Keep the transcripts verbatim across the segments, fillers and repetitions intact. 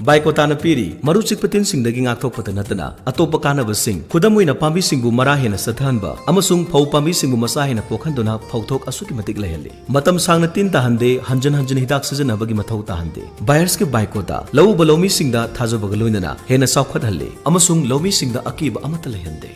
ꯕꯥꯏꯀꯣꯇꯥꯅ ꯄꯤꯔꯤ ꯃꯔꯨ ꯆꯤꯛꯄ ꯇꯤꯟꯁꯤꯡꯗꯒꯤ ꯉꯥꯛꯊꯣꯛꯄꯇ ꯅꯠꯇꯅ ꯑꯇꯣꯞꯄ ꯀꯥꯟꯅꯕꯁꯤꯡ, ꯈꯨꯗꯝ ꯑꯣꯏꯅ ꯄꯥꯝꯕꯤꯁꯤꯡꯕꯨ ꯃꯔꯥ ꯍꯦꯟꯅ ꯆꯠꯊꯍꯟꯕ ꯑꯃꯁꯨꯡ ꯐꯧ ꯄꯥꯝꯕꯤꯁꯤꯡꯕꯨ ꯃꯆꯥ ꯍꯦꯟꯅ ꯄꯣꯛꯍꯟꯗꯨꯅ ꯐꯧꯊꯣꯛ ꯑꯁꯨꯛꯀꯤ ꯃꯇꯤꯛ ꯂꯩꯍꯜꯂꯤ꯫ ꯃꯇꯝ ꯁꯥꯡꯅ ꯇꯤꯟ ꯇꯥꯍꯟꯗꯦ, ꯍꯟꯖꯤꯟ ꯍꯟꯖꯤꯟ ꯍꯤꯗꯥꯛ ꯁꯤꯖꯤꯟꯅꯕꯒꯤ ꯃꯊꯧ ꯇꯥꯍꯟꯗꯦ꯫ ꯕꯥꯌꯔꯁꯀꯤ ꯕꯥꯏꯀꯣꯇꯥ ꯂꯧꯎꯕ ꯂꯧꯃꯤꯁꯤꯡꯗ ꯊꯥꯖꯕꯒ ꯂꯣꯏꯅꯅ ꯍꯦꯟꯅ ꯆꯥꯎꯈꯠꯍꯜꯂꯤ ꯑꯃꯁꯨꯡ ꯂꯧꯃꯤꯁꯤꯡꯗ ꯑꯀꯤꯕ ꯑꯃꯠꯇ ꯂꯩꯍꯟꯗꯦ꯫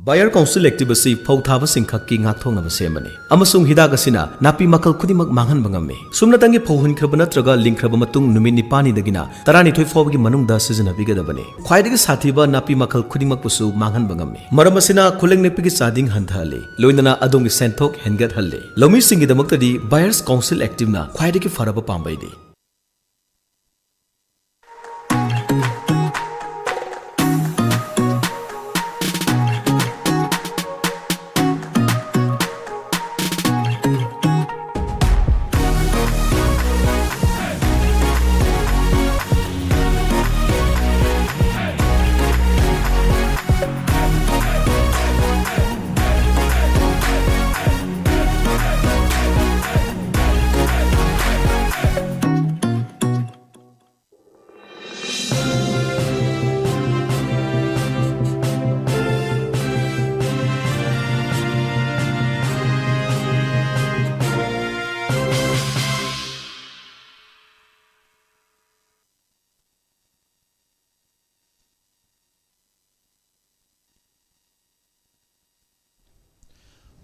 ꯕꯥꯌꯔ ꯀꯥꯎꯟꯁꯤꯜ ꯑꯦꯛꯇꯤꯚ ꯑꯁꯤ ꯐꯧ ꯊꯥꯕꯁꯤꯡ ꯈꯛꯀꯤ ꯉꯥꯛꯊꯣꯛꯅꯕ ꯁꯦꯝꯕꯅꯤ, ꯑꯃꯁꯨꯡ ꯍꯤꯗꯥꯛ ꯑꯁꯤꯅ ꯅꯥꯄꯤ ꯃꯈꯜ ꯈꯨꯗꯤꯡꯃꯛ ꯃꯥꯡꯍꯟꯕ ꯉꯝꯃꯤ꯫ ꯁꯨꯞꯅꯇꯪꯒꯤ ꯐꯧ ꯍꯨꯟꯈ꯭ꯔꯕ ꯅꯠꯇ꯭ꯔꯒ ꯂꯤꯡꯈ꯭ꯔꯕ ꯃꯇꯨꯡ ꯅꯨꯃꯤꯠ ꯅꯤꯄꯥꯟꯅꯤꯗꯒꯤꯅ ꯇꯔꯥꯅꯤꯊꯣꯏ ꯐꯥꯎꯕꯒꯤ ꯃꯅꯨꯡꯗ ꯁꯤꯖꯤꯟꯅꯕꯤꯒꯗꯕꯅꯤ꯫ ꯈ꯭ꯋꯥꯏꯗꯒꯤ ꯁꯥꯊꯤꯕ ꯅꯥꯄꯤ ꯃꯈꯜ ꯈꯨꯗꯤꯡꯃꯛꯄꯨꯁꯨ ꯃꯥꯡꯍꯟꯕ ꯉꯝꯃꯤ꯫ ꯃꯔꯝ ꯑꯁꯤꯅ ꯈꯨꯂꯪ ꯅꯦꯛꯄꯒꯤ ꯆꯥꯗꯤꯡ ꯍꯟꯊꯍꯜꯂꯤ, ꯂꯣꯏꯅꯅ ꯑꯗꯣꯝꯒꯤ ꯁꯦꯟꯊꯣꯛ ꯍꯦꯟꯒꯠꯍꯜꯂꯤ꯫ ꯂꯧꯃꯤꯁꯤꯡꯒꯤꯗꯃꯛꯇꯗꯤ ꯕꯥꯌꯔꯁ ꯀꯥꯎꯟꯁꯤꯜ ꯑꯦꯛꯇꯤꯚꯅ ꯈ꯭ꯋꯥꯏꯗꯒꯤ ꯐꯔꯕ ꯄꯥꯝꯕꯩꯅꯤ꯫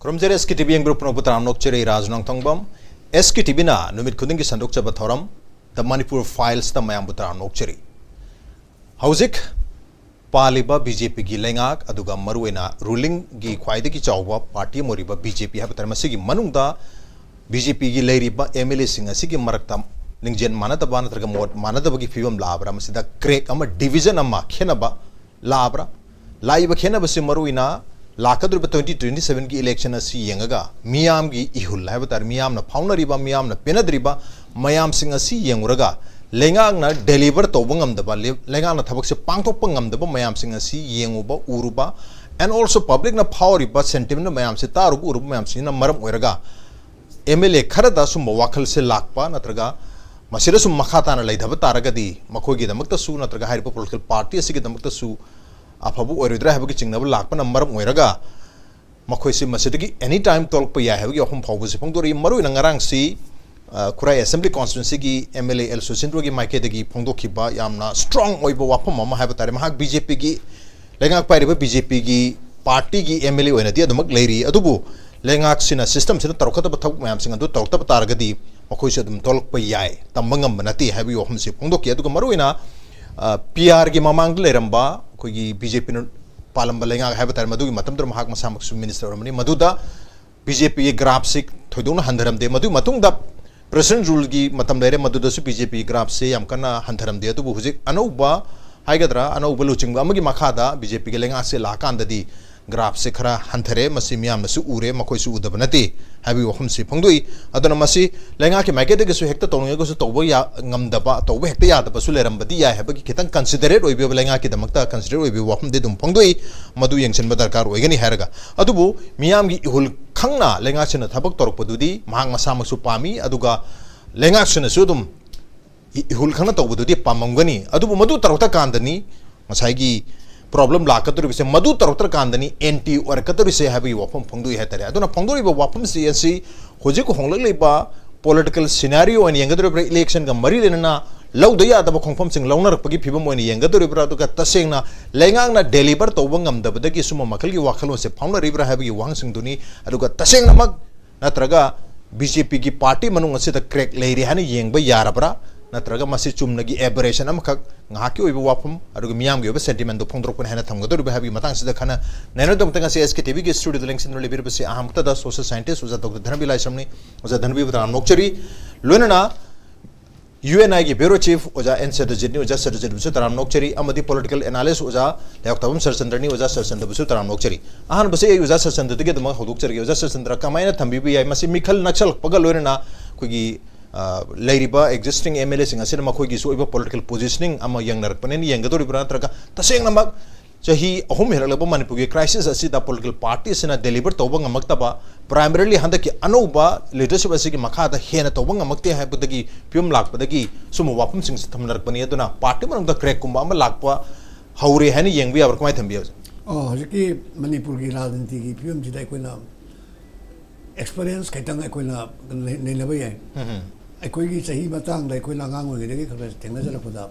ꯈꯨꯔꯨꯝꯖꯔꯤ, S K T V ꯌꯦꯡꯕꯤꯔꯛꯄ ꯄꯨꯝꯅꯃꯛꯄꯨ ꯇꯔꯥꯝꯅ ꯑꯣꯛꯆꯔꯤ꯫ ꯔꯥꯖ ꯅꯣꯡꯊꯣꯡꯕꯝ, S K T V ꯅ ꯅꯨꯃꯤꯠ ꯈꯨꯗꯤꯡꯒꯤ ꯁꯟꯗꯣꯛꯆꯕ ꯊꯧꯔꯝ The Manipur Files ꯇ ꯃꯌꯥꯝꯕꯨ ꯇꯔꯥꯝꯅ ꯑꯣꯛꯆꯔꯤ꯫ ꯍꯧꯖꯤꯛ ꯄꯥꯜꯂꯤꯕ B J P ꯒꯤ ꯂꯩꯉꯥꯛ, ꯑꯗꯨꯒ ꯃꯔꯨꯑꯣꯏꯅ ruling ꯒꯤ ꯈ꯭ꯋꯥꯏꯗꯒꯤ ꯆꯥꯎꯕ party ꯑꯃ ꯑꯣꯏꯔꯤꯕ B J P ꯍꯥꯏꯕ ꯇꯥꯔꯦ, ꯃꯁꯤꯒꯤ ꯃꯅꯨꯡꯗ B J P ꯒꯤ ꯂꯩꯔꯤꯕ M L A ꯁꯤꯡ ꯑꯁꯤꯒꯤ ꯃꯔꯛꯇ ꯂꯤꯡꯖꯦꯜ ꯃꯥꯟꯅꯗꯕ ꯅꯠꯇ꯭ꯔꯒ ꯃꯣꯠ ꯃꯥꯟꯅꯗꯕꯒꯤ ꯐꯤꯕꯝ ꯂꯥꯛꯑꯕ꯭ꯔꯥ? ꯃꯁꯤꯗ crack ꯑꯃ, division ꯑꯃ, ꯈꯦꯠꯅꯕ ꯂꯥꯛꯑꯕ꯭ꯔꯥ? ꯂꯥꯛꯏꯕ ꯈꯦꯠꯅꯕꯁꯤ ꯃꯔꯨꯑꯣꯏꯅ ꯂꯥꯛꯀꯗꯧꯔꯤꯕ twenty twenty-seven ꯒꯤ election ꯑꯁꯤ ꯌꯦꯡꯉꯒ, ꯃꯤꯌꯥꯝꯒꯤ ꯏꯍꯨꯜ ꯍꯥꯏꯕ ꯇꯥꯔꯦ, ꯃꯤꯌꯥꯝꯅ ꯐꯥꯎꯅꯔꯤꯕ, ꯃꯤꯌꯥꯝꯅ ꯄꯦꯟꯅꯗ꯭ꯔꯤꯕ ꯃꯌꯥꯝꯁꯤꯡ ꯑꯁꯤ ꯌꯦꯡꯉꯨꯔꯒ, ꯂꯩꯉꯥꯛꯅ deliver ꯇꯧꯕ ꯉꯝꯗꯕ, ꯂꯦ-, ꯂꯩꯉꯥꯛꯅ ꯊꯕꯛꯁꯦ ꯄꯥꯡꯊꯣꯛꯄ ꯉꯝꯗꯕ ꯃꯌꯥꯝꯁꯤꯡ ꯑꯁꯤ ꯌꯦꯡꯉꯨꯕ, ꯎꯔꯨꯕ, and also public ꯅ ꯐꯥꯎꯔꯤꯕ sentiment ꯃꯌꯥꯝꯁꯦ ꯇꯥꯔꯨꯕ, ꯎꯔꯨꯕ ꯃꯌꯥꯝꯁꯤꯅ ꯃꯔꯝ ꯑꯣꯏꯔꯒ, M L A ꯈꯔꯗ ꯁꯨꯝꯕ ꯋꯥꯈꯜꯁꯦ ꯂꯥꯛꯄ ꯅꯠꯇ꯭ꯔꯒ ꯃꯁꯤꯗ ꯁꯨꯝ ꯃꯈꯥ ꯇꯥꯅ ꯂꯩꯊꯕ ꯇꯥꯔꯒꯗꯤ ꯃꯈꯣꯏꯒꯤꯗꯃꯛꯇꯁꯨ ꯅꯠꯇ꯭ꯔꯒ ꯍꯥꯏꯔꯤꯕ political party ꯑꯁꯤꯒꯤꯗꯃꯛꯇꯁꯨ ꯑꯐꯕ ꯑꯣꯏꯔꯣꯏꯗ꯭ꯔꯥ ꯍꯥꯏꯕꯒꯤ ꯆꯤꯡꯅꯕ ꯂꯥꯛꯄꯅ ꯃꯔꯝ ꯑꯣꯏꯔꯒ ꯃꯈꯣꯏꯁꯤ ꯃꯁꯤꯗꯒꯤ any time ꯊꯣꯛꯂꯛꯄ ꯌꯥꯏ ꯍꯥꯏꯕꯒꯤ ꯋꯥꯐꯝ ꯐꯥꯎꯕꯁꯤ ꯐꯣꯡꯗꯣꯔꯛꯏ꯫ ꯃꯔꯨꯑꯣꯏꯅ ꯉꯔꯥꯡꯁꯤ, ꯑ, ꯈꯨꯔꯥꯏ Assembly Constituencyꯒꯤ MLA ꯑꯦꯜ ꯁꯨꯁꯤꯟꯗ꯭ꯔꯣꯒꯤ ꯃꯥꯏꯀꯩꯗꯒꯤ ꯐꯣꯡꯗꯣꯛꯈꯤꯕ ꯌꯥꯝꯅ strong ꯑꯣꯏꯕ ꯋꯥꯐꯝ ꯑꯃ ꯍꯥꯏꯕ ꯇꯥꯔꯦ꯫ ꯃꯍꯥꯛ BJPꯒꯤ, ꯂꯩꯉꯥꯛ ꯄꯥꯏꯔꯤꯕ BJPꯒꯤ partyꯒꯤ MLA ꯑꯣꯏꯅꯗꯤ ꯑꯗꯨꯃꯛ ꯂꯩꯔꯤ, ꯑꯗꯨꯕꯨ ꯂꯩꯉꯥꯛꯁꯤꯅ systemꯁꯤꯅ ꯇꯧꯔꯛꯀꯗꯕ ꯊꯕꯛ ꯃꯌꯥꯝꯁꯤꯡ ꯑꯗꯨ ꯇꯧꯔꯛꯇꯕ ꯇꯥꯔꯒꯗꯤ ꯃꯈꯣꯏꯁꯨ ꯑꯗꯨꯝ ꯊꯣꯛꯂꯛꯄ ꯌꯥꯏ, ꯇꯝꯕ ꯉꯝꯕ ꯅꯠꯇꯦ ꯍꯥꯏꯕꯒꯤ ꯋꯥꯐꯝꯁꯤ ꯐꯣꯡꯗꯣꯛꯈꯤ꯫ ꯑꯗꯨꯒ ꯃꯔꯨꯑꯣꯏꯅ, ꯑ, PRꯒꯤ ꯃꯃꯥꯡꯗ ꯂꯩꯔꯝꯕ ꯑꯩꯈꯣꯏꯒꯤ BJPꯅ ꯄꯥꯜꯂꯝꯕ ꯂꯩꯉꯥꯛ ꯍꯥꯏꯕ ꯇꯥꯔꯦ, ꯃꯗꯨꯒꯤ ꯃꯇꯝꯗꯨꯗ ꯃꯍꯥꯛ ꯃꯁꯥꯃꯛꯁꯨ minister ꯑꯣꯏꯔꯝꯕꯅꯤ꯫ ꯃꯗꯨꯗ BJPꯒꯤ graphꯁꯤ ꯊꯣꯏꯗꯣꯛꯅ ꯍꯟꯊꯔꯝꯗꯦ꯫ ꯃꯗꯨꯒꯤ ꯃꯇꯨꯡꯗ President ruleꯒꯤ ꯃꯇꯝ ꯂꯩꯔꯦ, ꯃꯗꯨꯗꯁꯨ BJPꯒꯤ graphꯁꯤ ꯌꯥꯝ ꯀꯟꯅ ꯍꯟꯊꯔꯝꯗꯦ꯫ ꯑꯗꯨꯕꯨ ꯍꯧꯖꯤꯛ ꯑꯅꯧꯕ ꯍꯥꯏꯒꯗ꯭ꯔꯥ, ꯑꯅꯧꯕ ꯂꯨꯆꯤꯡꯕ ꯑꯃꯒꯤ ꯃꯈꯥꯗ BJPꯒꯤ ꯂꯩꯉꯥꯛꯁꯦ ꯂꯥꯛꯑꯀꯥꯟꯗꯗꯤ graphꯁꯦ ꯈꯔ ꯍꯟꯊꯔꯦ꯫ ꯃꯁꯤ ꯃꯤꯌꯥꯝꯅꯁꯨ ꯎꯔꯦ, ꯃꯈꯣꯏꯁꯨ ꯎꯗꯕ ꯅꯠꯇꯦ ꯍꯥꯏꯕꯒꯤ ꯋꯥꯐꯝꯁꯤ ꯐꯣꯡꯗꯣꯛꯏ꯫ ꯑꯗꯨꯅ ꯃꯁꯤ ꯂꯩꯉꯥꯛꯀꯤ ꯃꯥꯏꯀꯩꯗꯒꯤꯁꯨ ꯍꯦꯛꯇ ꯇꯧꯅꯤꯡꯉꯒꯁꯨ ꯇꯧꯕ ꯌꯥ-, ꯉꯝꯗꯕ, ꯇꯧꯕ ꯍꯦꯛꯇ ꯌꯥꯗꯕꯁꯨ ꯂꯩꯔꯝꯕꯗꯤ ꯌꯥꯏ ꯍꯥꯏꯕꯒꯤ ꯈꯤꯇꯪ considerate ꯑꯣꯏꯕꯤꯕ, ꯂꯩꯉꯥꯛꯀꯤꯗꯃꯛꯇ considerate ꯑꯣꯏꯕꯤꯕ ꯋꯥꯐꯝꯗꯤ ꯑꯗꯨꯝ ꯐꯣꯡꯗꯣꯛꯏ꯫ ꯃꯗꯨ ꯌꯦꯡꯁꯤꯟꯕ ꯗꯔꯀꯥꯔ ꯑꯣꯏꯒꯅꯤ ꯍꯥꯏꯔꯒ, ꯑꯗꯨꯕꯨ ꯃꯤꯌꯥꯝꯒꯤ ꯏꯍꯨꯜ ꯈꯪꯅ ꯂꯩꯉꯥꯛꯁꯤꯅ ꯊꯕꯛ ꯇꯧꯔꯛꯄꯗꯨꯗꯤ ꯃꯍꯥꯛ ꯃꯁꯥꯃꯛꯁꯨ ꯄꯥꯝꯃꯤ, ꯑꯗꯨꯒ ꯂꯩꯉꯥꯛꯁꯤꯅꯁꯨ ꯑꯗꯨꯝ ꯏ-, ꯏꯍꯨꯜ ꯈꯪꯅ ꯇꯧꯕꯗꯨꯗꯤ ꯄꯥꯝꯃꯝꯒꯅꯤ꯫ ꯑꯗꯨꯕꯨ ꯃꯗꯨ ꯇꯧꯔꯛꯇ ꯀꯥꯟꯗꯅꯤ ꯉꯁꯥꯏꯒꯤ problem ꯂꯥꯛꯀꯗꯧꯔꯤꯕꯁꯦ, ꯃꯗꯨ ꯇꯧꯔꯛꯇ꯭ꯔꯀꯥꯟꯗꯅꯤ anti ꯑꯣꯏꯔꯛꯀꯗꯧꯔꯤꯁꯦ ꯍꯥꯏꯕꯒꯤ ꯋꯥꯐꯝ ꯐꯣꯡꯗꯣꯛꯏ ꯍꯥꯏꯇꯥꯔꯦ꯫ ꯑꯗꯨꯅ ꯐꯣꯡꯗꯣꯛꯂꯤꯕ ꯋꯥꯐꯝꯁꯤ ꯑꯁꯤ ꯍꯧꯖꯤꯛ ꯍꯣꯡꯂꯛꯂꯤꯕ political scenario ꯑꯣꯏꯅ ꯌꯦꯡꯒꯗꯧꯔꯤꯕ꯭ꯔꯥ, electionꯒ ꯃꯔꯤ ꯂꯩꯅꯅ ꯂꯧꯗ ꯌꯥꯗꯕ ꯈꯣꯡꯐꯝꯁꯤꯡ ꯂꯧꯅꯔꯛꯄꯒꯤ ꯐꯤꯕꯝ ꯑꯣꯏꯅ ꯌꯦꯡꯒꯗꯧꯔꯤꯕ꯭ꯔꯥ, ꯑꯗꯨꯒ ꯇꯁꯦꯡꯅ ꯂꯩꯉꯥꯛꯅ deliver ꯇꯧꯕ ꯉꯝꯗꯕꯗꯒꯤ ꯁꯨꯝꯕ ꯃꯈꯜꯒꯤ ꯋꯥꯈꯜꯂꯣꯟꯁꯦ ꯐꯥꯎꯅꯔꯤꯕ꯭ꯔꯥ ꯍꯥꯏꯕꯒꯤ ꯋꯥꯍꯪꯁꯤꯡꯗꯨꯅꯤ꯫ ꯑꯗꯨꯒ ꯇꯁꯦꯡꯅꯃꯛ ꯅꯠꯇ꯭ꯔꯒ BJPꯒꯤ party ꯃꯅꯨꯡ ꯑꯁꯤꯗ crack ꯂꯩꯔꯤ ꯍꯥꯏꯅ ꯌꯦꯡꯕ ꯌꯥꯔꯕ꯭ꯔꯥ? ꯅꯠꯇ꯭ꯔꯒ ꯃꯁꯤ ꯆꯨꯝꯅꯒꯤ aberration ꯑꯃꯈꯛ, ꯉꯥꯏꯍꯥꯛꯀꯤ ꯑꯣꯏꯕ ꯋꯥꯐꯝ, ꯑꯗꯨꯒ ꯃꯤꯌꯥꯝꯒꯤ ꯑꯣꯏꯕ sentimentꯗꯨ ꯐꯣꯡꯗꯣꯔꯛꯄꯅꯤ ꯍꯥꯏꯅ ꯊꯝꯒꯗꯧꯔꯤꯕ ꯍꯥꯏꯕꯒꯤ ꯃꯇꯥꯡꯁꯤꯗ ꯈꯟꯅ ꯅꯩꯅꯕꯒꯤꯗꯃꯛꯇ ꯉꯁꯤ SKTVꯒꯤ studioꯗ ꯂꯦꯡꯁꯤꯟꯗꯨꯅ ꯂꯩꯕꯤꯔꯤꯕꯁꯤ ꯑꯍꯥꯟꯕꯗ social scientist ꯑꯣꯖꯥ ꯗꯣꯛꯇꯔ ꯙꯅꯕꯤ ꯂꯥꯏꯁ꯭ꯔꯝꯅꯤ꯫ ꯑꯣꯖꯥ ꯙꯅꯕꯤꯕꯨ ꯇꯔꯥꯝꯅ ꯑꯣꯛꯆꯔꯤ꯫ ꯂꯣꯏꯅꯅ UNIꯒꯤ bureau chief ꯑꯣꯖꯥ ꯑꯦꯟ ꯁꯇ꯭ꯌꯖꯤꯠꯅꯤ꯫ ꯑꯣꯖꯥ ꯁꯇ꯭ꯌꯖꯤꯠꯕꯨꯁꯨ ꯇꯔꯥꯝꯅ ꯑꯣꯛꯆꯔꯤ꯫ ꯑꯃꯗꯤ political analyst ꯑꯣꯖꯥ ꯂꯩꯔꯥꯛꯇꯥꯕꯝ ꯁꯔꯠꯆꯟꯗ꯭ꯔꯅꯤ꯫ ꯑꯣꯖꯥ ꯁꯔꯠꯆꯟꯗ꯭ꯔꯕꯨꯁꯨ ꯇꯔꯥꯝꯅ ꯑꯣꯛꯆꯔꯤ꯫ ꯑꯍꯥꯟꯕꯁꯤ ꯑꯩ ꯑꯣꯖꯥ ꯁꯔꯠꯆꯟꯗ꯭ꯔꯗꯒꯤ ꯑꯗꯨꯃꯛ ꯍꯧꯗꯣꯛꯆꯔꯒꯦ꯫ ꯑꯣꯖꯥ ꯁꯔꯠꯆꯟꯗ꯭ꯔ, ꯀꯃꯥꯏꯅ ꯊꯝꯕꯤꯕ ꯌꯥꯏ? ꯃꯁꯤ ꯃꯤꯈꯜ ꯅꯛꯁꯜꯂꯛꯄꯒ ꯂꯣꯏꯅꯅ ꯑꯩꯈꯣꯏꯒꯤ, ꯑ, ꯂꯩꯔꯤꯕ existing MLAꯁꯤꯡ ꯑꯁꯤꯅ ꯃꯈꯣꯏꯒꯤꯁꯨ ꯑꯣꯏꯕ political positioning ꯑꯃ ꯌꯦꯡꯅꯔꯛꯄꯅꯦꯅ ꯌꯦꯡꯒꯗꯧꯔꯤꯕ꯭ꯔꯥ, ꯅꯠꯇ꯭ꯔꯒ ꯇꯁꯦꯡꯅꯃꯛ ꯆꯍꯤ ꯑꯍꯨꯝ ꯍꯦꯜꯂꯛꯂꯕ ꯃꯅꯤꯄꯨꯔꯒꯤ crisis ꯑꯁꯤꯗ political partyꯁꯤꯅ deliver ꯇꯧꯕ ꯉꯝꯃꯛꯇꯕ, ꯄ꯭ꯔꯥꯏꯃꯔꯤꯂꯤ ꯍꯟꯗꯛꯀꯤ ꯑꯅꯧꯕ ꯂꯤꯗꯔꯁꯤꯞ ꯑꯁꯤꯒꯤ ꯃꯈꯥꯗ ꯍꯦꯟꯅ ꯇꯧꯕ ꯉꯝꯃꯛꯇꯦ ꯍꯥꯏꯕꯗꯒꯤ ꯐꯤꯕꯝ ꯂꯥꯛꯄꯗꯒꯤ ꯁꯨꯝꯕ ꯋꯥꯐꯝꯁꯤꯡꯁꯤ ꯊꯝꯅꯔꯛꯄꯅꯤ꯫ ꯑꯗꯨꯅ ꯄꯥꯔꯇꯤ ꯃꯅꯨꯡꯗ ꯀ꯭ꯔꯦꯛꯀꯨꯝꯕ ꯑꯃ ꯂꯥꯛꯄ ꯍꯧꯔꯦ ꯍꯥꯏꯅ ꯌꯦꯡꯕ ꯌꯥꯕ꯭ꯔꯥ? ꯀꯃꯥꯏꯅ ꯊꯝꯕꯤ ꯍꯧꯖꯤꯛ? ꯑꯣ, ꯍꯧꯖꯤꯛꯀꯤ ꯃꯅꯤꯄꯨꯔꯒꯤ ꯔꯥꯖꯅꯤꯇꯤꯒꯤ ꯐꯤꯕꯝꯁꯤꯗ ꯑꯩꯈꯣꯏꯅ ꯑꯦꯛꯁꯄꯔꯤꯌꯦꯟꯁ ꯈꯤꯇꯪ ꯑꯩꯈꯣꯏꯅ ꯅꯩ- ꯅꯩꯅꯕ ꯌꯥꯏ꯫ ꯎꯝ, ꯎꯝ꯫ ꯑꯩꯈꯣꯏꯒꯤ ꯆꯍꯤ ꯃꯇꯥꯡꯗ ꯑꯩꯈꯣꯏꯅ ꯑꯉꯥꯡ ꯑꯣꯏꯔꯤꯉꯩꯗꯒꯤ ꯈꯔ ꯈꯔ ꯊꯦꯡꯅꯖꯔꯛꯄꯗ,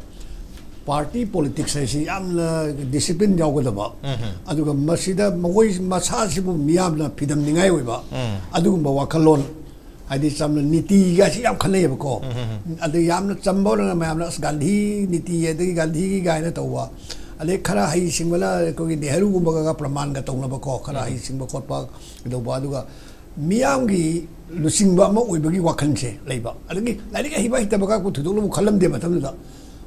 ꯄꯥꯔꯇꯤ ꯄꯣꯂꯤꯇꯤꯛꯁ ꯍꯥꯏꯁꯤ ꯌꯥꯝꯅ ꯗꯤꯁꯤꯄ꯭ꯂꯤꯟ ꯌꯥꯎꯒꯗꯕ, ꯎꯝ, ꯎꯝ꯫ ꯑꯗꯨꯒ ꯃꯁꯤꯗ ꯃꯈꯣꯏ ꯃꯁꯥꯁꯤꯕꯨ ꯃꯤꯌꯥꯝꯅ ꯐꯤꯗꯝꯅꯤꯡꯉꯥꯏ ꯑꯣꯏꯕ, ꯎꯝ꯫ ꯑꯗꯨꯒꯨꯝꯕ ꯋꯥꯈꯜꯂꯣꯟ, ꯍꯥꯏꯗꯤ ꯆꯝꯅ ꯅꯤꯇꯤꯒꯁꯤ ꯌꯥꯝ ꯈꯟꯅꯩꯌꯦꯕꯀꯣ꯫ ꯎꯝ, ꯎꯝ, ꯎꯝ꯫ ꯑꯗꯩ ꯌꯥꯝꯅ ꯆꯝꯕ ꯑꯣꯏꯔꯒꯅ ꯃꯌꯥꯝꯅ "ꯑꯁ, ꯒꯥꯟꯙꯤ ꯅꯤꯇꯤ ꯑꯗꯒꯤ ꯒꯥꯟꯙꯤꯒꯤ" ꯀꯥꯏꯅ ꯇꯧꯕ, ꯑꯗꯩ ꯈꯔ ꯍꯩꯁꯤꯡꯕꯅ ꯑꯩꯈꯣꯏꯒꯤ ꯅꯦꯍꯔꯨꯒꯨꯝꯕꯒ ꯄ꯭ꯔꯃꯥꯟꯒ ꯇꯧꯅꯕꯀꯣ, ꯈꯔ ꯎꯝ꯫ ꯍꯩꯁꯤꯡꯕ ꯈꯣꯠꯄ ꯀꯩꯗꯧꯕ, ꯑꯗꯨꯒ ꯃꯤꯌꯥꯝꯒꯤ ꯂꯨꯆꯤꯡꯕ ꯑꯃ ꯑꯣꯏꯕꯒꯤ ꯋꯥꯈꯜꯁꯦ ꯂꯩꯕ꯫ ꯑꯗꯒꯤ ꯂꯥꯏꯔꯤꯛ ꯍꯩꯕ ꯍꯩꯇꯕꯒ ꯊꯣꯏꯗꯣꯛꯅꯕꯨ ꯈꯜꯂꯝꯗꯦ ꯃꯇꯝꯗꯨꯗ꯫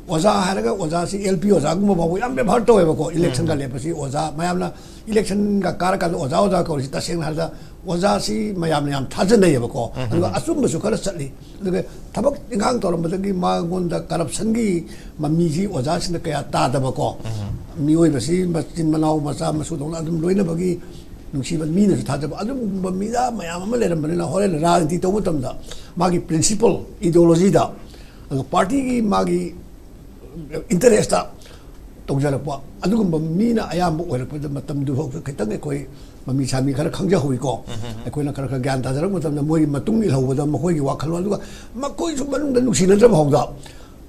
ꯑꯣꯖꯥ ꯍꯥꯏꯔꯒ ꯑꯣꯖꯥꯁꯤ ꯑꯦꯜ ꯄꯤ ꯑꯣꯖꯥꯒꯨꯝꯕ ꯐꯥꯎꯕ ꯌꯥꯝ ꯕꯦꯕꯥꯔ ꯇꯧꯋꯦꯕꯀꯣ꯫ ꯏꯂꯦꯛꯁꯟꯒ ꯎꯝ꯫ ꯂꯦꯞꯄꯁꯤ ꯑꯣꯖꯥ ꯃꯌꯥꯝꯅ ꯏꯂꯦꯛꯁꯟꯒ ꯀꯥꯔꯀꯥꯟꯗ ꯑꯣꯖꯥ, ꯑꯣꯖꯥ ꯀꯧꯔꯤꯁꯤ ꯇꯁꯦꯡꯅ ꯍꯥꯏꯔꯕꯗ ꯑꯣꯖꯥꯁꯤ ꯃꯌꯥꯝꯅ ꯌꯥꯝ ꯊꯥꯖꯅꯩꯌꯦꯕꯀꯣ꯫ ꯎꯝ꯫ ꯑꯗꯨꯒ ꯑꯆꯨꯝꯕꯁꯨ ꯈꯔ ꯆꯠꯂꯤ꯫ ꯑꯗꯨꯒ ꯊꯕꯛ ꯏꯪꯈꯥꯡ ꯇꯧꯔꯝꯕꯗꯒꯤ ꯃꯉꯣꯟꯗ ꯀꯔꯞꯁꯟꯒꯤ ꯃꯃꯤꯁꯤ ꯑꯣꯖꯥꯁꯤꯡꯗ ꯀꯌꯥ ꯇꯥꯗꯕꯀꯣ꯫ ꯎꯝ꯫ ꯃꯤꯑꯣꯏꯕꯁꯤ ꯃꯆꯤꯟ ꯃꯅꯥꯎ ꯃꯆꯥ ꯃꯁꯨꯗꯧꯅ ꯑꯗꯨꯝ ꯂꯣꯏꯅꯕꯒꯤ ꯅꯨꯡꯁꯤꯕ, ꯃꯤꯅꯁꯨ ꯊꯥꯖꯕ, ꯑꯗꯨꯒꯨꯝꯕ ꯃꯤꯗ ꯃꯌꯥꯝ ꯑꯃ ꯂꯩꯔꯝꯕꯅꯤꯅ ꯍꯣꯔꯦꯟ ꯔꯥꯖꯅꯤꯇꯤ ꯇꯧꯕ ꯃꯇꯝꯗ ꯃꯥꯒꯤ ꯄ꯭ꯔꯤꯟꯁꯤꯄꯜ, ꯏꯗꯤꯑꯣꯂꯣꯖꯤꯗ, ꯑꯗꯨꯒ ꯄꯥꯔꯇꯤꯒꯤ ꯃꯥꯒꯤ ꯏꯟꯇꯔꯦꯁꯇ ꯇꯧꯖꯔꯛꯄ ꯑꯗꯨꯒꯨꯝꯕ ꯃꯤꯅ ꯑꯌꯥꯝꯕ ꯑꯣꯏꯔꯛꯄꯗ ꯃꯇꯝꯗꯨꯐꯥꯎꯁꯨ ꯈꯤꯇꯪ ꯑꯩꯈꯣꯏ ꯃꯃꯤ ꯁꯥꯃꯤ ꯈꯔ ꯈꯪꯖꯍꯧꯋꯤꯀꯣ꯫ ꯎꯝ, ꯎꯝ, ꯎꯝ꯫ ꯑꯩꯈꯣꯏꯅ ꯈꯔ ꯈꯔ ꯒ꯭ꯌꯥꯟ ꯇꯥꯖꯔꯛꯄ ꯃꯇꯝꯗ ꯃꯣꯏꯒꯤ ꯃꯇꯨꯡ ꯏꯜꯍꯧꯕꯗ ꯃꯈꯣꯏꯒꯤ ꯋꯥꯈꯜꯂꯣꯟ, ꯑꯗꯨꯒ ꯃꯈꯣꯏꯁꯨ ꯃꯅꯨꯡꯗ ꯅꯨꯡꯁꯤꯅꯗ꯭ꯔꯕ ꯐꯥꯎꯗ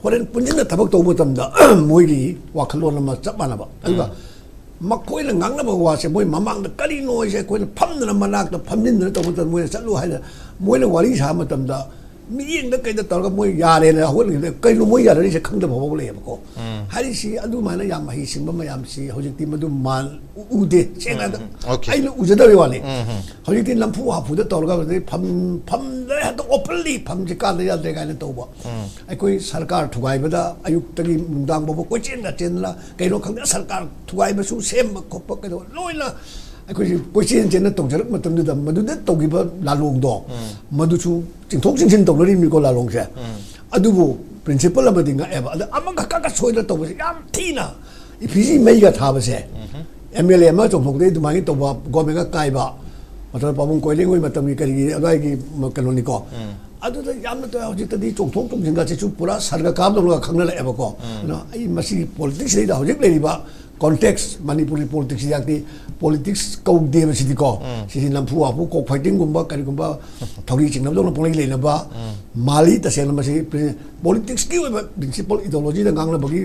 ꯍꯣꯔꯦꯟ ꯄꯨꯟꯁꯤꯟꯅ ꯊꯕꯛ ꯇꯧꯕ ꯃꯇꯝꯗ ꯃꯣꯏꯒꯤ ꯋꯥꯈꯜꯂꯣꯟ ꯑꯃ ꯆꯞ ꯃꯥꯟꯅꯕ, ꯑꯗꯨꯒ ꯎꯝ꯫ ꯃꯈꯣꯏꯅ ꯉꯥꯡꯅꯕ ꯋꯥꯁꯦ ꯃꯣꯏ ꯃꯃꯥꯡꯗ ꯀꯔꯤꯅꯣ ꯍꯥꯏꯁꯦ ꯑꯩꯈꯣꯏꯅ ꯐꯝꯗꯅ ꯃꯅꯥꯛꯇ ꯐꯝꯖꯤꯟꯗꯅ ꯇꯧꯕ ꯃꯇꯝꯗ ꯃꯣꯏꯅ ꯆꯠꯂꯨ ꯍꯥꯏꯅ ꯃꯣꯏꯅ ꯋꯥꯔꯤ ꯁꯥꯕ ꯃꯇꯝꯗ ꯃꯤꯠꯌꯦꯡꯗ ꯀꯩꯗ ꯇꯧꯔꯒ ꯃꯣꯏ ꯌꯥꯔꯦꯅ ꯍꯧꯒꯠꯅꯈꯤꯕꯗ ꯀꯩꯅꯣ ꯃꯣꯏ ꯌꯥꯅꯔꯤꯁꯦ ꯈꯪꯗꯕ ꯐꯥꯎꯕ ꯂꯩꯌꯦꯕꯀꯣ꯫ ꯎꯝ꯫ ꯍꯥꯏꯔꯤꯁꯤ ꯑꯗꯨꯃꯥꯏꯅ ꯌꯥꯝ ꯍꯩꯁꯤꯡꯕ ꯃꯌꯥꯝꯁꯤ ꯍꯧꯖꯤꯛꯇꯤ ꯃꯗꯨ ꯃꯥꯟ ꯎ-, ꯎꯗꯦ꯫ ꯁꯦꯡꯅ ꯎꯝ, ꯎꯝ, okay꯫ ꯑꯩꯅ ꯎꯖꯗꯕꯩ ꯋꯥꯅꯤ꯫ ꯎꯝ, ꯎꯝ꯫ ꯍꯧꯖꯤꯛꯇꯤ ꯅꯝꯐꯨ ꯍꯥꯐꯨꯗ ꯇꯧꯔꯒ ꯍꯧꯖꯤꯛ ꯐꯝ-, ꯐꯝꯗ ꯍꯦꯛꯇ openly ꯐꯝꯁꯤ ꯀꯥꯟꯗ ꯌꯥꯗ꯭ꯔꯦ ꯀꯥꯏꯅ ꯇꯧꯕ꯫ ꯎꯝ꯫ ꯑꯩꯈꯣꯏ ꯁꯔꯀꯥꯔ ꯊꯨꯒꯥꯏꯕꯗ ꯑꯌꯨꯛꯇꯒꯤ ꯅꯨꯡꯗꯥꯡ ꯐꯥꯎꯕ ꯀꯣꯏꯆꯦꯟꯗ ꯆꯦꯟꯗꯅ ꯀꯩꯅꯣ ꯈꯪꯗꯦ, ꯁꯔꯀꯥꯔ ꯊꯨꯒꯥꯏꯕꯁꯨ ꯁꯦꯝꯕ ꯈꯣꯠꯄ ꯀꯩꯗꯧꯕ ꯂꯣꯏꯅ ꯑꯩꯈꯣꯏꯁꯤ ꯀꯣꯏꯆꯦꯟ ꯆꯦꯟꯅ ꯇꯧꯖꯔꯛꯄ ꯃꯇꯝꯗꯨꯗ ꯃꯗꯨꯗ ꯇꯧꯈꯤꯕ ꯂꯥꯂꯣꯡꯗꯣ, ꯎꯝ꯫ ꯃꯗꯨꯁꯨ ꯆꯤꯡꯊꯣꯛ ꯆꯤꯡꯁꯤꯟ ꯇꯧꯅꯔꯤꯕꯅꯤꯀꯣ ꯂꯥꯂꯣꯡꯁꯦ꯫ ꯎꯝ꯫ ꯑꯗꯨꯕꯨ ꯄ꯭ꯔꯤꯟꯁꯤꯄꯜ ꯑꯃꯗꯤ ꯉꯛꯑꯦꯕ꯫ ꯑꯗ ꯑꯃꯈꯛ ꯈꯛ ꯁꯣꯏꯗꯅ ꯇꯧꯕꯁꯦ ꯌꯥꯝ ꯊꯤꯅ ꯏꯐꯤꯖꯤ ꯃꯩꯒ ꯊꯥꯕꯁꯦ, ꯎꯝ꯫ ꯑꯦꯝ ꯑꯦꯜ ꯑꯦ ꯑꯃ ꯆꯣꯡꯊꯣꯛꯇꯦ ꯑꯗꯨꯃꯥꯏꯅ ꯇꯧꯕ, ꯒꯣꯔꯃꯦꯟꯒ ꯀꯥꯏꯕ, ꯃꯇꯝ ꯄꯥꯕꯨꯡ ꯀꯣꯏꯔꯦꯡꯒꯣꯏ ꯃꯇꯝꯒꯤ ꯀꯔꯤꯒꯤ ꯑꯗꯨꯋꯥꯏꯒꯤ ꯀꯩꯅꯣꯅꯤꯀꯣ꯫ ꯑꯗꯨꯗ ꯌꯥꯝꯅ ꯇꯧ-, ꯍꯧꯖꯤꯛꯇꯗꯤ ꯆꯣꯡꯊꯣꯛ ꯆꯣꯡꯁꯤꯟꯒꯁꯤꯁꯨ ꯄꯨꯔꯥ ꯁꯔꯒ ꯀꯥꯞꯗꯧꯅꯒ ꯈꯪꯅꯔꯛꯑꯦꯕꯀꯣ꯫ ꯑꯗꯨꯅ ꯑꯩ ꯃꯁꯤꯒꯤ ꯄꯣꯂꯤꯇꯤꯛꯁꯁꯤꯗꯩꯗ ꯍꯧꯖꯤꯛ ꯂꯩꯔꯤꯕ ꯀꯣꯟꯇꯦꯛꯁ, ꯃꯅꯤꯄꯨꯔꯒꯤ ꯄꯣꯂꯤꯇꯤꯛꯁꯁꯤ ꯌꯥꯛꯇꯤ ꯄꯣꯂꯤꯇꯤꯛꯁ ꯀꯧꯗꯦꯕ ꯁꯤꯗꯤꯀꯣ꯫ ꯁꯤꯗꯤ ꯅꯝꯐꯨ ꯍꯥꯐꯨ ꯀꯣꯛ ꯐꯥꯏꯇꯤꯡꯒꯨꯝꯕ ꯀꯔꯤꯒꯨꯝꯕ ꯊꯧꯔꯤ ꯆꯤꯡꯅꯕꯗꯧꯅ ꯄꯪꯂꯩ ꯂꯩꯅꯕ ꯃꯥꯜꯂꯤ꯫ ꯇꯁꯦꯡꯅ ꯃꯁꯤ ꯄꯣꯂꯤꯇꯤꯛꯁꯀꯤ ꯑꯣꯏꯕ ꯄ꯭ꯔꯤꯟꯁꯤꯄꯜ ꯏꯗꯤꯑꯣꯂꯣꯖꯤꯗ ꯉꯥꯡꯅꯕꯒꯤ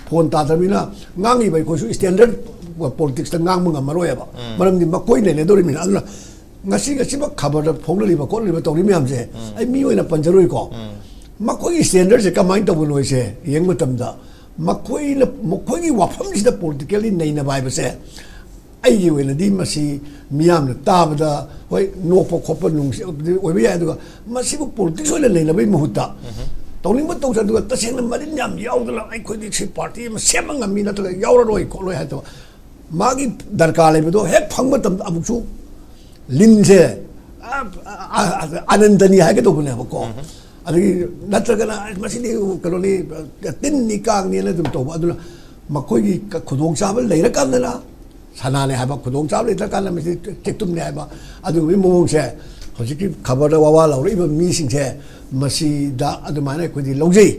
ꯐꯣꯟ ꯇꯥꯗ꯭ꯔꯕꯅꯤꯅ ꯉꯥꯡꯉꯤꯕ ꯑꯩꯈꯣꯏꯁꯨ ꯁ꯭ꯇꯦꯟꯗꯔꯗ ꯄꯣꯂꯤꯇꯤꯛꯁꯇ ꯉꯥꯡꯕ ꯉꯝꯃꯔꯣꯏꯕ꯫ ꯃꯔꯝꯗꯤ ꯃꯈꯣꯏ ꯂꯩꯅꯗꯧꯔꯤꯕꯅꯤꯅ꯫ ꯑꯗꯨꯅ ꯉꯁꯤ ꯉꯁꯤꯃꯛ ꯈꯕꯔꯗ ꯐꯣꯡꯅꯔꯤꯕ ꯈꯣꯠꯂꯤꯕ ꯇꯧꯔꯤ ꯃꯌꯥꯝꯁꯦ ꯑꯩ ꯃꯤ ꯑꯣꯏꯅ ꯄꯟꯖꯔꯣꯏꯀꯣ꯫ ꯃꯈꯣꯏꯒꯤ ꯁ꯭ꯇꯦꯟꯗꯔꯗꯁꯦ ꯀꯃꯥꯏꯅ ꯇꯧꯕꯅꯣ ꯍꯥꯏꯁꯦ ꯌꯦꯡꯕ ꯃꯇꯝꯗ ꯃꯈꯣꯏꯅ, ꯃꯈꯣꯏꯒꯤ ꯋꯥꯐꯝꯁꯤꯗ ꯄꯣꯂꯤꯇꯤꯀꯦꯜꯂꯤ ꯅꯩꯅꯕ ꯍꯥꯏꯕꯁꯦ ꯑꯩꯒꯤ ꯑꯣꯏꯅꯗꯤ ꯃꯁꯤ ꯃꯤꯌꯥꯝꯅ ꯇꯥꯕꯗ ꯍꯣꯏ ꯅꯣꯛꯄ ꯈꯣꯠꯄ ꯅꯨꯡꯁꯤ ꯑꯣꯏꯕ ꯌꯥꯏ, ꯑꯗꯨꯒ ꯃꯁꯤꯕꯨ ꯄꯣꯂꯤꯇꯤꯛꯁ ꯑꯣꯏꯅ ꯅꯩꯅꯕꯒꯤ ꯃꯍꯨꯠꯇ ꯇꯧꯅꯤꯡꯕ ꯇꯧꯁꯦ, ꯑꯗꯨꯒ ꯇꯁꯦꯡꯅ ꯃꯔꯤꯟ ꯌꯥꯝ ꯌꯥꯎꯗꯅ ꯑꯩꯈꯣꯏꯗꯤ ꯁꯤ ꯄꯥꯔꯇꯤ ꯑꯃ ꯁꯦꯝꯕ ꯉꯝꯃꯤ ꯅꯠꯇ꯭ꯔꯒ ꯌꯥꯎꯔꯔꯣꯏ ꯈꯣꯠꯂꯣꯏ ꯍꯥꯏꯗꯕ ꯃꯥꯒꯤ ꯗꯔꯀꯥꯔ ꯂꯩꯕꯗꯣ ꯍꯦꯛ ꯐꯪꯕ ꯃꯇꯝꯗ ꯑꯃꯨꯛꯁꯨ ꯂꯤꯟꯁꯦ, ꯑ, ꯑ, ꯑ, ꯑꯅꯟꯗꯅꯤ ꯍꯥꯏꯒꯗꯧꯕꯅꯦꯕꯀꯣ꯫ ꯑꯗꯒꯤ ꯅꯠꯇ꯭ꯔꯒꯅ "ꯑꯁ, ꯃꯁꯤꯗꯤ ꯀꯩꯅꯣꯅꯤ, ꯇꯤꯟꯅꯤ ꯀꯥꯡꯅꯤꯅ" ꯑꯗꯨꯝ ꯇꯧꯕ꯫ ꯑꯗꯨꯅ ꯃꯈꯣꯏꯒꯤ ꯈꯨꯗꯣꯡꯆꯥꯕ ꯂꯩꯔꯀꯥꯟꯗꯅ ꯁꯅꯥꯅꯦ ꯍꯥꯏꯕ, ꯈꯨꯗꯣꯡꯆꯥꯕ ꯂꯩꯇ꯭ꯔꯀꯥꯟꯗ ꯃꯁꯤ ꯇꯦꯛꯇꯨꯝꯅꯦ ꯍꯥꯏꯕ, ꯑꯗꯨꯒꯨꯝꯕꯒꯤ ꯃꯑꯣꯡꯁꯦ ꯍꯧꯖꯤꯛꯀꯤ ꯈꯕꯔꯗ ꯋꯥꯋꯥ ꯂꯥꯎꯔꯛꯏꯕ ꯃꯤꯁꯤꯡꯁꯦ ꯃꯁꯤꯗ ꯑꯗꯨꯃꯥꯏꯅ ꯑꯩꯈꯣꯏꯗꯤ ꯂꯧꯖꯩ꯫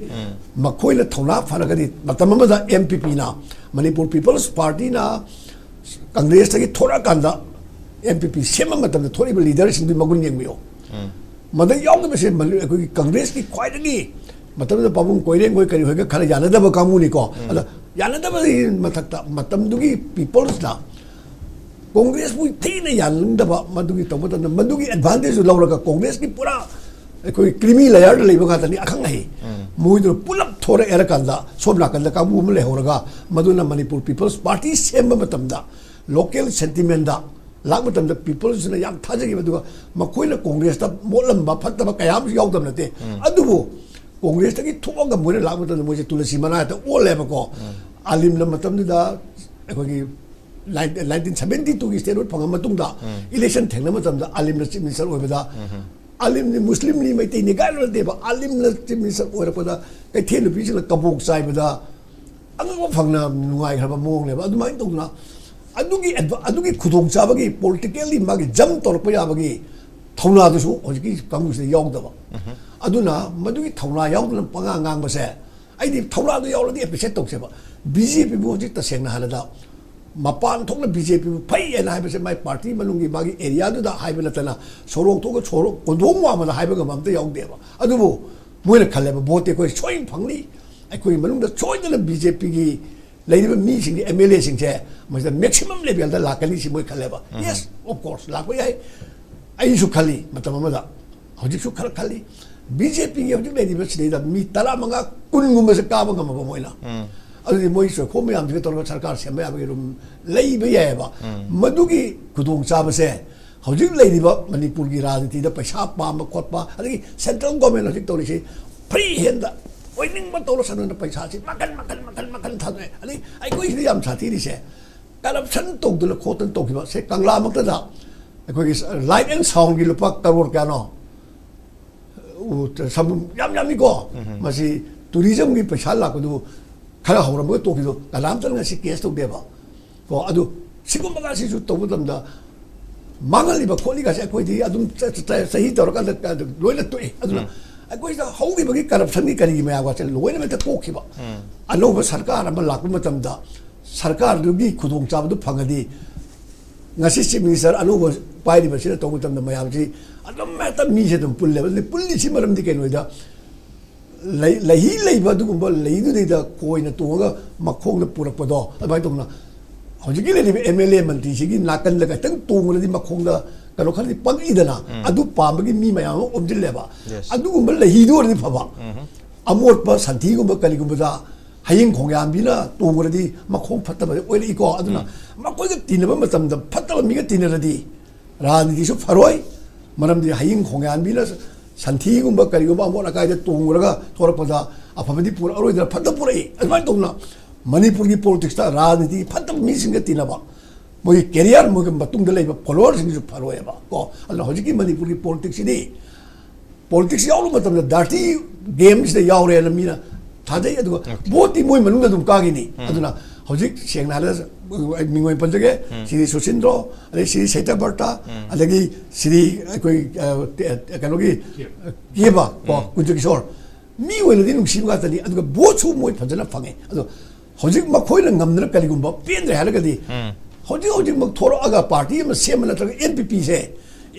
ꯃꯈꯣꯏꯅ ꯊꯧꯅꯥ ꯐꯔꯒꯗꯤ ꯃꯇꯝ ꯑꯃꯗ M P P, Manipur people's ꯄꯥꯔꯇꯤꯅ ꯀꯪꯒ꯭ꯔꯦꯁꯇꯒꯤ ꯊꯣꯔꯛꯑꯀꯥꯟꯗ ꯑꯦꯝ ꯄꯤ ꯄꯤ ꯁꯦꯝꯕ ꯃꯇꯝꯗ ꯊꯣꯛꯏꯕ ꯂꯤꯗꯔꯁꯤꯡꯗꯨꯒꯤ ꯃꯒꯨꯟ ꯌꯦꯡꯕꯤꯌꯨ꯫ ꯃꯗ ꯌꯥꯎꯗꯕꯁꯦ ꯃꯅꯤ-, ꯑꯩꯈꯣꯏꯒꯤ ꯀꯪꯒ꯭ꯔꯦꯁꯀꯤ ꯈ꯭ꯋꯥꯏꯗꯒꯤ ꯃꯇꯝꯗꯨꯗ ꯄꯥꯕꯨꯡ ꯀꯣꯏꯔꯦꯡ ꯍꯣꯏ ꯀꯔꯤ ꯍꯣꯏꯒ ꯈꯔ ꯌꯥꯅꯗꯕ ꯀꯥꯡꯕꯨꯅꯤꯀꯣ꯫ ꯑꯗ ꯌꯥꯅꯗꯕꯒꯤ ꯃꯊꯛꯇ ꯃꯇꯝꯗꯨꯒꯤ ꯄꯤꯄꯜꯁꯅ ꯀꯣꯡꯒ꯭ꯔꯦꯁꯄꯨ ꯊꯤꯅ ꯌꯥꯅꯤꯡꯗꯕ, ꯃꯗꯨꯒꯤ ꯇꯧꯕ ꯃꯇꯝꯗ ꯃꯗꯨꯒꯤ ꯑꯦꯗꯚꯥꯟꯇꯦꯖ ꯂꯧꯔꯒ ꯀꯣꯡꯒ꯭ꯔꯦꯁꯀꯤ ꯄꯨꯔꯥ ꯑꯩꯈꯣꯏ ꯀ꯭ꯔꯤꯃꯤ ꯂꯦꯌꯔꯗ ꯂꯩꯕ ꯉꯥꯛꯇꯅꯤ ꯑꯈꯪ ꯑꯍꯩ꯫ ꯃꯣꯏꯗꯨꯅ ꯄꯨꯂꯞ ꯊꯣꯔꯛꯑꯦꯔꯀꯥꯟꯗ ꯁꯣꯝ ꯅꯥꯀꯟꯗ ꯀꯥꯡꯕꯨ ꯑꯃ ꯂꯩꯍꯧꯔꯒ ꯃꯗꯨꯅ ꯃꯅꯤꯄꯨꯔ ꯄꯤꯄꯜꯁ ꯄꯥꯔꯇꯤ ꯁꯦꯝꯕ ꯃꯇꯝꯗ ꯂꯣꯀꯦꯜ ꯁꯦꯟꯇꯤꯃꯦꯟꯗ ꯂꯥꯛꯄ ꯃꯇꯝꯗ ꯄꯤꯄꯜꯁꯤꯅ ꯌꯥꯝ ꯊꯥꯖꯈꯤꯕ, ꯑꯗꯨꯒ ꯃꯈꯣꯏꯅ ꯀꯣꯡꯒ꯭ꯔꯦꯁꯇ ꯃꯣꯠꯂꯝꯕ ꯐꯠꯇꯕ ꯀꯌꯥ ꯑꯃꯁꯨ ꯌꯥꯎꯗꯕ ꯅꯠꯇꯦ꯫ ꯑꯗꯨꯕꯨ ꯀꯣꯡꯒ꯭ꯔꯦꯁꯇꯒꯤ ꯊꯣꯛꯑꯒ ꯃꯣꯏꯅ ꯂꯥꯛꯄ ꯃꯇꯝꯗ ꯃꯣꯏꯁꯦ ꯇꯨꯂꯁꯤ ꯃꯅꯥ ꯍꯦꯛꯇ ꯑꯣꯜꯂꯦꯕꯀꯣ꯫ ꯑꯥꯂꯤꯝꯅ ꯃꯇꯝꯗꯨꯗ ꯑꯩꯈꯣꯏꯒꯤ nineteen seventy two ꯒꯤ statehood ꯐꯪꯉ ꯃꯇꯨꯡꯗ election ꯊꯦꯡꯅꯕ ꯃꯇꯝꯗ ꯑꯥꯂꯤꯝꯅ chief minister ꯑꯣꯏꯕꯗ, ꯑꯥꯂꯤꯝꯅꯤ, ꯃꯨꯁꯂꯤꯝꯅꯤ, ꯃꯩꯇꯩꯅꯤ ꯀꯥꯏꯅ ꯅꯠꯇꯦꯕ, ꯑꯥꯂꯤꯝꯅ chief minister ꯑꯣꯏꯔꯛꯄꯗ ꯀꯩꯊꯦꯜ ꯅꯨꯄꯤꯁꯤꯡꯅ ꯀꯕꯣꯛ ꯆꯥꯏꯕꯗ ꯑꯉꯛꯄ ꯐꯪꯅ ꯅꯨꯡꯉꯥꯏꯈ꯭ꯔꯕ ꯃꯑꯣꯡꯅꯦꯕ꯫ ꯑꯗꯨꯃꯥꯏꯅ ꯇꯧꯗꯅ ꯑꯗꯨꯒꯤ ꯑꯦꯗꯚ-, ꯑꯗꯨꯒꯤ ꯈꯨꯗꯣꯡꯆꯥꯕꯒꯤ, ꯄꯣꯂꯤꯇꯤꯀꯦꯜꯂꯤ ꯃꯥꯒꯤ ꯖꯝ ꯇꯧꯔꯛꯄ ꯌꯥꯕꯒꯤ ꯊꯧꯅꯥꯗꯨꯁꯨ ꯍꯧꯖꯤꯛꯀꯤ ꯀꯥꯡꯕꯨꯁꯤꯗ ꯌꯥꯎꯗꯕ꯫ ꯑꯗꯨꯅ ꯃꯗꯨꯒꯤ ꯊꯧꯅꯥ ꯌꯥꯎꯗꯅ ꯄꯉꯥꯡ ꯉꯥꯡꯕꯁꯦ ꯑꯩꯗꯤ ꯊꯧꯅꯥꯗꯨ ꯌꯥꯎꯔꯗꯤ ꯑꯦꯄ꯭ꯔꯤꯁꯤꯌꯦꯠ ꯇꯧꯁꯦꯕ꯫ ꯕꯤ ꯖꯦ ꯄꯤꯕꯨ ꯍꯧꯖꯤꯛ ꯇꯁꯦꯡꯅ ꯍꯥꯏꯔꯕꯗ ꯃꯄꯥꯟ ꯊꯣꯛꯅ ꯕꯤ ꯖꯦ ꯄꯤꯕꯨ ꯐꯩ ꯍꯥꯏꯅ ꯍꯥꯏꯕꯁꯦ ꯃꯥꯏ ꯄꯥꯔꯇꯤ ꯃꯅꯨꯡꯒꯤ ꯃꯥꯒꯤ ꯑꯦꯔꯤꯌꯥꯗꯨꯗ ꯍꯥꯏꯕ ꯅꯠꯇꯅ ꯁꯣꯔꯣꯛ ꯊꯣꯛꯑꯒ ꯁꯣꯔꯣꯛ ꯀꯣꯟꯊꯣꯡ ꯋꯥꯡꯃꯗ ꯍꯥꯏꯕ ꯉꯝꯕ ꯑꯝꯇ ꯌꯥꯎꯗꯦꯕ꯫ ꯑꯗꯨꯕꯨ ꯃꯣꯏꯅ ꯈꯜꯂꯦꯕ ꯚꯣꯠꯇꯤ ꯑꯩꯈꯣꯏ ꯁꯣꯏꯅ ꯐꯪꯅꯤ, ꯑꯩꯈꯣꯏ ꯃꯅꯨꯡꯗ ꯁꯣꯏꯗꯅ ꯕꯤ ꯖꯦ ꯄꯤꯒꯤ ꯂꯩꯔꯤꯕ ꯃꯤꯁꯤꯡꯒꯤ ꯑꯦꯝ ꯑꯦꯜ ꯑꯦꯁꯤꯡꯁꯦ ꯃꯁꯤꯗ ꯃꯦꯛꯁꯤꯃꯝ ꯂꯦꯚꯦꯜꯗ ꯂꯥꯛꯀꯅꯤ ꯁꯤ ꯃꯣꯏ ꯈꯜꯂꯦꯕ꯫ ꯌꯦꯁ, ꯑꯣꯐ ꯀꯣꯔꯁ ꯂꯥꯛꯄ ꯌꯥꯏ, ꯑꯩꯁꯨ ꯈꯜꯂꯤ ꯃꯇꯝ ꯑꯃꯗ, ꯍꯧꯖꯤꯛꯁꯨ ꯈꯔ ꯈꯜꯂꯤ꯫ ꯕꯤ ꯖꯦ ꯄꯤꯒꯤ ꯍꯧꯖꯤꯛ ꯂꯩꯔꯤꯕ ꯁꯤꯗꯩꯗ ꯃꯤ ꯇꯔꯥꯃꯉꯥ ꯀꯨꯟꯒꯨꯝꯕꯁꯦ ꯀꯥꯕ ꯉꯝꯃꯕ ꯃꯣꯏꯅ, ꯑꯗꯨꯗꯤ ꯃꯣꯏ ꯆꯣꯏꯈꯣꯝ ꯃꯌꯥꯝꯁꯤꯒ ꯇꯧꯔꯒ ꯁꯔꯀꯥꯔ ꯁꯦꯝꯕ ꯌꯥꯕꯒꯤ ꯔꯨꯝ ꯂꯩꯕ ꯌꯥꯏꯑꯕ꯫ ꯃꯗꯨꯒꯤ ꯈꯨꯗꯣꯡꯆꯥꯕꯁꯦ ꯍꯧꯖꯤꯛ ꯂꯩꯔꯤꯕ ꯃꯅꯤꯄꯨꯔꯒꯤ ꯔꯥꯖꯅꯤꯇꯤꯗ ꯄꯩꯁꯥ ꯄꯥꯝꯕ ꯈꯣꯠꯄ, ꯑꯗꯒꯤ ꯁꯦꯟꯇ꯭ꯔꯦꯜ ꯒꯣꯔꯃꯦꯟ ꯍꯧꯖꯤꯛ ꯇꯧꯔꯤꯁꯤ ꯐ꯭ꯔꯤ ꯍꯦꯟꯗ ꯑꯣꯏꯅꯤꯡꯕ ꯇꯧꯔꯁꯅꯨꯅ ꯄꯩꯁꯥꯁꯤ ꯃꯈꯟ ꯃꯈꯟ ꯃꯈꯟ ꯃꯈꯟ ꯊꯥꯗꯣꯛꯑꯦ꯫ ꯑꯗꯩ ꯑꯩꯈꯣꯏꯁꯤꯗ ꯌꯥꯝ ꯁꯥꯊꯤꯔꯤꯁꯦ, ꯀꯔꯞꯁꯟ ꯇꯧꯗꯅ ꯈꯣꯠꯇꯅ ꯇꯧꯈꯤꯕ ꯁꯦ ꯀꯪꯂꯥꯃꯛꯇꯗ ꯑꯩꯈꯣꯏꯒꯤ ꯂꯥꯏꯠ ꯑꯦꯟ ꯁꯥꯎꯟꯒꯤ ꯂꯨꯄꯥ ꯀꯔꯣꯔ ꯀꯌꯥꯅꯣ? ꯎ, ꯁꯝ-, ꯌꯥꯝ ꯌꯥꯝꯃꯤꯀꯣ꯫ ꯃꯁꯤ ꯇꯨꯔꯤꯖꯝꯒꯤ ꯄꯩꯁꯥ ꯂꯥꯛꯄꯗꯨ ꯈꯔ ꯍꯧꯔꯝꯃꯒ ꯇꯣꯛꯈꯤꯕꯗꯣ ꯀꯅꯥꯝꯇꯅ ꯉꯁꯤ ꯀꯦꯁ ꯇꯧꯗꯦꯕ꯫ ꯀꯣ, ꯑꯗꯨ ꯁꯤꯒꯨꯝꯕꯒꯁꯤꯁꯨ ꯇꯧꯕ ꯃꯇꯝꯗ ꯃꯥꯡꯍꯜꯂꯤꯕ ꯈꯣꯠꯂꯤꯒꯁꯦ ꯑꯩꯈꯣꯏꯗꯤ ꯑꯗꯨꯝ ꯆ-, ꯆ-, ꯆ-, ꯆꯍꯤ ꯇꯧꯔꯀꯥꯟꯗ ꯂꯣꯏꯅ ꯇꯣꯛꯏ꯫ ꯑꯗꯨꯅ ꯑꯩꯈꯣꯏꯗ ꯍꯧꯈꯤꯕꯒꯤ ꯀꯔꯞꯁꯟꯒꯤ ꯀꯔꯤꯒꯤ ꯃꯌꯥꯝꯒꯁꯦ ꯂꯣꯏꯅꯃꯛꯇ ꯀꯣꯛꯈꯤꯕ꯫ ꯑꯅꯧꯕ ꯁꯔꯀꯥꯔ ꯑꯃ ꯂꯥꯛꯄ ꯃꯇꯝꯗ ꯁꯔꯀꯥꯔꯗꯨꯒꯤ ꯈꯨꯗꯣꯡꯆꯥꯕꯗꯨ ꯐꯪꯉꯗꯤ ꯉꯁꯤ ꯆꯤꯐ ꯃꯤꯅꯤꯁꯇꯔ ꯑꯅꯧꯕ ꯄꯥꯏꯔꯤꯕꯁꯤꯅ ꯇꯧꯕ ꯃꯇꯝꯗ ꯃꯌꯥꯝꯁꯤ ꯑꯗꯨꯝ ꯍꯦꯛꯇ ꯃꯤꯁꯦ ꯑꯗꯨꯝ ꯄꯨꯜꯂꯦꯕ꯫ ꯑꯗꯨꯗꯤ ꯄꯨꯜꯂꯤꯁꯤ ꯃꯔꯝꯗꯤ ꯀꯩꯅꯣꯗ ꯂꯩ-, ꯂꯩꯍꯤ ꯂꯩꯕ ꯑꯗꯨꯒꯨꯝꯕ ꯂꯩꯗꯨꯗꯩꯗ ꯀꯣꯏꯅ ꯇꯣꯡꯉꯒ ꯃꯈꯣꯡꯗ ꯄꯨꯔꯛꯄꯗꯣ ꯑꯗꯨꯃꯥꯏꯅ ꯇꯧꯗꯅ ꯍꯧꯖꯤꯛꯀꯤ ꯂꯩꯔꯤꯕ ꯑꯦꯝ ꯑꯦꯜ ꯑꯦ ꯃꯟꯇ꯭ꯔꯤꯁꯤꯒꯤ ꯅꯥꯀꯟꯗ ꯈꯤꯇꯪ ꯇꯣꯡꯉꯨꯔꯗꯤ ꯃꯈꯣꯡꯗ ꯀꯩꯅꯣ ꯈꯔꯗꯤ ꯄꯛꯏꯗꯅ, ꯑꯗꯨ ꯄꯥꯝꯕꯒꯤ ꯃꯤ ꯃꯌꯥꯝ ꯑꯃ ꯑꯣꯝꯁꯤꯜꯂꯦꯕ꯫ ꯑꯗꯨꯒꯨꯝꯕ ꯂꯩꯍꯤꯗꯨ ꯑꯣꯏꯔꯗꯤ ꯐꯕ꯫ ꯑꯃꯣꯠꯄ ꯁꯟꯊꯤꯒꯨꯝꯕ ꯀꯔꯤꯒꯨꯝꯕꯗ ꯍꯌꯤꯡ ꯈꯣꯡꯌꯥꯝꯕꯤꯅ ꯇꯣꯡꯉꯨꯔꯗꯤ ꯃꯈꯣꯡ ꯐꯠꯇꯕ ꯑꯣꯏꯔꯛꯏꯀꯣ꯫ ꯑꯗꯨꯅ ꯃꯈꯣꯏꯒ ꯇꯤꯟꯅꯕ ꯃꯇꯝꯗ ꯐꯠꯇꯕ ꯃꯤꯒ ꯇꯤꯟꯅꯔꯗꯤ ꯔꯥꯖꯅꯤꯇꯤꯁꯨ ꯐꯔꯣꯏ꯫ ꯃꯔꯝꯗꯤ ꯍꯌꯤꯡ ꯈꯣꯡꯌꯥꯟꯕꯤꯅ ꯁꯟꯊꯤꯒꯨꯝꯕ ꯀꯔꯤꯒꯨꯝꯕ ꯑꯃꯣꯠ ꯑꯀꯥꯏꯗ ꯇꯣꯡꯉꯨꯔꯒ ꯊꯣꯔꯛꯄꯗ ꯑꯐꯕꯗꯤ ꯄꯨꯔꯛꯑꯔꯣꯏꯗꯅ ꯐꯠꯇꯕ ꯄꯨꯔꯛꯏ꯫ ꯑꯗꯨꯃꯥꯏꯅ ꯇꯧꯗꯅ ꯃꯅꯤꯄꯨꯔꯒꯤ ꯄꯣꯂꯤꯇꯤꯛꯁꯇ ꯔꯥꯖꯅꯤꯇꯤ ꯐꯠꯇꯕ ꯃꯤꯁꯤꯡꯒ ꯇꯤꯟꯅꯕ, ꯃꯣꯏꯒꯤ ꯀꯦꯔꯤꯌꯔ, ꯃꯣꯏꯒꯤ ꯃꯇꯨꯡꯗ ꯂꯩꯕ ꯐꯣꯂꯣꯋꯔꯁꯤꯡꯁꯨ ꯐꯔꯣꯏꯑꯕ ꯀꯣ꯫ ꯑꯗꯨꯅ ꯍꯧꯖꯤꯛꯀꯤ ꯃꯅꯤꯄꯨꯔꯒꯤ ꯄꯣꯂꯤꯇꯤꯛꯁꯁꯤꯗꯤ ꯄꯣꯂꯤꯇꯤꯛꯁ ꯌꯥꯎꯔꯨꯕ ꯃꯇꯝꯗ ꯗꯥꯔꯇꯤ ꯒꯦꯝꯁꯤꯗ ꯌꯥꯎꯔꯦꯅ ꯃꯤꯅ ꯊꯥꯖꯩ꯫ ꯑꯗꯨꯒ ꯚꯣꯠꯇꯤ ꯃꯣꯏ ꯃꯅꯨꯡꯗ ꯑꯗꯨꯝ ꯀꯥꯈꯤꯅꯤ꯫ ꯑꯗꯨꯅ ꯍꯧꯖꯤꯛ ꯁꯦꯡꯅ ꯍꯥꯏꯔꯒ ꯑꯩ ꯃꯤꯡ ꯑꯣꯏꯅ ꯄꯟꯖꯒꯦ꯫ ꯁ꯭ꯔꯤ ꯁꯨꯁꯤꯟꯗ꯭ꯔꯣ, ꯑꯗꯩ ꯁ꯭ꯔꯤ ꯁꯩꯇꯕ꯭ꯔꯇ, ꯑꯗꯒꯤ ꯁ꯭ꯔꯤ ꯑꯩꯈꯣꯏ, ꯑ, ꯀꯩꯅꯣꯒꯤ, ꯑ, ꯀꯦꯕ ꯀꯣ, ꯀꯨꯟꯖ ꯀꯤꯁꯣꯔ꯫ ꯃꯤ ꯑꯣꯏꯅꯗꯤ ꯅꯨꯡꯁꯤꯕ ꯉꯥꯛꯇꯅꯤ, ꯑꯗꯨꯒ ꯚꯣꯠꯁꯨ ꯃꯣꯏ ꯐꯖꯅ ꯐꯪꯉꯦ꯫ ꯑꯗꯣ ꯍꯧꯖꯤꯛ ꯃꯈꯣꯏꯅ ꯉꯝꯗꯅ ꯀꯔꯤꯒꯨꯝꯕ ꯄꯦꯟꯗ꯭ꯔꯦ ꯍꯥꯏꯔꯒꯗꯤ, ꯍꯧꯖꯤꯛ ꯍꯧꯖꯤꯛꯃꯛ ꯊꯣꯔꯛꯑꯒ ꯄꯥꯔꯇꯤ ꯑꯃ ꯁꯦꯝꯕ ꯅꯠꯇ꯭ꯔꯒ ꯑꯦꯟ ꯄꯤ ꯄꯤꯁꯦ,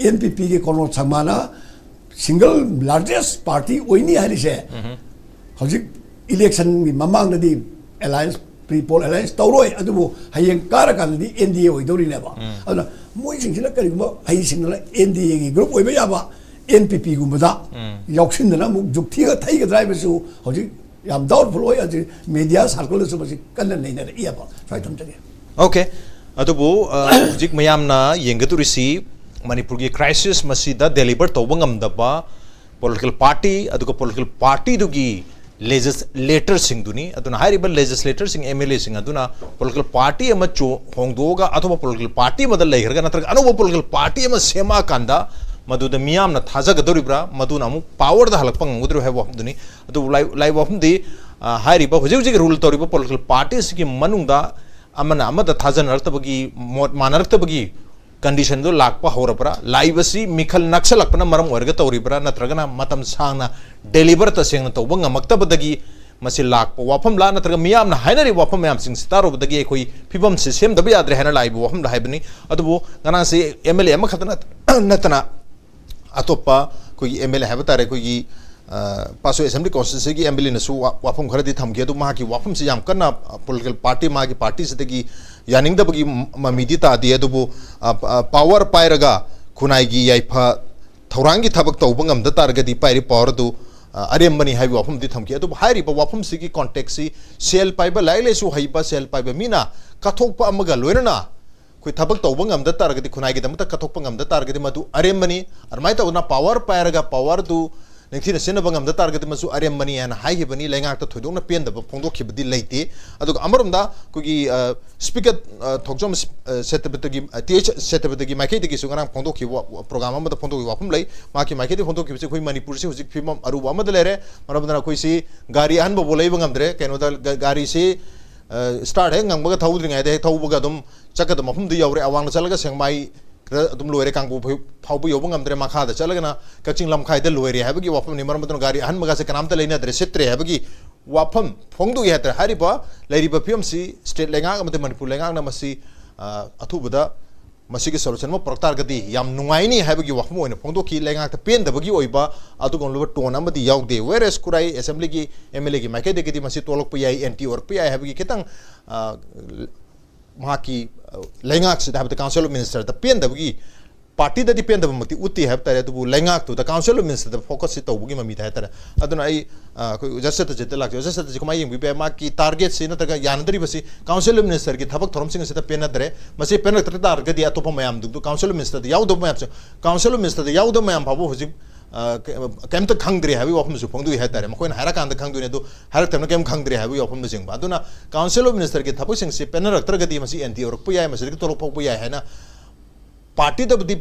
ꯑꯦꯟ ꯄꯤ ꯄꯤꯒꯤ ꯀꯣꯔꯅꯣ ꯁꯪꯃꯥꯅ ꯁꯤꯡꯒꯜ ꯂꯥꯔꯖꯦꯁ ꯄꯥꯔꯇꯤ ꯑꯣꯏꯅꯤ ꯍꯥꯏꯔꯤꯁꯦ, ꯍꯧꯖꯤꯛ ꯏꯂꯦꯛꯁꯟꯒꯤ ꯃꯃꯥꯡꯗꯗꯤ ꯑꯦꯂꯥꯏꯟꯁ, ꯄ꯭ꯔꯤ ꯄꯣꯜ ꯑꯦꯂꯥꯏꯟꯁ ꯇꯧꯔꯣꯏ, ꯑꯗꯨꯕꯨ ꯍꯌꯦꯡ ꯀꯥꯔꯀꯥꯟꯗꯗꯤ ꯑꯦꯟ ꯗꯤ ꯑꯦ ꯑꯣꯏꯗꯧꯔꯤꯅꯦꯕ꯫ ꯑꯗꯨꯅ ꯃꯣꯏꯁꯤꯡꯁꯤꯅ ꯀꯔꯤꯒꯨꯝꯕ ꯍꯩꯁꯤꯡꯅ ꯑꯦꯟ ꯗꯤ ꯑꯦꯒꯤ ꯒ꯭ꯔꯨꯞ ꯑꯣꯏꯕ ꯌꯥꯕ ꯑꯦꯟ ꯄꯤ ꯄꯤꯒꯨꯝꯕꯗ ꯌꯥꯎꯁꯤꯟꯗꯅ ꯑꯃꯨꯛ ꯖꯨꯛꯊꯤꯒ ꯊꯩꯒꯗ꯭ꯔꯥ ꯍꯥꯏꯕꯁꯨ ꯍꯧꯖꯤꯛ ꯌꯥꯝ ꯗꯥꯎꯠꯐꯨꯜ ꯑꯣꯏ꯫ ꯍꯧꯖꯤꯛ ꯃꯦꯗꯤꯌꯥ ꯁꯥꯔꯀꯜꯗꯁꯨ ꯃꯁꯤ ꯀꯟꯅ ꯅꯩꯅꯔꯛꯏꯑꯕ꯫ ꯁ꯭ꯋꯥꯏ ꯊꯝꯖꯒꯦ꯫ ꯑꯣꯀꯦ꯫ ꯑꯗꯨꯕꯨ, ꯑ, ꯍꯧꯖꯤꯛ ꯃꯌꯥꯝꯅ ꯌꯦꯡꯒꯗꯧꯔꯤꯁꯤ ꯃꯅꯤꯄꯨꯔꯒꯤ ꯀ꯭ꯔꯥꯏꯁꯤꯁ ꯃꯁꯤꯗ ꯗꯦꯂꯤꯚꯔ ꯇꯧꯕ ꯉꯝꯗꯕ ꯄꯣꯂꯤꯇꯤꯀꯦꯜ ꯄꯥꯔꯇꯤ, ꯑꯗꯨꯒ ꯄꯣꯂꯤꯇꯤꯀꯦꯜ ꯄꯥꯔꯇꯤꯗꯨꯒꯤ ꯂꯦꯖꯤꯁꯂꯦꯇꯔꯁꯤꯡꯗꯨꯅꯤ꯫ ꯑꯗꯨꯅ ꯍꯥꯏꯔꯤꯕ ꯂꯦꯖꯤꯁꯂꯦꯇꯔꯁꯤꯡ, ꯑꯦꯝ ꯑꯦꯜ ꯑꯦꯁꯤꯡ ꯑꯗꯨꯅ ꯄꯣꯂꯤꯇꯤꯀꯦꯜ ꯄꯥꯔꯇꯤ ꯑꯃ ꯆꯣ-, ꯍꯣꯡꯗꯣꯛꯑꯒ ꯑꯇꯣꯞꯄ ꯄꯣꯂꯤꯇꯤꯀꯦꯜ ꯄꯥꯔꯇꯤ ꯑꯃꯗ ꯂꯩꯈ꯭ꯔꯒ, ꯅꯠꯇ꯭ꯔꯒ ꯑꯅꯧꯕ ꯄꯣꯂꯤꯇꯤꯀꯦꯜ ꯄꯥꯔꯇꯤ ꯑꯃ ꯁꯦꯝꯃꯛꯑꯀꯥꯟꯗ ꯃꯗꯨꯗ ꯃꯤꯌꯥꯝꯅ ꯊꯥꯖꯒꯗꯧꯔꯤꯕ꯭ꯔꯥ, ꯃꯗꯨꯅ ꯑꯃꯨꯛ ꯄꯥꯋꯔꯗ ꯍꯜꯂꯛꯄ ꯉꯝꯒꯗꯧꯔꯤꯕ꯭ꯔꯥ ꯍꯥꯏꯕ ꯋꯥꯐꯝꯗꯨꯅꯤ꯫ ꯑꯗꯨꯕꯨ ꯂꯥꯏ-, ꯂꯥꯏ ꯋꯥꯐꯝꯗꯤ, ꯑ, ꯍꯥꯏꯔꯤꯕ ꯍꯧꯖꯤꯛ ꯍꯧꯖꯤꯛ ꯔꯨꯜ ꯇꯧꯔꯤꯕ ꯄꯣꯂꯤꯇꯤꯀꯦꯜ ꯄꯥꯔꯇꯤꯁꯤꯒꯤ ꯃꯅꯨꯡꯗ ꯑꯃꯅ ꯑꯃꯗ ꯊꯥꯖꯅꯔꯛꯇꯕꯒꯤ, ꯃꯣꯠ ꯃꯥꯟꯅꯔꯛꯇꯕꯒꯤ ꯀꯟꯗꯤꯁꯟꯗꯣ ꯂꯥꯛꯄ ꯍꯧꯔꯕ꯭ꯔꯥ? ꯂꯥꯛꯏꯕꯁꯤ ꯃꯤꯈꯜ ꯅꯛꯁꯜꯂꯛꯄꯅ ꯃꯔꯝ ꯑꯣꯏꯔꯒ ꯇꯧꯔꯤꯕ꯭ꯔꯥ? ꯅꯠꯇ꯭ꯔꯒꯅ ꯃꯇꯝ ꯁꯥꯡꯅ ꯗꯦꯂꯤꯚꯔ ꯇꯁꯦꯡꯅ ꯇꯧꯕ ꯉꯝꯃꯛꯇꯕꯗꯒꯤ ꯃꯁꯤ ꯂꯥꯛꯄ ꯋꯥꯐꯝꯂꯥ? ꯅꯠꯇ꯭ꯔꯒ ꯃꯤꯌꯥꯝꯅ ꯍꯥꯏꯅꯔꯤꯕ ꯋꯥꯐꯝ ꯃꯌꯥꯝꯁꯤꯡꯁꯤ ꯇꯥꯔꯨꯕꯗꯒꯤ ꯑꯩꯈꯣꯏ ꯐꯤꯕꯝꯁꯤ ꯁꯦꯝꯗꯕ ꯌꯥꯗ꯭ꯔꯦ ꯍꯥꯏꯅ ꯂꯥꯛꯏꯕ ꯋꯥꯐꯝꯗ ꯍꯥꯏꯕꯅꯤ꯫ ꯑꯗꯨꯕꯨ ꯉꯔꯥꯡꯁꯤ ꯑꯦꯝ ꯑꯦꯜ ꯑꯦ ꯑꯃꯈꯛꯇ ꯅꯠ-, ꯅꯠꯇꯅ ꯑꯇꯣꯞꯄ ꯑꯩꯈꯣꯏꯒꯤ ꯑꯦꯝ ꯑꯦꯜ ꯑꯦ ꯍꯥꯏꯕ ꯇꯥꯔꯦ, ꯑꯩꯈꯣꯏꯒꯤ, ꯑ, ꯄꯥꯠꯁꯣꯏ ꯑꯦꯁꯦꯝꯕ꯭ꯂꯤ ꯀꯣꯟꯁꯇꯤꯇ꯭ꯋꯦꯟꯁꯤꯒꯤ ꯑꯦꯝ ꯑꯦꯜ ꯑꯦꯅꯁꯨ ꯋꯥ-, ꯋꯥꯐꯝ ꯈꯔꯗꯤ ꯊꯝꯈꯤ꯫ ꯑꯗꯨ ꯃꯍꯥꯛꯀꯤ ꯋꯥꯐꯝꯁꯤ ꯌꯥꯝ ꯀꯟꯅ, ꯑ, ꯄꯣꯂꯤꯇꯤꯀꯦꯜ ꯄꯥꯔꯇꯤ, ꯃꯥꯒꯤ ꯄꯥꯔꯇꯤꯁꯤꯗꯒꯤ ꯌꯥꯅꯤꯡꯗꯕꯒꯤ ꯃ-, ꯃꯃꯤꯗꯤ ꯇꯥꯗꯦ꯫ ꯑꯗꯨꯕꯨ, ꯑ, ꯄ-, ꯑ, ꯄꯥꯋꯔ ꯄꯥꯏꯔꯒ ꯈꯨꯟꯅꯥꯏꯒꯤ ꯌꯥꯏꯐ ꯊꯧꯔꯥꯡꯒꯤ ꯊꯕꯛ ꯇꯧꯕ ꯉꯝꯗ ꯇꯥꯔꯒꯗꯤ ꯄꯥꯏꯔꯤꯕ ꯄꯥꯋꯔ ꯑꯗꯨ, ꯑ, ꯑꯔꯦꯝꯕꯅꯤ ꯍꯥꯏꯕꯒꯤ ꯋꯥꯐꯝꯗꯤ ꯊꯝꯈꯤ꯫ ꯑꯗꯨꯕꯨ ꯍꯥꯏꯔꯤꯕ ꯋꯥꯐꯝꯁꯤꯒꯤ ꯀꯣꯟꯇꯦꯛꯁꯁꯤ ꯁꯦꯜ ꯄꯥꯏꯕ, ꯂꯥꯏꯔꯤꯛ ꯂꯥꯏꯁꯨ ꯍꯩꯕ, ꯁꯦꯜ ꯄꯥꯏꯕ ꯃꯤꯅ ꯀꯠꯊꯣꯛꯄ ꯑꯃꯒ ꯂꯣꯏꯅꯅ ꯑꯩꯈꯣꯏ ꯊꯕꯛ ꯇꯧꯕ ꯉꯝꯗ ꯇꯥꯔꯒꯗꯤ, ꯈꯨꯟꯅꯥꯏꯒꯤꯗꯃꯛꯇ ꯀꯠꯊꯣꯛꯄ ꯉꯝꯗ ꯇꯥꯔꯒꯗꯤ, ꯃꯗꯨ ꯑꯔꯦꯝꯕꯅꯤ꯫ ꯑꯗꯨꯃꯥꯏꯅ ꯇꯧꯗꯅ ꯄꯥꯋꯔ ꯄꯥꯏꯔꯒ ꯄꯥꯋꯔꯗꯨ ꯅꯤꯡꯊꯤꯅ ꯁꯤꯖꯤꯟꯅꯕ ꯉꯝꯗ ꯇꯥꯔꯒꯗꯤ, ꯃꯁꯨ ꯑꯔꯦꯝꯕꯅꯤ ꯍꯥꯏꯅ ꯍꯥꯏꯈꯤꯕꯅꯤ꯫ ꯂꯩꯉꯥꯛꯇ ꯊꯣꯏꯗꯣꯛꯅ ꯄꯦꯟꯗꯕ ꯐꯣꯡꯗꯣꯛꯈꯤꯕꯗꯤ ꯂꯩꯇꯦ꯫ ꯑꯗꯨꯒ ꯑꯃꯔꯣꯝꯗ ꯑꯩꯈꯣꯏꯒꯤ, ꯑ, ꯁ꯭ꯄꯤꯀꯔ, ꯑ, ꯊꯣꯛꯆꯣꯝ, ꯑ, ꯁꯦꯇꯄꯇꯒꯤ, ꯑ, ꯇꯤ ꯑꯩꯆ ꯁꯦꯇꯄꯇꯒꯤ ꯃꯥꯏꯀꯩꯗꯒꯤꯁꯨ ꯉꯔꯥꯡ ꯐꯣꯡꯗꯣꯛꯈꯤꯕ ꯋꯥ-, ꯋꯥ-, ꯄ꯭ꯔꯣꯒ꯭ꯔꯥꯝ ꯑꯃꯗ ꯐꯣꯡꯗꯣꯛꯈꯤꯕ ꯋꯥꯐꯝ ꯂꯩ꯫ ꯃꯍꯥꯛꯀꯤ ꯃꯥꯏꯀꯩꯗꯒꯤ ꯐꯣꯡꯗꯣꯛꯈꯤꯕꯁꯤ ꯑꯩꯈꯣꯏ ꯃꯅꯤꯄꯨꯔꯁꯤ ꯍꯧꯖꯤꯛ ꯐꯤꯕꯝ ꯑꯔꯨꯕ ꯑꯃꯗ ꯂꯩꯔꯦ꯫ ꯃꯔꯝ ꯑꯗꯨꯅ ꯑꯩꯈꯣꯏꯁꯤ ꯒꯥꯔꯤ ꯑꯍꯟꯕꯐꯥꯎ ꯂꯩꯕ ꯉꯝꯗ꯭ꯔꯦ꯫ ꯀꯩꯅꯣꯗ ꯒ-, ꯒꯥꯔꯤꯁꯤ ꯁ꯭ꯇꯥꯔꯠ ꯍꯦꯛ ꯉꯪꯕꯒ ꯊꯧꯗ꯭ꯔꯤꯉꯩꯗ ꯍꯦꯛ ꯊꯧꯕꯒ ꯑꯗꯨꯝ ꯆꯠꯀꯗꯕ ꯃꯐꯝꯗꯨ ꯌꯧꯔꯦ꯫ ꯑꯋꯥꯡꯗ ꯆꯠꯂꯒ ꯁꯦꯡꯃꯥꯏ ꯈꯔ ꯑꯗꯨꯝ ꯂꯣꯏꯔꯦ, ꯀꯥꯡꯄꯣꯛꯄꯤ ꯐꯥꯎꯕ ꯌꯧꯕ ꯉꯝꯗ꯭ꯔꯦ, ꯃꯈꯥꯗ ꯆꯠꯂꯒꯅ ꯀꯛꯆꯤꯡ ꯂꯝꯈꯥꯏꯗ ꯂꯣꯏꯔꯦ ꯍꯥꯏꯕꯒꯤ ꯋꯥꯐꯝꯅꯤ꯫ ꯃꯔꯝ ꯑꯗꯨꯅ ꯒꯥꯔꯤ ꯑꯍꯟꯕꯒꯁꯦ ꯀꯅꯥꯝꯇ ꯂꯩꯅꯗ꯭ꯔꯦ, ꯁꯤꯠꯇ꯭ꯔꯦ ꯍꯥꯏꯕꯒꯤ ꯋꯥꯐꯝ ꯐꯣꯡꯗꯣꯛꯏ ꯍꯥꯏꯇꯥꯔꯦ꯫ ꯍꯥꯏꯔꯤꯕ ꯂꯩꯔꯤꯕ ꯐꯤꯕꯝꯁꯤ ꯁ꯭ꯇꯦꯠ ꯂꯩꯉꯥꯛ ꯑꯃꯗꯤ ꯃꯅꯤꯄꯨꯔ ꯂꯩꯉꯥꯛꯅ ꯃꯁꯤ, ꯑ, ꯑꯊꯨꯕꯗ ꯃꯁꯤꯒꯤ ꯁꯣꯂꯨꯁꯟ ꯑꯃ ꯄꯨꯔꯛ ꯇꯥꯔꯒꯗꯤ ꯌꯥꯝ ꯅꯨꯡꯉꯥꯏꯅꯤ ꯍꯥꯏꯕꯒꯤ ꯋꯥꯐꯝ ꯑꯣꯏꯅ ꯐꯣꯡꯗꯣꯛꯈꯤ꯫ ꯂꯩꯉꯥꯛꯇ ꯄꯦꯟꯗꯕꯒꯤ ꯑꯣꯏꯕ ꯑꯗꯨꯒꯨꯝꯂꯕ ꯇꯣꯟ ꯑꯃꯗꯤ ꯌꯥꯎꯗꯦ꯫ Whereas ꯈꯨꯔꯥꯏ ꯑꯦꯁꯦꯝꯕ꯭ꯂꯤꯒꯤ ꯑꯦꯝ ꯑꯦꯜ ꯑꯦꯒꯤ ꯃꯥꯏꯀꯩꯗꯒꯤꯗꯤ ꯃꯁꯤ ꯇꯣꯛꯂꯛꯄ ꯌꯥꯏ, ꯑꯦꯟꯇꯤ ꯑꯣꯏꯔꯛꯄ ꯌꯥꯏ ꯍꯥꯏꯕꯒꯤ ꯈꯤꯇꯪ, ꯑ, ꯃꯍꯥꯛꯀꯤ, ꯑ, ꯂꯩꯉꯥꯛꯁꯤꯗ, ꯍꯥꯏꯕꯗꯤ ꯀꯥꯎꯟꯁꯤꯜ ꯑꯣꯐ ꯃꯤꯅꯤꯁꯇꯔꯗ ꯄꯦꯟꯗꯕꯒꯤ, ꯄꯥꯔꯇꯤꯗꯗꯤ ꯄꯦꯟꯗꯕꯃꯛꯇꯤ ꯎꯠꯇꯦ ꯍꯥꯏꯕ ꯇꯥꯔꯦ, ꯑꯗꯨꯕꯨ ꯂꯩꯉꯥꯛꯇꯨꯗ, ꯀꯥꯎꯟꯁꯤꯜ ꯑꯣꯐ ꯃꯤꯅꯤꯁꯇꯔꯗ ꯐꯣꯀꯁꯁꯤ ꯇꯧꯕꯒꯤ ꯃꯃꯤꯗ ꯍꯥꯏꯇꯥꯔꯦ꯫ ꯑꯗꯨꯅ ꯑꯩ, ꯑ, ꯑꯩꯈꯣꯏ ꯑꯣꯖꯥ ꯁꯇ꯭ꯌꯖꯤꯠꯇ ꯂꯥꯛꯆꯩ꯫ ꯑꯣꯖꯥ ꯁꯇ꯭ꯌꯖꯤꯠ ꯀꯃꯥꯏꯅ ꯌꯦꯡꯕꯤꯕ ꯌꯥꯏ? ꯃꯥꯒꯤ ꯇꯥꯔꯒꯦꯠꯁꯤ ꯅꯠꯇ꯭ꯔꯒ ꯌꯥꯅꯗ꯭ꯔꯤꯕꯁꯤ ꯀꯥꯎꯟꯁꯤꯜ ꯑꯣꯐ ꯃꯤꯅꯤꯁꯇꯔꯒꯤ ꯊꯕꯛ ꯊꯧꯔꯝꯁꯤꯡ ꯑꯁꯤꯗ ꯄꯦꯟꯅꯗ꯭ꯔꯦ, ꯃꯁꯤ ꯄꯦꯟꯅꯔꯛꯇ ꯇꯥꯔꯒꯗꯤ ꯑꯇꯣꯞꯄ ꯃꯌꯥꯝꯗꯨ, ꯀꯥꯎꯟꯁꯤꯜ ꯑꯣꯐ ꯃꯤꯅꯤꯁꯇꯔꯗ ꯌꯥꯎꯗꯕ ꯃꯌꯥꯝꯁꯦ, ꯀꯥꯎꯟꯁꯤꯜ ꯑꯣꯐ ꯃꯤꯅꯤꯁꯇꯔꯗ ꯌꯥꯎꯗꯕ ꯃꯌꯥꯝ ꯐꯥꯎꯕ ꯍꯧꯖꯤꯛ, ꯑ, ꯀ-, ꯀꯩꯝꯇ ꯈꯪꯗ꯭ꯔꯦ ꯍꯥꯏꯕꯒꯤ ꯋꯥꯐꯝꯁꯨ ꯐꯣꯡꯗꯣꯛꯏ ꯍꯥꯏꯇꯥꯔꯦ꯫ ꯃꯈꯣꯏꯅ ꯍꯥꯏꯔꯀꯥꯟꯗ ꯈꯪꯗꯣꯏꯅꯦ, ꯑꯗꯨ ꯍꯥꯏꯔꯛꯇꯕꯅ ꯀꯩꯝ ꯈꯪꯗ꯭ꯔꯦ ꯍꯥꯏꯕꯒꯤ ꯋꯥꯐꯝꯅꯆꯤꯡꯕ꯫ ꯑꯗꯨꯅ ꯀꯥꯎꯟꯁꯤꯜ ꯑꯣꯐ ꯃꯤꯅꯤꯁꯇꯔꯒꯤ ꯊꯕꯛꯁꯤꯡꯁꯤ ꯄꯦꯟꯅꯔꯛꯇ꯭ꯔꯒꯗꯤ ꯃꯁꯤ ꯑꯦꯟꯇꯤ ꯑꯣꯏꯔꯛꯄ ꯌꯥꯏ, ꯃꯁꯤꯗꯒꯤ ꯊꯣꯛꯂꯛꯄ ꯌꯥꯏ ꯍꯥꯏꯅ ꯄꯥꯔꯇꯤꯗꯕꯨꯗꯤ,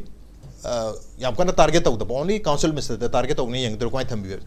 ꯑ, ꯌꯥꯝ ꯀꯟꯅ ꯇꯥꯔꯒꯦꯠ ꯇꯧꯗꯕ, ꯑꯣꯟꯂꯤ ꯀꯥꯎꯟꯁꯤꯜ ꯃꯤꯅꯤꯁꯇꯔꯗ ꯇꯥꯔꯒꯦꯠ ꯇꯧꯅꯤ꯫ ꯌꯦꯡꯗ꯭ꯔꯣ? ꯀꯃꯥꯏꯅ ꯊꯝꯕꯤꯕ?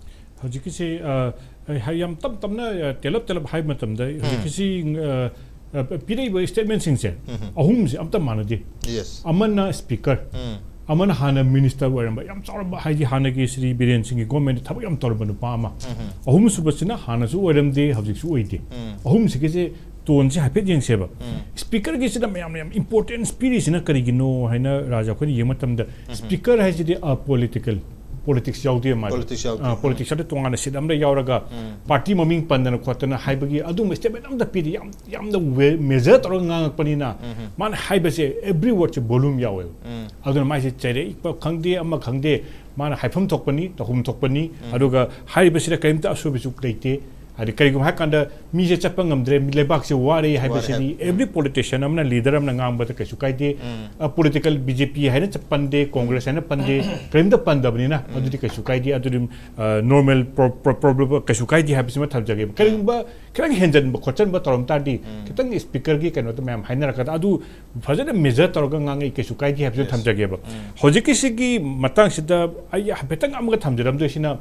ꯍꯧꯖꯤꯛꯀꯤꯁꯤ, ꯑ, ꯑꯩ ꯍꯥꯏ-, ꯌꯥꯝ ꯇꯞ ꯇꯞꯅ, ꯑ, ꯇꯦꯜꯂꯞ ꯇꯦꯜꯂꯞ ꯍꯥꯏꯕ ꯃꯇꯝꯗ, ꯎꯝ꯫ ꯍꯧꯖꯤꯛꯀꯤꯁꯤ, ꯑ, ꯑ, ꯄꯤꯔꯛꯏꯕ ꯁ꯭ꯇꯦꯠꯃꯦꯟꯁꯤꯡꯁꯦ ꯎꯝ꯫ ꯑꯍꯨꯝꯁꯦ ꯑꯝꯇ ꯃꯥꯟꯅꯗꯦ꯫ ꯌꯦꯁ꯫ ꯑꯃꯅ ꯁ꯭ꯄꯤꯀꯔ, ꯎꯝ꯫ ꯑꯃꯅ ꯍꯥꯟꯅ ꯃꯤꯅꯤꯁꯇꯔ ꯑꯣꯏꯔꯝꯕ, ꯌꯥꯝ ꯆꯥꯎꯔꯝꯕ, ꯍꯥꯏꯗꯤ ꯍꯥꯟꯅꯒꯤ ꯁ꯭ꯔꯤ ꯕꯤꯔꯦꯟ ꯁꯤꯡꯒꯤ ꯒꯣꯔꯃꯦꯟꯗ ꯊꯕꯛ ꯌꯥꯝ ꯇꯧꯔꯝꯕ ꯅꯨꯄꯥ ꯑꯃ꯫ ꯎꯝ꯫ ꯑꯍꯨꯝꯁꯨꯕꯁꯤꯅ ꯍꯥꯟꯅꯁꯨ ꯑꯣꯏꯔꯝꯗꯦ, ꯍꯧꯖꯤꯛꯁꯨ ꯑꯣꯏꯗꯦ꯫ ꯎꯝ꯫ ꯑꯍꯨꯝꯁꯤꯒꯤꯁꯦ ꯇꯣꯟꯁꯦ ꯍꯥꯏꯐꯦꯠ ꯌꯦꯡꯁꯦꯕ꯫ ꯎꯝ꯫ ꯁ꯭ꯄꯤꯀꯔꯒꯤꯁꯤꯗ ꯃꯌꯥꯝꯅ ꯌꯥꯝ ꯏꯝꯄꯣꯔꯇꯦꯟꯁ ꯄꯤꯔꯤꯁꯤꯅ ꯀꯔꯤꯒꯤꯅꯣ ꯍꯥꯏꯅ, ꯔꯥꯖ, ꯑꯩꯈꯣꯏꯅ ꯌꯦꯡꯕ ꯃꯇꯝꯗ, ꯎꯝ꯫ ꯁ꯭ꯄꯤꯀꯔ ꯍꯥꯏꯁꯤꯗꯤ ꯑꯄꯣꯂꯤꯇꯤꯀꯦꯜ, ꯄꯣꯂꯤꯇꯤꯛꯁ ꯌꯥꯎꯗꯦ ꯃꯥꯗꯤ꯫ ꯄꯣꯂꯤꯇꯤꯛꯁ ꯌꯥꯎꯗꯦ꯫ ꯑ, ꯄꯣꯂꯤꯇꯤꯛꯁ ꯌꯥꯎꯗꯦ, ꯇꯣꯉꯥꯟꯅ ꯁꯤꯠ ꯑꯃꯗ ꯌꯥꯎꯔꯒ ꯎꯝ꯫ ꯄꯥꯔꯇꯤ ꯃꯃꯤꯡ ꯄꯟꯗꯅ ꯈꯣꯠꯇꯅ ꯍꯥꯏꯕꯒꯤ ꯑꯗꯨꯒꯨꯝꯕ ꯁ꯭ꯇꯦꯠꯃꯦꯟ ꯑꯝꯇ ꯄꯤꯗꯦ꯫ ꯌꯥꯝ, ꯌꯥꯝꯅ ꯋꯦ-, ꯃꯦꯖꯔ ꯇꯧꯔꯒ ꯉꯥꯡꯉꯛꯄꯅꯤꯅ ꯎꯝ꯫ ꯃꯥꯅ ꯍꯥꯏꯕꯁꯦ ꯑꯦꯕ꯭ꯔꯤ ꯋꯥꯔꯗꯁꯦ ꯚꯣꯂꯨꯝ ꯌꯥꯎꯋꯦꯕ꯫ ꯎꯝ꯫ ꯑꯗꯨꯅ ꯃꯥꯏꯁꯦ ꯆꯩꯔꯛꯄ ꯈꯪꯗꯦ, ꯑꯃ ꯈꯪꯗꯦ, ꯃꯥꯅ ꯍꯥꯏꯐꯝ ꯊꯣꯛꯄꯅꯤ, ꯇꯧꯐꯝ ꯊꯣꯛꯄꯅꯤ꯫ ꯎꯝ꯫ ꯑꯗꯨꯒ ꯍꯥꯏꯔꯤꯕꯁꯤꯗ ꯀꯔꯤꯝꯇ ꯑꯁꯣꯏꯕꯁꯨ ꯂꯩꯇꯦ꯫ ꯍꯥꯏꯗꯤ ꯀꯔꯤꯒꯨꯝꯕ ꯍꯥꯏꯔ ꯀꯥꯟꯗ ꯃꯤꯁꯦ ꯆꯠꯄ ꯉꯝꯗ꯭ꯔꯦ, ꯃꯤ ꯂꯩꯕꯥꯛꯁꯦ ꯋꯥꯔꯦ ꯍꯥꯏꯕꯁꯤꯗꯤ ꯋꯥꯔꯦ ꯍꯥꯏꯕ꯫ ꯑꯦꯕ꯭ꯔꯤ ꯄꯣꯂꯤꯇꯤꯁꯤꯌꯟ ꯑꯃꯅ, ꯂꯤꯗꯔ ꯑꯃꯅ ꯉꯥꯡꯕꯗ ꯀꯩꯁꯨ ꯀꯥꯏꯗꯦ꯫ ꯎꯝ꯫ ꯑ, ꯄꯣꯂꯤꯇꯤꯀꯦꯜ ꯕꯤ ꯖꯦ ꯄꯤ ꯍꯥꯏꯅ ꯆꯠ-, ꯄꯟꯗꯦ, ꯀꯣꯡꯒ꯭ꯔꯦꯁ ꯍꯥꯏꯅ ꯄꯟꯗꯦ, ꯀꯔꯤꯝꯇ ꯄꯟꯗꯕꯅꯤꯅ ꯎꯝ꯫ ꯃꯗꯨꯗꯤ ꯀꯩꯁꯨ ꯀꯥꯏꯗꯦ꯫ ꯑꯗꯨꯗꯤ, ꯑ, ꯅꯣꯔꯃꯦꯜ ꯄ꯭ꯔꯣ-, ꯄ꯭ꯔꯣ-, ꯄ꯭ꯔꯣꯕ꯭ꯂꯦꯝ ꯀꯩꯁꯨ ꯀꯥꯏꯗꯦ ꯍꯥꯏꯕꯁꯤꯃ ꯊꯝꯖꯒꯦꯕ꯫ ꯎꯝ꯫ ꯀꯔꯤꯒꯨꯝꯕ ꯈꯤꯇꯪ ꯍꯦꯟꯖꯟꯕ ꯈꯣꯠꯆꯟꯕ ꯇꯧꯔꯝ ꯇꯥꯔꯗꯤ ꯎꯝ꯫ ꯈꯤꯇꯪ ꯁ꯭ꯄꯤꯀꯔꯒꯤ ꯀꯩꯅꯣꯗ ꯃꯌꯥꯝ ꯍꯥꯏꯅꯔꯛꯀꯗ ꯑꯗꯨ ꯐꯖꯅ ꯃꯦꯖꯔ ꯇꯧꯔꯒ ꯉꯥꯡꯉꯛꯏ, ꯀꯩꯁꯨ ꯀꯥꯏꯗꯦ ꯍꯥꯏꯕꯁꯨ ꯌꯦꯁ꯫ ꯊꯝꯖꯒꯦꯕ꯫ ꯎꯝ꯫ ꯍꯧꯖꯤꯛꯀꯤꯁꯤꯒꯤ ꯃꯇꯥꯡꯁꯤꯗ ꯑꯩ ꯍꯥꯏꯐꯦꯠꯇꯪ ꯑꯃꯒ ꯊꯝꯖꯔꯝꯗꯣꯏꯁꯤꯅ,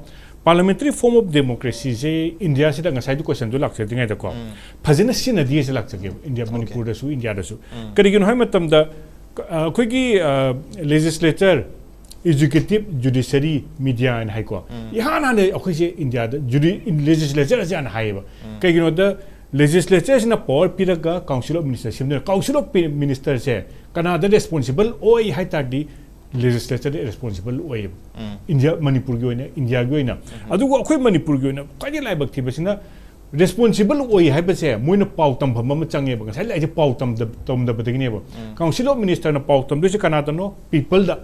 Parliamentary form of democracy ꯁꯦ ꯏꯟꯗꯤꯌꯥꯁꯤꯗ ꯉꯁꯥꯏꯗꯨ question ꯗꯨ ꯂꯥꯛꯆꯗ꯭ꯔꯤꯉꯩꯗꯀꯣ, ꯐꯖꯅ ꯁꯤꯖꯤꯟꯅꯗꯤ ꯍꯥꯏꯁꯦ ꯂꯥꯛꯆꯒꯦꯕ, ꯏꯟꯗꯤꯌꯥ, ꯃꯅꯤꯄꯨꯔꯗꯁꯨ, ꯏꯟꯗꯤꯌꯥꯗꯁꯨ꯫ ꯀꯔꯤꯒꯤꯅꯣ ꯍꯥꯏꯕ ꯃꯇꯝꯗ, ꯑ, ꯑꯩꯈꯣꯏꯒꯤ, ꯑ, legislature, executive, judiciary, media ꯍꯥꯏꯅ ꯍꯥꯏꯀꯣ꯫ ꯏꯍꯥꯟ ꯍꯥꯟꯅ ꯑꯩꯈꯣꯏꯁꯦ ꯏꯟꯗꯤꯌꯥꯗ ꯖꯨꯗꯤ-, legislature ꯑꯁꯦ ꯍꯥꯟꯅ ꯍꯥꯏꯌꯦꯕ꯫ ꯀꯩꯒꯤꯅꯣꯗ, legislature ꯁꯤꯅ power ꯄꯤꯔꯒ Council of Minister ꯁꯦꯝꯗꯣꯏꯅꯦ꯫ Council of P-, Minister ꯁꯦ ꯀꯅꯥꯗ responsible ꯑꯣꯏ ꯍꯥꯏ ꯇꯥꯔꯗꯤ, legislature ꯗ responsible ꯑꯣꯏꯌꯦꯕ꯫ ꯏꯟꯗꯤꯌꯥ, ꯃꯅꯤꯄꯨꯔꯒꯤ ꯑꯣꯏꯅ, ꯏꯟꯗꯤꯌꯥꯒꯤ ꯑꯣꯏꯅ꯫ ꯑꯗꯨꯒ ꯑꯩꯈꯣꯏ ꯃꯅꯤꯄꯨꯔꯒꯤ ꯑꯣꯏꯅ ꯈ꯭ꯋꯥꯏꯗꯒꯤ ꯂꯥꯏꯕꯛ ꯊꯤꯕꯁꯤꯅ, responsible ꯑꯣꯏ ꯍꯥꯏꯕꯁꯦ ꯃꯣꯏꯅ ꯄꯥꯎ ꯇꯝꯐꯝ ꯑꯃ ꯆꯪꯉꯦꯕ꯫ ꯉꯁꯥꯏ ꯂꯥꯛꯏꯁꯦ ꯄꯥꯎ ꯇꯝꯗ-, ꯇꯝꯗꯕꯗꯒꯤꯅꯦꯕ꯫ Council of Minister ꯅ ꯄꯥꯎ ꯇꯝꯗꯣꯏꯁꯦ ꯀꯅꯥꯗꯅꯣ? People ꯗ꯫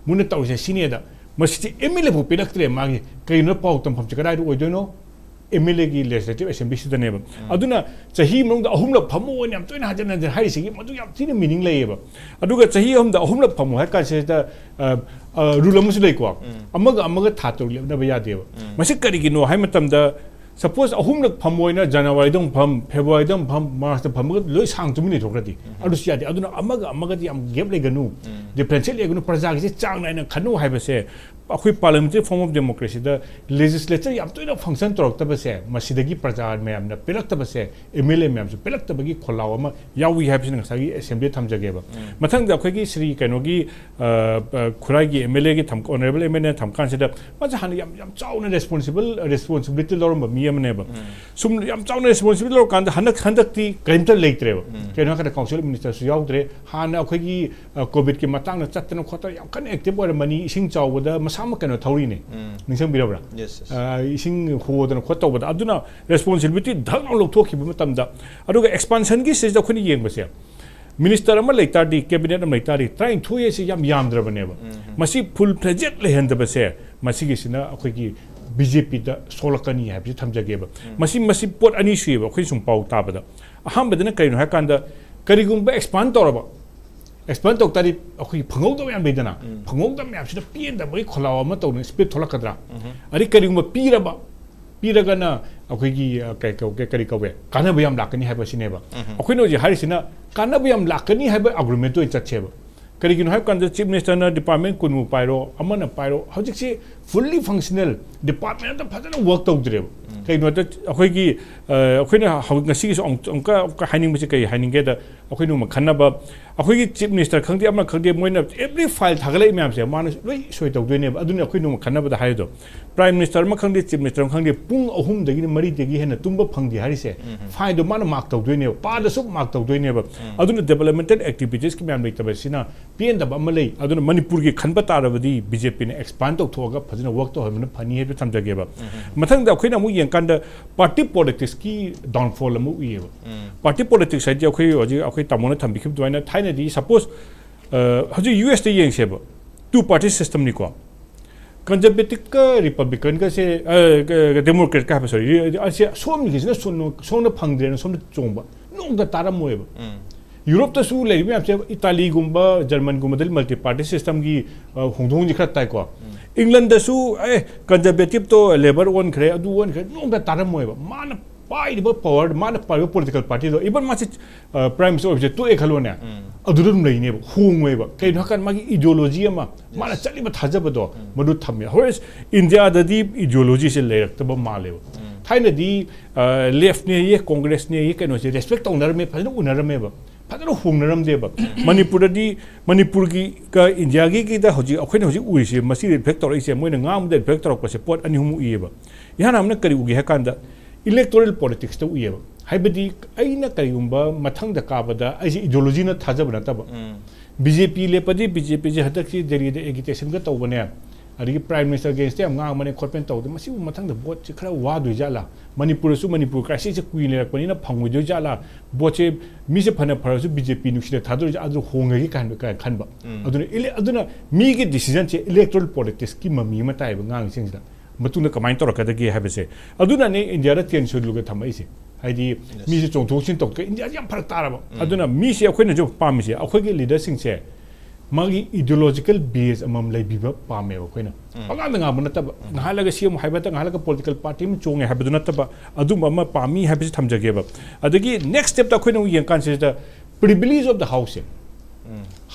ꯃꯣꯏꯅ ꯇꯧꯔꯤꯁꯦ ꯁꯤꯅꯦꯗ꯫ ꯃꯁꯤꯗꯤ M L A ꯐꯥꯎ ꯄꯤꯔꯛꯇ꯭ꯔꯦ ꯃꯥꯒꯤ꯫ ꯀꯩꯅꯣ ꯄꯥꯎ ꯇꯝꯐꯝꯁꯦ ꯀꯗꯥꯏꯗ ꯑꯣꯏꯗꯣꯏꯅꯣ? M L A ꯒꯤ legislative assembly ꯁꯤꯗꯅꯦꯕ꯫ ꯑꯗꯨꯅ ꯆꯍꯤ ꯃꯅꯨꯡꯗ ꯑꯍꯨꯝꯂꯛ ꯐꯝꯃꯣ ꯍꯥꯏꯅ ꯌꯥꯝ ꯇꯣꯏꯅ ꯍꯟꯖꯤꯟ ꯍꯟꯖꯤꯟ ꯍꯥꯏꯔꯤꯁꯤꯒꯤ ꯃꯗꯨ ꯌꯥꯝ ꯊꯤꯅ meaning ꯂꯩꯌꯦꯕ꯫ ꯑꯗꯨꯒ ꯆꯍꯤ ꯑꯍꯨꯝꯗ ꯑꯍꯨꯝꯂꯛ ꯐꯝꯃꯣ ꯍꯥꯏ ꯀꯥꯟꯁꯤꯗ, ꯑ, ꯑ, rule ꯑꯃꯁꯨ ꯂꯩꯀꯣ꯫ ꯑꯃꯒ ꯑꯃꯒ ꯊꯥ ꯇꯔꯨꯛ ꯂꯦꯞꯅꯕ ꯌꯥꯗꯦꯕ꯫ ꯃꯁꯤ ꯀꯔꯤꯒꯤꯅꯣ ꯍꯥꯏ ꯃꯇꯝꯗ, suppose ꯑꯍꯨꯝꯂꯛ ꯐꯝꯃꯣ ꯍꯥꯏꯅ January ꯗ ꯑꯃꯨꯛ ꯐꯝ, February ꯗ ꯑꯃꯨꯛ ꯐꯝ, March ꯇ ꯐꯝꯃꯒ ꯂꯣꯏ ꯁꯥꯡ ꯇꯨꯃꯤꯟ ꯂꯩꯊꯣꯛꯈ꯭ꯔꯗꯤ, ꯑꯗꯨꯁꯨ ꯌꯥꯗꯦ꯫ ꯑꯗꯨꯅ ꯑꯃꯒ ꯑꯃꯒꯗꯤ ꯌꯥꯝ gap ꯂꯩꯒꯅꯨ, differentiate ꯂꯩꯒꯅꯨ, ꯄ꯭ꯔꯖꯥꯒꯤꯁꯦ ꯆꯥꯡ ꯅꯥꯏꯅ ꯈꯟꯅꯧ ꯍꯥꯏꯕꯁꯦ ꯑꯩꯈꯣꯏ parliamentary form of democracy the legislature ꯌꯥꯝ ꯇꯣꯏꯅ function ꯇꯧꯔꯛꯇꯕꯁꯦ, ꯃꯁꯤꯗꯒꯤ ꯄ꯭ꯔꯖꯥ ꯃꯌꯥꯝꯅ ꯄꯦꯜꯂꯛꯇꯕꯁꯦ, M L A ꯃꯌꯥꯝꯁꯨ ꯄꯦꯜꯂꯛꯇꯕꯒꯤ ꯈꯣꯜꯂꯥꯎ ꯑꯃ ꯌꯥꯎꯏ ꯍꯥꯏꯕꯁꯤꯅ ꯉꯁꯥꯏꯒꯤ assembly ꯗ ꯊꯝꯖꯒꯦꯕ꯫ ꯃꯊꯪꯗ ꯑꯩꯈꯣꯏꯒꯤ ꯁ꯭ꯔꯤ ꯀꯩꯅꯣꯒꯤ, ꯑ, ꯑ, ꯈꯨꯔꯥꯏꯒꯤ M L A ꯒꯤ ꯊꯝ-, honourable M L A ꯅ ꯊꯝ ꯀꯥꯟꯁꯤꯗ ꯃꯥꯁꯦ ꯍꯥꯟꯅ ꯌꯥꯝ, ꯌꯥꯝ ꯆꯥꯎꯅ responsible, responsibility ꯂꯧꯔꯝꯕ ꯃꯤ ꯑꯃꯅꯦꯕ꯫ ꯁꯨꯝ ꯌꯥꯝ ꯆꯥꯎꯅ responsibility ꯂꯧꯔꯀꯥꯟꯗ ꯍꯟꯗꯛ, ꯍꯟꯗꯛꯇꯤ ꯀꯔꯤꯝꯇ ꯂꯩꯇ꯭ꯔꯦꯕ꯫ ꯀꯩꯅꯣ ꯍꯥꯏꯔꯀꯥꯟꯗ Council of Minister ꯁꯨ ꯌꯥꯎꯗ꯭ꯔꯦ꯫ ꯍꯥꯟꯅ ꯑꯩꯈꯣꯏꯒꯤ, ꯑ, COVID ꯀꯤ ꯃꯇꯥꯡꯗ ꯆꯠꯇꯅ ꯈꯣꯠꯇꯅ ꯌꯥꯝ ꯀꯟꯅ active ꯑꯣꯏꯔꯝꯕꯅꯤ꯫ ꯏꯁꯤꯡ ꯆꯥꯎꯕꯗ ꯃꯁꯥꯃꯛ ꯀꯩꯅꯣ ꯊꯧꯔꯤꯅꯦ꯫ ꯅꯤꯡꯁꯤꯡꯕꯤꯔꯕ꯭ꯔꯥ? Yes, yes. ꯑ, ꯏꯁꯤꯡ ꯍꯣꯗꯅ ꯈꯣꯠ ꯇꯧꯕꯗ꯫ ꯑꯗꯨꯅ responsibility ꯙꯛ ꯂꯥꯎ ꯂꯧꯊꯣꯛꯈꯤꯕ ꯃꯇꯝꯗ, ꯑꯗꯨꯒ expansion ꯒꯤ ꯁꯤꯗ ꯑꯩꯈꯣꯏꯅ ꯌꯦꯡꯕꯁꯦ, minister ꯑꯃ ꯂꯩ ꯇꯥꯔꯗꯤ, cabinet ꯑꯃ ꯂꯩ ꯇꯥꯔꯗꯤ, ꯇꯔꯥꯅꯤꯊꯣꯏ ꯑꯁꯤ ꯌꯥꯝ ꯌꯥꯝꯗ꯭ꯔꯕꯅꯦꯕ꯫ ꯃꯁꯤ full fledged ꯂꯩꯍꯟꯗꯕꯁꯦ, ꯃꯁꯤꯒꯤꯁꯤꯅ ꯑꯩꯈꯣꯏꯒꯤ B J P ꯗ ꯁꯣꯛꯂꯛꯀꯅꯤ ꯍꯥꯏꯕꯁꯤ ꯊꯝꯖꯒꯦꯕ꯫ ꯃꯁꯤ, ꯃꯁꯤ ꯄꯣꯠ ꯑꯅꯤ ꯁꯨꯏꯌꯦꯕ ꯑꯩꯈꯣꯏꯅ ꯁꯨꯝ ꯄꯥꯎ ꯇꯥꯕꯗ꯫ ꯑꯍꯥꯟꯕꯗꯅ ꯀꯔꯤꯅꯣ ꯍꯥꯏꯀꯥꯟꯗ, ꯀꯔꯤꯒꯨꯝꯕ expand ꯇꯧꯔꯕ, expand ꯇꯧ ꯇꯥꯔꯗꯤ ꯑꯩꯈꯣꯏꯒꯤ ꯐꯪꯍꯧꯗꯕ ꯌꯥꯝ ꯂꯩꯗꯅ, ꯐꯪꯍꯧꯗꯕ ꯃꯌꯥꯝꯁꯤꯗ ꯄꯦꯟꯗꯕꯒꯤ ꯈꯣꯜꯂꯥꯎ ꯑꯃ ꯇꯧꯗꯅ speech ꯊꯣꯛꯂꯛꯀꯗ꯭ꯔꯥ? ꯑꯗꯩ ꯀꯔꯤꯒꯨꯝꯕ ꯄꯤꯔꯕ, ꯄꯤꯔꯒꯅ ꯑꯩꯈꯣꯏꯒꯤ, ꯑ, ꯀꯩ ꯀꯧꯒꯦ, ꯀꯔꯤ ꯀꯧꯒꯦ, ꯀꯥꯟꯅꯕ ꯌꯥꯝ ꯂꯥꯛꯀꯅꯤ ꯍꯥꯏꯕꯁꯤꯅꯦꯕ꯫ ꯑꯩꯈꯣꯏꯅ ꯍꯧꯖꯤꯛ ꯍꯥꯏꯔꯤꯁꯤꯅ ꯀꯥꯟꯅꯕ ꯌꯥꯝ ꯂꯥꯛꯀꯅꯤ ꯍꯥꯏꯕ argument ꯇ ꯑꯣꯏꯅ ꯆꯠꯁꯦꯕ꯫ ꯀꯔꯤꯒꯤꯅꯣ ꯍꯥꯏꯕ ꯀꯥꯟꯗ Chief Minister ꯅ department ꯀꯨꯟꯃꯨꯛ ꯄꯥꯏꯔꯣ, ꯑꯃꯅ ꯄꯥꯏꯔꯣ, ꯍꯧꯖꯤꯛꯁꯤ fully functional department ꯑꯝꯇ ꯐꯖꯅ work ꯇꯧꯗ꯭ꯔꯦꯕ꯫ ꯀꯩꯅꯣꯗ ꯑꯩꯈꯣꯏꯒꯤ ꯑ, ꯑꯩꯈꯣꯏꯅ ꯍꯧ- ꯉꯁꯤꯒꯤꯁꯨ ꯑꯃꯨꯛ- ꯑꯃꯨꯛꯀ ꯑꯃꯨꯛꯀ ꯍꯥꯏꯅꯤꯡꯕꯁꯦ ꯀꯩ ꯍꯥꯏꯅꯤꯡꯒꯦꯗ, ꯑꯩꯈꯣꯏ ꯅꯣꯡꯃ ꯈꯟꯅꯕ, ꯑꯩꯈꯣꯏꯒꯤ chief minister ꯈꯪꯗꯦ, ꯑꯃ ꯈꯪꯗꯦ, ꯃꯣꯏꯅ every file ꯊꯥꯒꯠꯂꯛꯏ ꯃꯌꯥꯝꯁꯦ ꯃꯥꯅ ꯂꯣꯏ ꯁꯣꯏ ꯇꯧꯗꯣꯏꯅꯦꯕ꯫ ꯑꯗꯨꯅ ꯑꯩꯈꯣꯏ ꯅꯣꯡꯃ ꯈꯟꯅꯕꯗ ꯍꯥꯏꯗꯣ, prime minister ꯑꯃ ꯈꯪꯗꯦ, chief minister ꯑꯃ ꯈꯪꯗꯦ, ꯄꯨꯡ ꯑꯍꯨꯝꯗꯒꯤꯅ ꯃꯔꯤꯗꯒꯤ ꯍꯦꯟꯅ ꯇꯨꯝꯕ ꯐꯪꯗꯦ ꯍꯥꯏꯔꯤꯁꯦ fileꯗꯣ ꯃꯥꯅ mark ꯇꯧꯗꯣꯏꯅꯦꯕ, ꯄꯥꯗꯁꯨ mark ꯇꯧꯗꯣꯏꯅꯦꯕ꯫ ꯑꯗꯨꯅ developmental activitiesꯀꯤ ꯃꯌꯥꯝ ꯂꯩꯇꯕꯁꯤꯅ ꯄꯦꯟꯗꯕ ꯑꯃ ꯂꯩ꯫ ꯑꯗꯨꯅ ꯃꯅꯤꯄꯨꯔꯒꯤ ꯈꯟꯕ ꯇꯥꯔꯕꯗꯤ BJPꯅ expand ꯇꯧꯊꯣꯛꯑꯒ ꯐꯖꯅ work ꯇꯧꯍꯟꯕꯅ ꯐꯅꯤ ꯍꯥꯏꯕꯗꯨ ꯊꯝꯖꯒꯦꯕ꯫ ꯃꯊꯪꯗ ꯑꯩꯈꯣꯏꯅ ꯑꯃꯨꯛ ꯌꯦꯡꯀꯥꯟꯗ party politicsꯀꯤ downfall ꯑꯃ ꯎꯏꯌꯦꯕ꯫ Party politics ꯍꯥꯏꯗꯤ ꯑꯩꯈꯣꯏ ꯍꯧꯖꯤꯛ ꯑꯩꯈꯣꯏ ꯇꯥꯃꯣꯅ ꯊꯝꯕꯤꯈꯤꯕ ꯑꯗꯨꯃꯥꯏꯅ ꯊꯥꯏꯅꯗꯤ suppose, ꯑ, ꯍꯧꯖꯤꯛ USꯇ ꯌꯦꯡꯁꯦꯕ, two party systemꯅꯤꯀꯣ꯫ Conservativeꯀ Republicanꯒꯁꯦ, ꯑ, ꯀ- Democratꯀ ꯍꯥꯏꯕ, sorry, ꯑꯁꯦ ꯁꯣꯝꯒꯤꯁꯤꯅ ꯁꯣꯝ- ꯁꯣꯝꯗ ꯐꯪꯗ꯭ꯔꯦꯅ ꯁꯣꯝꯗ ꯆꯣꯡꯕ ꯅꯣꯡꯗ ꯇꯥꯔꯝꯃꯣꯏꯕ꯫ Europeꯇꯁꯨ ꯂꯩꯔꯤꯕ ꯃꯌꯥꯝꯁꯦ, Italyꯒꯨꯝꯕ, Germanꯒꯨꯝꯕꯗ multi party systemꯒꯤ, ꯑ, ꯍꯣꯡꯗꯣꯛ ꯍꯣꯡꯖꯤꯟ ꯈꯔ ꯇꯥꯏꯀꯣ꯫ Englandꯗꯁꯨ ꯑꯦ conservativeꯇꯣ Labour ꯑꯣꯟꯈ꯭ꯔꯦ, ꯑꯗꯨ ꯑꯣꯟꯈ꯭ꯔꯦ, ꯅꯣꯡꯗ ꯇꯥꯔꯝꯃꯣꯏꯕ꯫ ꯃꯥꯅ ꯄꯥꯏꯔꯤꯕ power, ꯃꯥꯅ ꯄꯥꯏꯔꯤꯕ political partyꯗꯣ, even ꯃꯥꯁꯦ, ꯑ, prime minister ꯑꯣꯏꯕꯁꯦ ꯇꯣꯛꯑꯦ ꯈꯜꯂꯣꯅꯦ, ꯑꯗꯨꯗ ꯑꯗꯨꯝ ꯂꯩꯅꯦꯕ, ꯍꯣꯡꯉꯣꯏꯕ꯫ ꯀꯩꯅꯣ ꯍꯥꯏꯀꯥꯟꯗ ꯃꯥꯒꯤ ideology ꯑꯃ, ꯃꯥꯅ ꯆꯠꯂꯤꯕ ꯊꯥꯖꯕꯗꯣ, ꯃꯗꯨ ꯊꯝꯃꯦ꯫ Whereas Indiaꯗꯗꯤ ideologyꯁꯦ ꯂꯩꯔꯛꯇꯕ ꯃꯥꯜꯂꯦꯕ꯫ ꯊꯥꯏꯅꯗꯤ, ꯑ, leftꯅꯦꯌꯦ, congressꯅꯦꯌꯦ, ꯀꯩꯅꯣꯁꯦ respect ꯇꯧꯅꯔꯝꯃꯦ, ꯐꯖꯅ ꯎꯅꯔꯝꯃꯦꯕ, ꯐꯖꯅ ꯍꯣꯡꯅꯔꯝꯗꯦꯕ꯫ ꯃꯅꯤꯄꯨꯔꯗꯗꯤ, ꯃꯅꯤꯄꯨꯔꯒꯤ ꯀ Indiaꯒꯤꯗ ꯍꯧꯖꯤꯛ ꯑꯩꯈꯣꯏꯅ ꯍꯧꯖꯤꯛ ꯎꯔꯤꯁꯦ, ꯃꯁꯤ reflect ꯇꯧꯔꯛꯏꯁꯦ, ꯃꯣꯏꯅ ꯉꯥꯡꯕꯗ reflect ꯇꯧꯔꯛꯄꯁꯦ ꯄꯣꯠ ꯑꯅꯤ ꯑꯍꯨꯝ ꯎꯏꯌꯦꯕ꯫ ꯏꯍꯥꯟ ꯍꯥꯟꯕꯅ ꯀꯔꯤ ꯎꯒꯦ ꯍꯥꯏ ꯀꯥꯟꯗ, electoral politicsꯇ ꯎꯏꯌꯦꯕ꯫ ꯍꯥꯏꯕꯗꯤ ꯑꯩꯅ ꯀꯔꯤꯒꯨꯝꯕ ꯃꯊꯪꯗ ꯀꯥꯕꯗ ꯑꯩꯁꯦ ideologyꯅ ꯊꯥꯖꯕ ꯅꯠꯇꯕ, BJP ꯂꯦꯞꯄꯗꯤ BJPꯁꯦ ꯍꯟꯗꯛꯁꯤ ꯗꯦꯜꯂꯤꯗ agitationꯒ ꯇꯧꯕꯅꯦ, ꯑꯗꯒꯤ prime minister againstꯇ ꯌꯥꯝ ꯉꯥꯡꯕꯅꯦ ꯈꯣꯠꯄꯅꯦ ꯇꯧꯕꯗ, ꯃꯁꯤꯕꯨ ꯃꯊꯪꯗ voteꯁꯦ ꯈꯔ ꯋꯥꯗꯣꯏ ꯖꯥꯠꯂꯥ? ꯃꯅꯤꯄꯨꯔꯗꯁꯨ ꯃꯅꯤꯄꯨꯔ crisisꯁꯦ ꯀꯨꯏꯅ ꯂꯩꯔꯛꯄꯅꯤꯅ ꯐꯪꯉꯣꯏꯗꯣꯏ ꯖꯥꯠꯂꯥ? Voteꯁꯦ ꯃꯤꯁꯦ ꯐꯅ ꯐꯔꯁꯨ BJP ꯅꯨꯡꯁꯤꯅ ꯊꯥꯗꯣꯔꯛꯏ ꯖꯥꯠꯂꯥ? ꯑꯗꯨ ꯍꯣꯡꯉꯒꯦ ꯀꯥꯏꯅ ꯀꯥꯏꯅ ꯈꯟꯕ꯫ ꯑꯗꯨꯅ ele- ꯑꯗꯨꯅ ꯃꯤꯒꯤ decisionꯁꯦ electoral politicsꯀꯤ ꯃꯃꯤ ꯑꯃ ꯇꯥꯏꯌꯦꯕ ꯉꯥꯡꯉꯤꯁꯤꯡꯁꯤꯗ꯫ ꯃꯇꯨꯡꯗ ꯀꯃꯥꯏꯅ ꯇꯧꯔꯛꯀꯗꯒꯦ ꯍꯥꯏꯕꯁꯦ꯫ ꯑꯗꯨꯅꯅꯦ Indiaꯗ ten scheduleꯂꯒ ꯊꯝꯃꯛꯏꯁꯦ꯫ ꯍꯥꯏꯗꯤ ꯃꯤꯁꯦ ꯆꯣꯡꯊꯣꯛ ꯆꯣꯡꯁꯤꯟ ꯇꯧꯗ꯭ꯔꯦ, Indiaꯁꯦ ꯌꯥꯝ ꯐꯔꯛ ꯇꯥꯔꯕ꯫ ꯑꯗꯨꯅ ꯃꯤꯁꯦ ꯑꯩꯈꯣꯏꯅꯁꯨ ꯄꯥꯝꯃꯤꯁꯦ, ꯑꯩꯈꯣꯏꯒꯤ leaderꯁꯤꯡꯁꯦ ꯃꯥꯒꯤ ideological base ꯑꯃꯃꯝ ꯂꯩꯕꯤꯕ ꯄꯥꯝꯃꯦꯕ ꯑꯩꯈꯣꯏꯅ꯫ ꯄꯉꯥꯡꯗ ꯉꯥꯡꯕ ꯅꯠꯇꯕ, ꯉꯥꯏꯍꯥꯛꯂꯒ ꯁꯤ ꯑꯃꯨꯛ ꯍꯥꯏꯕ ꯅꯠꯇ, ꯉꯥꯏꯍꯥꯛꯂꯒ political party ꯑꯃ ꯆꯣꯡꯉꯦ ꯍꯥꯏꯕꯗꯨ ꯅꯠꯇꯕ, ꯑꯗꯨꯝꯕ ꯑꯃ ꯄꯥꯝꯃꯤ ꯍꯥꯏꯕꯁꯤ ꯊꯝꯖꯒꯦꯕ꯫ ꯑꯗꯒꯤ next stepꯇ ꯑꯩꯈꯣꯏꯅ ꯑꯃꯨꯛ ꯌꯦꯡꯀꯥꯟꯁꯤꯗ privilege of the houseꯁꯦ,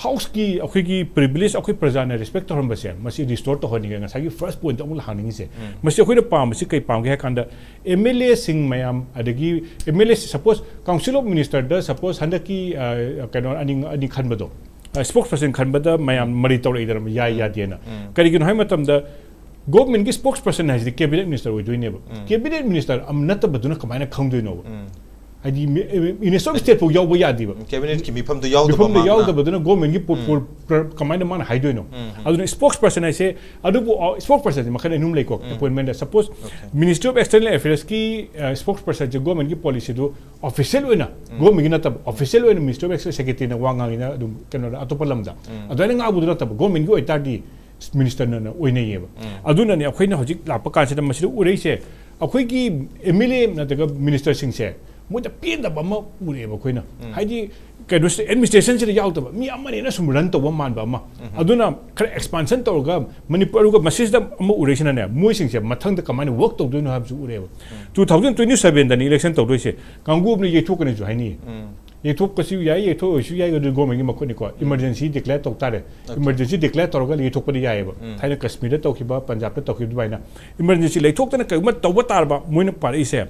ꯍꯥꯎꯁꯀꯤ ꯑꯩꯈꯣꯏꯒꯤ ꯄ꯭ꯔꯤꯚꯤꯂꯦꯖ ꯑꯩꯈꯣꯏ ꯄ꯭ꯔꯖꯥꯅ ꯔꯦꯁꯄꯦꯛ ꯇꯧꯍꯟꯕꯁꯦ, ꯃꯁꯤ ꯔꯤꯁꯇꯣꯔ ꯇꯧꯍꯟꯅꯤꯡꯉꯦ꯫ ꯉꯁꯥꯏꯒꯤ ꯐꯥꯔꯁ ꯄꯣꯏꯟꯠꯇ ꯑꯃꯨꯛ ꯍꯪꯅꯤꯡꯉꯤꯁꯦ, ꯃꯁꯤ ꯑꯩꯈꯣꯏꯅ ꯄꯥꯝꯕꯁꯤ ꯀꯩ ꯄꯥꯝꯒꯦ ꯍꯥꯏ ꯀꯥꯟꯗ, ꯑꯦꯝ ꯑꯦꯜ ꯑꯦꯁꯤꯡ ꯃꯌꯥꯝ, ꯑꯗꯒꯤ M L A, suppose council of ꯃꯤꯅꯤꯁꯇꯔꯗ ꯁꯄꯣꯁ ꯍꯟꯗꯛꯀꯤ ꯑ, ꯀꯩꯅꯣ ꯑꯅꯤ, ꯑꯅꯤ ꯈꯟꯕꯗꯣ, ꯁ꯭ꯄꯣꯛꯁ ꯄꯔꯁꯟ ꯈꯟꯕꯗ ꯃꯌꯥꯝ ꯃꯔꯩ ꯇꯧꯔꯛꯏꯗꯅ, ꯌꯥꯏ ꯌꯥꯗꯦꯅ꯫ ꯀꯔꯤꯒꯤꯅꯣ ꯍꯥꯏꯕ ꯃꯇꯝꯗ, ꯒꯣꯔꯃꯦꯟꯒꯤ ꯁ꯭ꯄꯣꯛꯁ ꯄꯔꯁꯟ ꯍꯥꯏꯁꯤꯗꯤ ꯀꯦꯕꯤꯅꯦꯠ ꯃꯤꯅꯤꯁꯇꯔ ꯑꯣꯏꯗꯣꯏꯅꯦꯕ꯫ ꯀꯦꯕꯤꯅꯦꯠ ꯃꯤꯅꯤꯁꯇꯔ ꯑꯃ ꯅꯠꯇꯕꯗꯨꯅ ꯀꯃꯥꯏꯅ ꯈꯪꯗꯣꯏꯅꯣꯕ? ꯍꯥꯏꯗꯤ ꯃꯤꯅꯤꯁꯇꯔ ꯑꯣꯐ ꯁ꯭ꯇꯦꯠ ꯐꯥꯎ ꯌꯥꯎꯕ ꯌꯥꯗꯦꯕ꯫ ꯀꯦꯕꯤꯅꯦꯠꯀꯤ ꯃꯤꯐꯝꯗꯨ ꯌꯥꯎꯗꯕ ꯃꯤꯐꯝꯗ ꯃꯥ ꯉꯥ- ꯌꯥꯎꯗꯕꯗꯨꯅ ꯒꯣꯔꯃꯦꯟꯒꯤ ꯄꯣ- ꯄꯣ- ꯄ꯭ꯔ- ꯀꯃꯥꯏꯅ ꯃꯥꯅ ꯍꯥꯏꯗꯣꯏꯅꯣ? ꯑꯗꯨꯅ ꯁ꯭ꯄꯣꯛꯁ ꯄꯔꯁꯟ ꯍꯥꯏꯁꯦ, ꯑꯗꯨꯕꯨ ꯁ꯭ꯄꯣꯛꯁ ꯄꯔꯁꯟꯁꯦ ꯃꯈꯜ ꯑꯅꯤ ꯑꯍꯨꯝ ꯂꯩꯀꯣ꯫ ꯑꯦꯄꯣꯏꯟꯃꯦꯟꯗ, ꯁꯄꯣꯁ ꯃꯤꯅꯤꯁꯇ꯭ꯔꯤ ꯑꯣꯐ ꯑꯦꯛꯁꯇꯔꯅꯦꯜ ꯑꯦꯐꯤꯌꯔꯁꯀꯤ ꯁ꯭ꯄꯣꯛꯁ ꯄꯔꯁꯟꯁꯦ ꯒꯣꯔꯃꯦꯟꯒꯤ ꯄꯣꯂꯤꯁꯤꯗꯨ ꯑꯣꯐꯤꯁꯤꯌꯦꯜ ꯑꯣꯏꯅ, ꯒꯣꯔꯃꯦꯟꯒꯤ ꯅꯠꯇꯕ, ꯑꯣꯐꯤꯁꯤꯌꯦꯜ ꯑꯣꯏꯅ ꯃꯤꯅꯤꯁꯇ꯭ꯔꯤ ꯑꯣꯐ ꯑꯦꯛꯁꯇꯔꯅꯦꯜ ꯁꯦꯀ꯭ꯔꯦꯇꯔꯤꯅ ꯋꯥ ꯉꯥꯡꯉꯤꯅ ꯑꯗꯨꯝ ꯀꯩꯅꯣꯗ ꯑꯇꯣꯞꯄ ꯂꯝꯗ ꯑꯗꯨꯃꯥꯏꯅ ꯉꯥꯡꯕꯗꯨ ꯅꯠꯇꯕ, ꯒꯣꯔꯃꯦꯟꯒꯤ ꯑꯣꯏꯇꯥꯔꯗꯤ ꯃꯤꯅꯤꯁꯇꯔꯅ ꯑꯣꯏꯅꯩꯌꯦꯕ꯫ ꯑꯗꯨꯅꯅꯦ ꯑꯩꯈꯣꯏꯅ ꯍꯧꯖꯤꯛ ꯂꯥꯛꯄ ꯀꯥꯟꯁꯤꯗ ꯃꯁꯤꯗ ꯎꯔꯛꯏꯁꯦ, ꯑꯩꯈꯣꯏꯒꯤ ꯑꯦꯝ ꯑꯦꯜ ꯑꯦ ꯅꯠꯇ꯭ꯔꯒ ꯃꯤꯅꯤꯁꯇꯔꯁꯤꯡꯁꯦ ꯃꯣꯏꯗ ꯄꯦꯟꯗꯕ ꯑꯃ ꯎꯔꯛꯑꯦꯕ ꯑꯩꯈꯣꯏꯅ꯫ ꯍꯥꯏꯗꯤ ꯀꯩꯅꯣꯁꯤꯗ, ꯑꯦꯗꯃꯤꯅꯤꯁꯇ꯭ꯔꯦꯁꯟꯁꯤꯗ ꯌꯥꯎꯗꯕ ꯃꯤ ꯑꯃꯅꯤꯅ ꯁꯨꯝ ꯔꯟ ꯇꯧꯕ ꯃꯥꯟꯕ ꯑꯃ꯫ ꯑꯗꯨꯅ ꯈꯔ ꯑꯦꯛꯁꯄꯥꯟꯁꯟ ꯇꯧꯔꯒ ꯃꯅꯤꯄꯨꯔ, ꯑꯗꯨꯒ ꯃꯁꯤꯁꯤꯗ ꯑꯃ ꯎꯔꯛꯏꯁꯤꯅꯅꯦ, ꯃꯣꯏꯁꯤꯡꯁꯦ ꯃꯊꯪꯗ ꯀꯃꯥꯏꯅ ꯋꯔꯛ ꯇꯧꯗꯣꯏꯅꯣ ꯍꯥꯏꯕꯁꯨ ꯎꯔꯛꯑꯦꯕ꯫ ꯇꯨ ꯊꯥꯎꯖꯟ ꯇ꯭ꯋꯦꯟꯇꯤ ꯁꯕꯦꯟꯗꯅꯤ ꯏꯂꯦꯛꯁꯟ ꯇꯧꯗꯣꯏꯁꯦ, ꯀꯥꯡꯕꯨ ꯑꯃꯅ ꯌꯩꯊꯣꯛꯀꯅꯤꯁꯨ ꯍꯥꯏꯅꯩ꯫ ꯌꯩꯊꯣꯛꯄꯁꯨ ꯌꯥꯏ, ꯌꯩꯊꯣꯛꯑꯣꯏꯁꯨ ꯌꯥꯏ, ꯑꯗꯨ ꯒꯣꯔꯃꯦꯟꯒꯤ ꯃꯈꯨꯠꯅꯤꯀꯣ꯫ ꯏꯃꯔꯖꯦꯟꯁꯤ ꯗꯤꯀ꯭ꯂꯦꯌꯔ ꯇꯧ ꯇꯥꯔꯦ꯫ ꯏꯃꯔꯖꯦꯟꯁꯤ ꯗꯤꯀ꯭ꯂꯦꯌꯔ ꯇꯧꯔꯒ ꯌꯩꯊꯣꯛꯄꯗꯤ ꯌꯥꯏꯑꯕ꯫ ꯊꯥꯏꯅ ꯀꯁꯃꯤꯔꯗ ꯇꯧꯈꯤꯕ, ꯄꯟꯖꯥꯕꯇ ꯇꯧꯈꯤꯕ ꯑꯗꯨꯃꯥꯏꯅ ꯏꯃꯔꯖꯦꯟꯁꯤ ꯂꯩꯊꯣꯛꯇꯅ ꯀꯔꯤꯒꯨꯝꯕ ꯇꯧꯕ ꯇꯥꯔꯕ, ꯃꯣꯏꯅ ꯄꯥꯔꯛꯏꯁꯦ,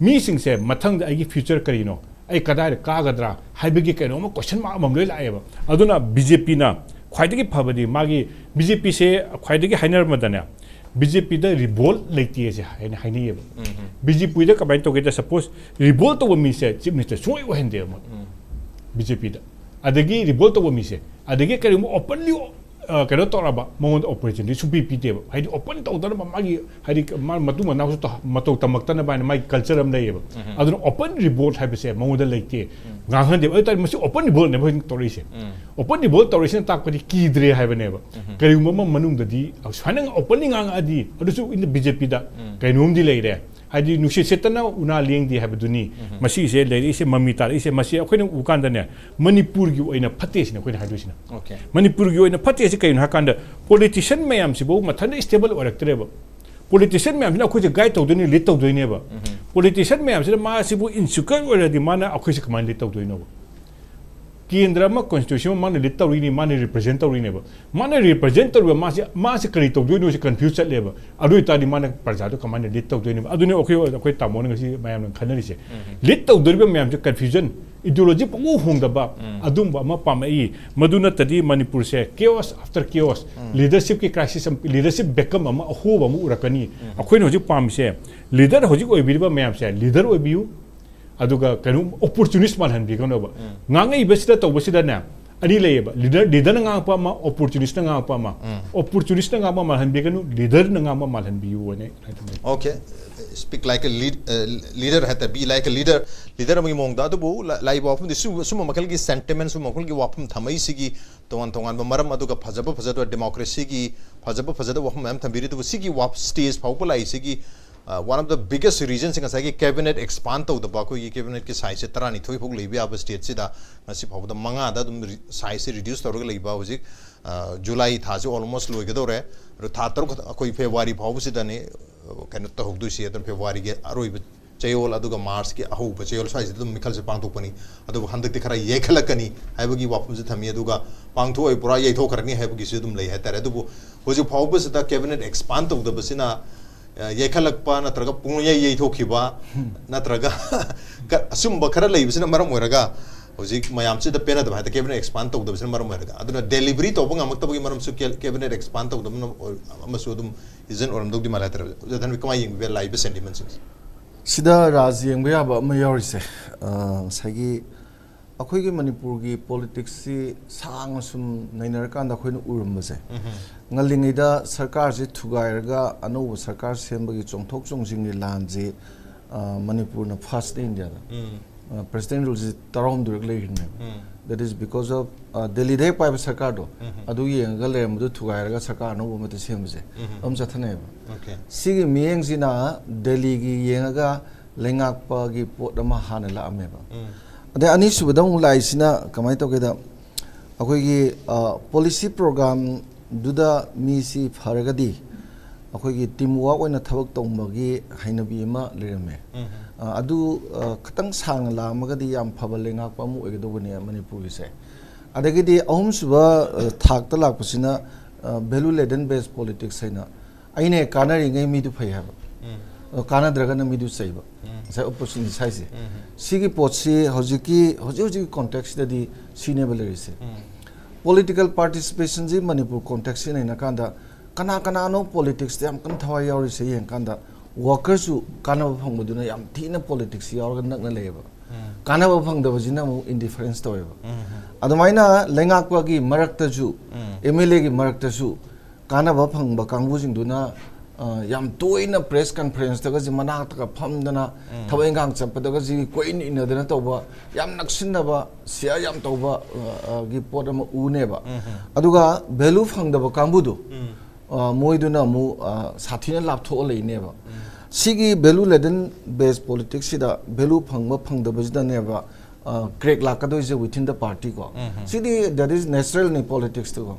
ꯃꯤꯁꯤꯡꯁꯦ ꯃꯊꯪꯗ ꯑꯩꯒꯤ ꯐ꯭ꯌꯨꯆꯔ ꯀꯔꯤꯅꯣ, ꯑꯩ ꯀꯗꯥꯏꯗ ꯀꯥꯒꯗ꯭ꯔꯥ ꯍꯥꯏꯕꯒꯤ ꯀꯩꯅꯣ ꯑꯃ, ꯀꯣꯏꯁꯟ ꯃꯥꯔꯛ ꯑꯃꯃꯝ ꯂꯣꯏ ꯂꯥꯛꯑꯦꯕ꯫ ꯑꯗꯨꯅ ꯕꯤ ꯖꯦ ꯄꯤꯅ ꯈ꯭ꯋꯥꯏꯗꯒꯤ ꯐꯕꯗꯤ, ꯃꯥꯒꯤ, ꯕꯤ ꯖꯦ ꯄꯤꯁꯦ ꯈ꯭ꯋꯥꯏꯗꯒꯤ ꯍꯥꯏꯅꯔꯝꯕꯗꯅꯦ, ꯕꯤ ꯖꯦ ꯄꯤꯗ ꯔꯤꯚꯣꯜꯠ ꯂꯩꯇꯦꯁꯦ ꯍꯥꯏꯅ ꯍꯥꯏꯅꯩꯌꯦꯕ꯫ ꯕꯤ ꯖꯦ ꯄꯤꯗ ꯀꯃꯥꯏꯅ ꯇꯧꯒꯦꯗ, ꯁꯄꯣꯁ ꯔꯤꯚꯣꯜꯠ ꯇꯧꯕ ꯃꯤꯁꯦ ꯆꯤꯐ ꯃꯤꯅꯤꯁꯇꯔ ꯁꯨꯡꯑꯣꯏ ꯑꯣꯏꯍꯟꯗꯦꯕ ꯃꯣꯏ, ꯕꯤ ꯖꯦ ꯄꯤꯗ꯫ ꯑꯗꯒꯤ ꯔꯤꯚꯣꯜꯠ ꯇꯧꯕ ꯃꯤꯁꯦ, ꯑꯗꯒꯤ ꯀꯔꯤꯒꯨꯝꯕ ꯑꯣꯄꯟꯂꯤ ꯑ, ꯀꯩꯅꯣ ꯇꯧꯔꯕ, ꯃꯉꯣꯟꯗ ꯑꯣꯄꯣꯔꯆꯨꯅꯤꯇꯤ ꯁꯨꯡꯄꯤ ꯄꯤꯗꯦꯕ꯫ ꯍꯥꯏꯗꯤ ꯑꯣꯄꯟ ꯇꯧꯗꯅꯕ ꯃꯥꯒꯤ, ꯍꯥꯏꯗꯤ ꯃꯥ ꯃꯇꯨ ꯃꯅꯥꯎꯁꯨ ꯇꯧ-, ꯃꯇꯧ ꯇꯝꯃꯛꯇꯅꯕ ꯍꯥꯏꯅ ꯃꯥꯒꯤ ꯀꯜꯆꯔ ꯑꯃ ꯂꯩꯌꯦꯕ꯫ ꯑꯗꯨꯅ ꯑꯣꯄꯟ ꯔꯤꯚꯣꯜꯠ ꯍꯥꯏꯕꯁꯦ ꯃꯉꯣꯟꯗ ꯂꯩꯇꯦ, ꯉꯥꯡꯍꯟꯗꯦꯕ꯫ ꯑꯗꯨ ꯇꯥꯔꯗꯤ ꯃꯁꯤ ꯑꯣꯄꯟ ꯔꯤꯚꯣꯜꯠꯅꯦꯕ ꯍꯧꯖꯤꯛ ꯇꯧꯔꯛꯏꯁꯦ꯫ ꯑꯣꯄꯟ ꯔꯤꯚꯣꯜꯠ ꯇꯧꯔꯛꯏꯁꯤꯅ ꯇꯥꯛꯄꯗꯤ ꯀꯤꯗ꯭ꯔꯦ ꯍꯥꯏꯕꯅꯦꯕ꯫ ꯀꯔꯤꯒꯨꯝꯕ ꯑꯃ ꯃꯅꯨꯡꯗꯗꯤ ꯁꯨꯃꯥꯏꯅ ꯑꯣꯄꯟꯂꯤ ꯉꯥꯡꯉꯛꯑꯗꯤ, ꯑꯗꯨꯁꯨ ꯏꯟ ꯕꯤ ꯖꯦ ꯄꯤꯗ ꯀꯩꯅꯣꯝꯗꯤ ꯂꯩꯔꯦ꯫ ꯍꯥꯏꯗꯤ ꯅꯨꯡꯁꯤꯠ ꯁꯤꯠꯇꯅ ꯎꯅꯥ ꯂꯦꯡꯗꯦ ꯍꯥꯏꯕꯗꯨꯅꯤ꯫ ꯃꯁꯤꯁꯦ ꯂꯩꯔꯛꯏꯁꯦ, ꯃꯃꯤ ꯇꯥꯔꯛꯏꯁꯦ, ꯃꯁꯤ ꯑꯩꯈꯣꯏꯅ ꯎ ꯀꯥꯟꯗꯅꯦ, ꯃꯅꯤꯄꯨꯔꯒꯤ ꯑꯣꯏꯅ ꯐꯠꯇꯦ ꯁꯤꯅ ꯑꯩꯈꯣꯏꯅ ꯍꯥꯏꯗꯣꯏꯁꯤꯅ꯫ ꯑꯣꯀꯦ꯫ ꯃꯅꯤꯄꯨꯔꯒꯤ ꯑꯣꯏꯅ ꯐꯠꯇꯦ ꯍꯥꯏꯁꯦ ꯀꯩꯅꯣ ꯍꯥꯏꯀꯥꯟꯗ, ꯄꯣꯂꯤꯇꯤꯁꯤꯌꯟ ꯃꯌꯥꯝꯁꯤꯐꯥꯎ ꯃꯊꯟꯇ ꯁ꯭ꯇꯦꯕꯜ ꯑꯣꯏꯔꯛꯇ꯭ꯔꯦꯕ꯫ ꯄꯣꯂꯤꯇꯤꯁꯤꯌꯟ ꯃꯌꯥꯝꯁꯤꯅ ꯑꯩꯈꯣꯏꯁꯦ ꯒꯥꯏꯗ ꯇꯧꯗꯣꯏꯅꯤ, ꯂꯤꯗ ꯇꯧꯗꯣꯏꯅꯦꯕ꯫ ꯄꯣꯂꯤꯇꯤꯁꯤꯌꯟ ꯃꯌꯥꯝꯁꯤꯅ ꯃꯥꯁꯤꯕꯨ ꯏꯟꯁꯤꯀ꯭ꯌꯣꯔ ꯑꯣꯏꯔꯗꯤ ꯃꯥꯅ ꯑꯩꯈꯣꯏꯁꯦ ꯀꯃꯥꯏꯅ ꯂꯤꯗ ꯇꯧꯗꯣꯏꯅꯣꯕ? ꯀꯦꯟꯗ꯭ꯔ ꯑꯃ, ꯀꯣꯟꯁꯇꯤꯇ꯭ꯌꯨꯁꯟ ꯑꯃ ꯃꯥꯅ ꯂꯤꯗ ꯇꯧꯔꯤꯅꯤ, ꯃꯥꯅ ꯔꯤꯄ꯭ꯔꯖꯦꯟ ꯇꯧꯔꯤꯅꯦꯕ꯫ ꯃꯥꯅ ꯔꯤꯄ꯭ꯔꯖꯦꯟ ꯇꯧꯔꯤꯕ ꯃꯥꯁꯦ, ꯃꯥꯁꯦ ꯀꯔꯤ ꯇꯧꯗꯣꯏꯅꯣ ꯁꯤ ꯀꯟꯐ꯭ꯌꯨꯁ ꯆꯠꯂꯦꯕ꯫ ꯑꯗꯨ ꯑꯣꯏꯇꯥꯔꯗꯤ ꯃꯥꯅ ꯄ꯭ꯔꯖꯥꯗꯣ ꯀꯃꯥꯏꯅ ꯂꯤꯗ ꯇꯧꯗꯣꯏꯅꯣꯕ? ꯑꯗꯨꯅꯦ ꯑꯩꯈꯣꯏ, ꯑꯩꯈꯣꯏ ꯇꯥꯃꯣꯅ ꯉꯁꯤ ꯃꯌꯥꯝꯅ ꯈꯟꯅꯔꯤꯁꯦ꯫ ꯂꯤꯗ ꯇꯧꯗꯣꯔꯤꯕ ꯃꯌꯥꯝꯁꯦ ꯀꯟꯐ꯭ꯌꯨꯖꯟ, ꯏꯗꯤꯑꯣꯂꯣꯖꯤ ꯄꯪꯍꯣꯡ ꯍꯣꯡꯗꯕ ꯑꯗꯨꯝꯕ ꯑꯃ ꯄꯥꯝꯃꯛꯏ꯫ ꯃꯗꯨ ꯅꯠꯇ꯭ꯔꯗꯤ ꯃꯅꯤꯄꯨꯔꯁꯦ ꯀꯦꯑꯣꯁ ꯑꯥꯐꯇꯔ ꯀꯦꯑꯣꯁ, ꯂꯤꯗꯔꯁꯤꯞꯀꯤ ꯀ꯭ꯔꯥꯏꯁꯤꯁ ꯑꯃ, ꯂꯤꯗꯔꯁꯤꯞ ꯚꯦꯀꯝ ꯑꯃ, ꯑꯍꯣꯕ ꯑꯃ ꯎꯔꯛꯀꯅꯤ꯫ ꯑꯩꯈꯣꯏꯅ ꯍꯧꯖꯤꯛ ꯄꯥꯝꯃꯤꯁꯦ, ꯂꯤꯗꯔ ꯍꯧꯖꯤꯛ ꯑꯣꯏꯕꯤꯔꯤꯕ ꯃꯌꯥꯝꯁꯦ ꯂꯤꯗꯔ ꯑꯣꯏꯕꯤꯌꯨ, ꯑꯗꯨꯒ ꯀꯩꯅꯣ, ꯑꯣꯄꯣꯔꯆꯨꯅꯤꯁ ꯃꯥꯜꯍꯟꯕꯤꯒꯅꯣꯕ꯫ ꯉꯥꯡꯉꯛꯏꯕꯁꯤꯗ ꯇꯧꯕꯁꯤꯗꯅꯦ ꯑꯅꯤ ꯂꯩꯌꯦꯕ, ꯂꯤꯗꯔ, ꯂꯤꯗꯔꯅ ꯉꯥꯡꯉꯛꯄ ꯑꯃ, ꯑꯣꯄꯣꯔꯆꯨꯅꯤꯁꯇꯅ ꯉꯥꯡꯉꯛꯄ ꯑꯃ꯫ ꯑꯣꯄꯣꯔꯆꯨꯅꯤꯁꯇꯅ ꯉꯥꯡꯕ ꯃꯥꯜꯍꯟꯕꯤꯒꯅꯨ, ꯂꯤꯗꯔꯅ ꯉꯥꯡꯕ ꯃꯥꯜꯍꯟꯕꯤꯌꯨ ꯍꯥꯏꯅ ꯑꯩ ꯊꯝꯖꯒꯦ꯫ Okay, speak like a lead, uh, leader ꯍꯥꯏꯇꯥꯔꯦ, be like a leader, leader ꯑꯃꯒꯤ ꯃꯑꯣꯡꯗ꯫ ꯑꯗꯨꯕꯨ ꯂ- ꯂꯥꯛꯏꯕ ꯋꯥꯐꯝꯗꯤ ꯁꯨꯝ- ꯁꯨꯝꯕ ꯃꯈꯜꯒꯤ ꯁꯦꯟꯇꯤꯃꯦꯟ, ꯁꯨꯝꯕ ꯃꯈꯜꯒꯤ ꯋꯥꯐꯝ ꯊꯝꯃꯛꯏꯁꯤꯒꯤ ꯇꯣꯉꯥꯟ ꯇꯣꯉꯥꯟꯕ ꯃꯔꯝ, ꯑꯗꯨꯒ ꯐꯖꯕ ꯐꯖꯗꯕ ꯗꯦꯃꯣꯀ꯭ꯔꯦꯁꯤꯒꯤ ꯐꯖꯕ ꯐꯖꯗꯕ ꯋꯥꯐꯝ ꯃꯌꯥꯝ ꯊꯝꯕꯤꯔꯤ꯫ ꯑꯗꯨꯕꯨ ꯁꯤꯒꯤ ꯋꯥꯐ- ꯁ꯭ꯇꯦꯖ ꯐꯥꯎꯕ ꯂꯥꯛꯏꯁꯤꯒꯤ, ꯑ, one of the biggest reasonꯁꯦ ꯉꯁꯥꯏꯒꯤ ꯀꯦꯕꯤꯅꯦꯠ ꯑꯦꯛꯁꯄꯥꯟ ꯇꯧꯗꯕ, ꯑꯩꯈꯣꯏꯒꯤ ꯀꯦꯕꯤꯅꯦꯠꯀꯤ ꯁꯥꯏꯖꯁꯦ ꯇꯔꯥꯅꯤꯊꯣꯏ ꯐꯥꯎ ꯂꯩꯕ ꯌꯥꯕ ꯁ꯭ꯇꯦꯠꯁꯤꯗ ꯉꯁꯤ ꯐꯥꯎꯕꯗ ꯃꯉꯥꯗ ꯑꯗꯨꯝ ꯔꯤ- ꯁꯥꯏꯖꯁꯦ ꯔꯤꯗ꯭ꯌꯨꯁ ꯇꯧꯔꯒ ꯂꯩꯕ꯫ ꯍꯧꯖꯤꯛ, ꯑ, ꯖꯨꯂꯥꯏ ꯊꯥꯁꯦ ꯑꯣꯜꯃꯣꯁ ꯂꯣꯏꯒꯗꯧꯔꯦ꯫ ꯑꯗꯣ ꯊꯥ ꯇꯔꯨꯛ ꯈꯛꯇ, ꯑꯩꯈꯣꯏ ꯐꯦꯕ꯭ꯔꯨꯋꯥꯔꯤ ꯐꯥꯎꯕꯁꯤꯗꯅꯤ, ꯑ, ꯀꯩꯅꯣ ꯇꯧꯍꯧꯗꯣꯏꯁꯤ꯫ ꯑꯗꯨꯝ ꯐꯦꯕ꯭ꯔꯨꯋꯥꯔꯤꯒꯤ ꯑꯔꯣꯏꯕ ꯆꯌꯣꯜ ꯑꯗꯨꯒ ꯃꯥꯔꯆꯀꯤ ꯑꯍꯧꯕ ꯆꯌꯣꯜ ꯁ꯭ꯋꯥꯏꯁꯤꯗ ꯑꯗꯨꯝ ꯃꯤꯈꯜꯁꯦ ꯄꯥꯡꯊꯣꯛꯄꯅꯤ꯫ ꯑꯗꯨꯕꯨ ꯍꯟꯗꯛꯇꯤ ꯈꯔ ꯌꯩꯈꯠꯂꯛꯀꯅꯤ ꯍꯥꯏꯕꯒꯤ ꯋꯥꯐꯝꯁꯨ ꯊꯝꯃꯤ꯫ ꯑꯗꯨꯒ ꯄꯥꯡꯊꯣꯛꯑꯣꯏ, ꯄꯨꯔꯥ ꯌꯩꯊꯣꯛꯈ꯭ꯔꯅꯤ ꯍꯥꯏꯕꯒꯤꯁꯨ ꯑꯗꯨꯝ ꯂꯩ ꯍꯥꯏꯇꯥꯔꯦ꯫ ꯑꯗꯨꯕꯨ ꯍꯧꯖꯤꯛ ꯐꯥꯎꯕꯁꯤꯗ ꯀꯦꯕꯤꯅꯦꯠ ꯑꯦꯛꯁꯄꯥꯟ ꯇꯧꯗꯕꯁꯤꯅ, ꯑ, ꯌꯩꯈꯠꯂꯛꯄ ꯅꯠꯇ꯭ꯔꯒ ꯄꯨꯡꯌꯩ ꯌꯩꯊꯣꯛꯈꯤꯕ ꯅꯠꯇ꯭ꯔꯒ ꯀ- ꯑꯆꯨꯝꯕ ꯈꯔ ꯂꯩꯕꯁꯤꯅ ꯃꯔꯝ ꯑꯣꯏꯔꯒ ꯍꯧꯖꯤꯛ ꯃꯌꯥꯝꯁꯤꯗ ꯄꯦꯟꯅꯗꯕ ꯍꯥꯏꯇꯥꯔꯦ, ꯀꯦꯕꯤꯅꯦꯠ ꯑꯦꯛꯁꯄꯥꯟ ꯇꯧꯗꯕꯁꯤꯅ ꯃꯔꯝ ꯑꯣꯏꯔꯒ꯫ ꯑꯗꯨꯅ ꯗꯦꯂꯤꯚꯔꯤ ꯇꯧꯕ ꯉꯝꯃꯛꯇꯕꯒꯤ ꯃꯔꯝꯁꯨ ꯀꯦ- ꯀꯦꯕꯤꯅꯦꯠ ꯑꯦꯛꯁꯄꯥꯟ ꯇꯧꯗꯕꯅ ꯑꯣꯏ- ꯑꯃꯁꯨ ꯑꯗꯨꯝ ꯔꯤꯖꯟ ꯑꯣꯏꯔꯝꯗꯧꯗꯤ ꯃꯥꯜꯂꯦ ꯍꯥꯏꯇꯥꯔꯦ꯫ ꯑꯣꯖꯥ ꯊꯟꯕꯤ, ꯀꯃꯥꯏꯅ ꯌꯦꯡꯕꯤꯕ ꯂꯥꯛꯏꯕ ꯁꯦꯟꯇꯤꯃꯦꯟꯁꯤꯡꯁꯦ? ꯁꯤꯗ ꯔꯥꯖ ꯌꯦꯡꯕ ꯌꯥꯕ ꯑꯃ ꯌꯥꯎꯔꯤꯁꯦ, ꯑ, ꯉꯁꯥꯏꯒꯤ ꯑꯩꯈꯣꯏꯒꯤ ꯃꯅꯤꯄꯨꯔꯒꯤ ꯄꯣꯂꯤꯇꯤꯛꯁꯁꯤ ꯁꯥꯡꯅ ꯁꯨꯝ ꯅꯩꯅꯔꯀꯥꯟꯗ ꯑꯩꯈꯣꯏꯅ ꯎꯔꯝꯕꯁꯦ, ꯉꯜꯂꯤꯉꯩꯗ ꯁꯔꯀꯥꯔꯁꯤ ꯊꯨꯒꯥꯏꯔꯒ ꯑꯅꯧꯕ ꯁꯔꯀꯥꯔ ꯁꯦꯝꯕꯒꯤ ꯆꯣꯡꯊꯣꯛ ꯆꯣꯡꯁꯤꯟꯒꯤ ꯂꯥꯟꯁꯤ, ꯑ, ꯃꯅꯤꯄꯨꯔꯅ ꯐꯥꯔꯁꯅꯦ ꯏꯟꯗꯤꯌꯥꯗ꯫ President ꯔꯨꯜꯁꯤ ꯇꯔꯥꯍꯨꯝꯗꯣꯏꯔꯛ ꯂꯩꯈꯤꯕꯅꯦꯕ꯫ That is because of, ꯑ, ꯗꯦꯜꯂꯤꯗ ꯍꯦꯛ ꯄꯥꯏꯕ ꯁꯔꯀꯥꯔꯗꯣ, ꯑꯗꯨ ꯌꯦꯡꯉꯒ ꯂꯩꯔꯝꯕꯗꯨ ꯊꯨꯒꯥꯏꯔꯒ ꯁꯔꯀꯥꯔ ꯑꯅꯧꯕ ꯑꯃꯠꯇ ꯁꯦꯝꯕꯁꯦ ꯑꯗꯨꯝ ꯆꯠꯊꯅꯩꯌꯦꯕ꯫ Okay. ꯁꯤꯒꯤ ꯃꯤꯠꯌꯦꯡꯁꯤꯅ ꯗꯦꯜꯂꯤꯒꯤ ꯌꯦꯡꯉꯒ ꯂꯩꯉꯥꯛꯄꯒꯤ ꯄꯣꯠ ꯑꯃ ꯍꯥꯟꯅ ꯂꯥꯛꯑꯝꯃꯦꯕ꯫ ꯑꯗꯩ ꯑꯅꯤꯁꯨꯕꯗ ꯑꯃꯨꯛ ꯂꯥꯛꯏꯁꯤꯅ ꯀꯃꯥꯏꯅ ꯇꯧꯒꯦꯗ, ꯑꯩꯈꯣꯏꯒꯤ, ꯑ, ꯄꯣꯂꯤꯁꯤ ꯄ꯭ꯔꯣꯒ꯭ꯔꯥꯝꯗꯨꯗ ꯃꯤꯁꯤ ꯐꯔꯒꯗꯤ ꯑꯩꯈꯣꯏꯒꯤ ꯇꯤꯝ ꯋꯥꯔꯛ ꯑꯣꯏꯅ ꯊꯕꯛ ꯇꯧꯕꯒꯤ ꯍꯩꯅꯕꯤ ꯑꯃ ꯂꯩꯔꯝꯃꯦ꯫ ꯑ, ꯑꯗꯨ, ꯑ, ꯈꯤꯇꯪ ꯁꯥꯡꯅ ꯂꯥꯛꯑꯝꯃꯒꯗꯤ ꯌꯥꯝ ꯐꯕ ꯂꯩꯉꯥꯛꯄ ꯑꯃ ꯑꯣꯏꯒꯗꯧꯕꯅꯦ ꯃꯅꯤꯄꯨꯔꯒꯤꯁꯦ꯫ ꯑꯗꯒꯤꯗꯤ ꯑꯍꯨꯝꯁꯨꯕ, ꯑ, ꯊꯥꯛꯇ ꯂꯥꯛꯄꯁꯤꯅ, ꯑ, value laden based politics ꯍꯥꯏꯅ, ꯑꯩꯅ ꯍꯦꯛ ꯀꯥꯟꯅꯔꯤꯉꯩ ꯃꯤꯗꯨ ꯐꯩ ꯍꯥꯏꯕ, ꯑ, ꯀꯥꯟꯅꯗ꯭ꯔꯒꯅ ꯃꯤꯗꯨ ꯆꯩꯕ꯫ ꯉꯁꯥꯏ opportunist ꯍꯥꯏꯁꯦ꯫ ꯁꯤꯒꯤ ꯄꯣꯠꯁꯤ ꯍꯧꯖꯤꯛꯀꯤ, ꯍꯧꯖꯤꯛ ꯍꯧꯖꯤꯛꯀꯤ context ꯁꯤꯗꯗꯤ ꯁꯤꯅꯦꯕ ꯂꯩꯔꯤꯁꯦ꯫ Political participation ꯁꯤ ꯃꯅꯤꯄꯨꯔ context ꯁꯤ ꯌꯦꯡꯉꯀꯥꯟꯗ ꯀꯅꯥ ꯀꯅꯥꯅꯣ politics ꯇ ꯌꯥꯝ ꯀꯟꯅ ꯊꯋꯥꯏ ꯌꯥꯎꯔꯤꯁꯦ ꯌꯦꯡꯀꯥꯟꯗ, worker ꯁꯨ ꯀꯥꯟꯅꯕ ꯐꯪꯕꯗꯨꯅ ꯌꯥꯝ ꯊꯤꯅ politics ꯁꯤ ꯌꯥꯎꯔꯒ ꯅꯛꯅ ꯂꯩꯌꯦꯕ꯫ ꯀꯥꯟꯅꯕ ꯐꯪꯗꯕꯁꯤꯅ ꯑꯃꯨꯛ indifference ꯇꯧꯋꯦꯕ꯫ ꯑꯗꯨꯃꯥꯏꯅ ꯂꯩꯉꯥꯛꯄꯒꯤ ꯃꯔꯛꯇꯁꯨ, M L A ꯒꯤ ꯃꯔꯛꯇꯁꯨ ꯀꯥꯟꯅꯕ ꯐꯪꯕ ꯀꯥꯡꯕꯨꯁꯤꯡꯗꯨꯅ, ꯑ, ꯌꯥꯝ ꯇꯣꯏꯅ press conference ꯇꯒꯁꯤ ꯃꯅꯥꯛꯇꯒ ꯐꯝꯗꯅ, ꯊꯕꯛ ꯏꯪꯈꯥꯡ ꯆꯠꯄꯗꯒꯁꯤ ꯀꯣꯏꯏꯟ ꯏꯟꯅꯗꯅ ꯇꯧꯕ, ꯌꯥꯝ ꯅꯛꯁꯤꯟꯅꯕ, share ꯌꯥꯝ ꯇꯧꯕ, ꯑ, ꯑ, ꯒꯤ ꯄꯣꯠ ꯑꯃ ꯎꯅꯦꯕ꯫ ꯑꯗꯨꯒ value ꯐꯪꯗꯕ ꯀꯥꯡꯕꯨꯗꯨ, ꯑ, ꯃꯣꯏꯗꯨꯅ ꯑꯃꯨꯛ, ꯑ, ꯁꯥꯊꯤꯅ ꯂꯥꯞꯊꯣꯛꯑ ꯂꯩꯅꯦꯕ꯫ ꯁꯤꯒꯤ value laden based politics ꯁꯤꯗ value ꯐꯪꯕ ꯐꯪꯗꯕꯁꯤꯗꯅꯦꯕ, ꯑ, crack ꯂꯥꯛꯀꯗꯣꯏꯁꯦ within the party ꯀꯣ꯫ ꯁꯤꯗꯤ that is natural ꯅꯤ politics ꯇꯀꯣ꯫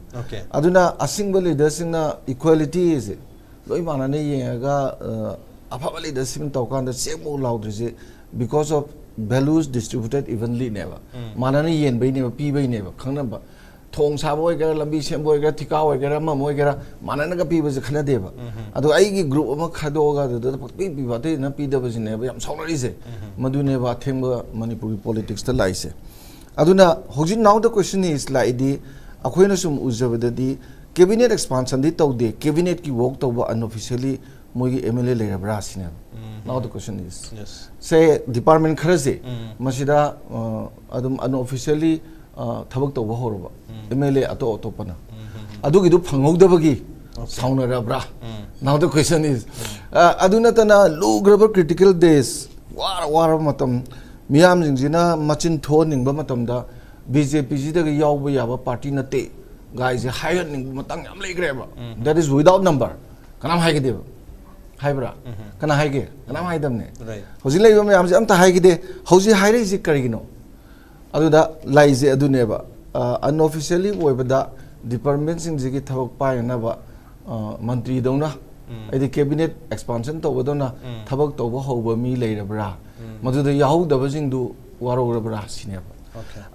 ꯑꯗꯨꯅ ꯑꯁꯤꯡꯕ leader ꯁꯤꯡꯅ equality ꯁꯦ ꯂꯣꯏ ꯃꯥꯟꯅꯅ ꯌꯦꯡꯉꯒ, ꯑ, ꯑꯐꯕ leader ꯁꯤꯡ ꯇꯧꯀꯥꯟꯗ ꯆꯦꯛꯃꯨꯛ ꯂꯥꯎꯗ꯭ꯔꯤꯁꯦ because of values distributed evenly ꯅꯦꯕ꯫ ꯃꯥꯟꯅꯅ ꯌꯦꯟꯕꯩꯅꯦꯕ, ꯄꯤꯕꯩꯅꯦꯕ, ꯈꯪꯅꯕ꯫ ꯊꯣꯡ ꯁꯥꯕ ꯑꯣꯏꯒꯦꯔꯥ, ꯂꯝꯕꯤ ꯁꯦꯝꯕ ꯑꯣꯏꯒꯦꯔꯥ, ꯊꯤꯀꯥ ꯑꯣꯏꯒꯦꯔꯥ, ꯑꯃ ꯑꯃ ꯑꯣꯏꯒꯦꯔꯥ, ꯃꯥꯟꯅꯅꯒ ꯄꯤꯕꯁꯦ ꯈꯟꯅꯗꯦꯕ꯫ ꯑꯗꯣ ꯑꯩꯒꯤ group ꯑꯃ ꯈꯥꯏꯗꯣꯛꯑꯒ ꯑꯗꯨꯗ ꯄꯪꯄꯤ ꯄꯤꯕ, ꯑꯇꯩꯗꯨꯅ ꯄꯤꯗꯕꯁꯤꯅꯦꯕ ꯌꯥꯝ ꯁꯥꯎꯅꯔꯤꯁꯦ꯫ ꯃꯗꯨꯅꯦꯕ ꯑꯊꯦꯡꯕ ꯃꯅꯤꯄꯨꯔꯒꯤ politics ꯇ ꯂꯥꯛꯏꯁꯦ꯫ ꯑꯗꯨꯅ ꯍꯧꯖꯤꯛ now the question is ꯂꯥꯛꯏꯗꯤ, ꯑꯩꯈꯣꯏꯅ ꯁꯨꯝ ꯎꯖꯕꯗꯗꯤ cabinet expansion ꯗꯤ ꯇꯧꯗꯦ, cabinet ꯀꯤ work ꯇꯧꯕ unofficially ꯃꯣꯏꯒꯤ M L A ꯂꯩꯔꯕ꯭ꯔꯥ ꯁꯤꯅꯦꯕ꯫ Now the question is, say department ꯈꯔꯁꯦ ꯃꯁꯤꯗ, ꯑ, ꯑꯗꯨꯝ unofficially, ꯑ, ꯊꯕꯛ ꯇꯧꯕ ꯍꯧꯔꯕ M L A ꯑꯇꯣꯞ ꯑꯇꯣꯞꯄꯅ꯫ ꯑꯗꯨꯒꯤꯗꯨ ꯐꯪꯍꯧꯗꯕꯒꯤ ꯁꯥꯎꯅꯔꯕ꯭ꯔꯥ? Now the question is, ꯑ, ꯑꯗꯨ ꯅꯠꯇꯅ ꯂꯨꯈ꯭ꯔꯕ critical days, ꯋꯥꯔ ꯋꯥꯔꯕ ꯃꯇꯝ, ꯃꯤꯌꯥꯝꯁꯤꯡꯁꯤꯅ ꯃꯆꯤꯟ ꯊꯣꯛꯍꯟꯅꯤꯡꯕ ꯃꯇꯝꯗ B J P ꯁꯤꯗꯒꯤ ꯌꯥꯎꯕ ꯌꯥꯕ party ꯅꯠꯇꯦ ꯒꯥꯏꯁꯦ ꯍꯥꯏꯍꯟꯅꯤꯡꯕ ꯃꯇꯥꯡ ꯌꯥꯝ ꯂꯩꯈ꯭ꯔꯦꯕ꯫ That is without number. ꯀꯅꯥꯝ ꯍꯥꯏꯒꯗꯦꯕ? ꯍꯥꯏꯕ꯭ꯔꯥ? ꯀꯅꯥ ꯍꯥꯏꯒꯦ? ꯀꯅꯥꯝ ꯍꯥꯏꯗꯕꯅꯦ꯫ Right. ꯍꯧꯖꯤꯛ ꯂꯩꯔꯤꯕ ꯃꯌꯥꯝꯁꯦ ꯑꯝꯇ ꯍꯥꯏꯈꯤꯗꯦ꯫ ꯍꯧꯖꯤꯛ ꯍꯥꯏꯔꯛꯏꯁꯤ ꯀꯔꯤꯒꯤꯅꯣ? ꯑꯗꯨꯗ ꯂꯥꯛꯏꯁꯦ ꯑꯗꯨꯅꯦꯕ꯫ ꯑ, unofficially ꯑꯣꯏꯕꯗ department ꯁꯤꯡꯁꯤꯒꯤ ꯊꯕꯛ ꯄꯥꯏꯅꯅꯕ, ꯑ, ꯃꯟꯇ꯭ꯔꯤꯗꯧꯅ ꯍꯥꯏꯗꯤ cabinet expansion ꯇꯧꯕꯗꯧꯅ ꯊꯕꯛ ꯇꯧꯕ ꯍꯧꯕ ꯃꯤ ꯂꯩꯔꯕ꯭ꯔꯥ, ꯃꯗꯨꯗ ꯌꯥꯎꯍꯧꯗꯕꯁꯤꯡꯗꯨ ꯋꯥꯔꯧꯔꯕ꯭ꯔꯥ ꯁꯤꯅꯦꯕ꯫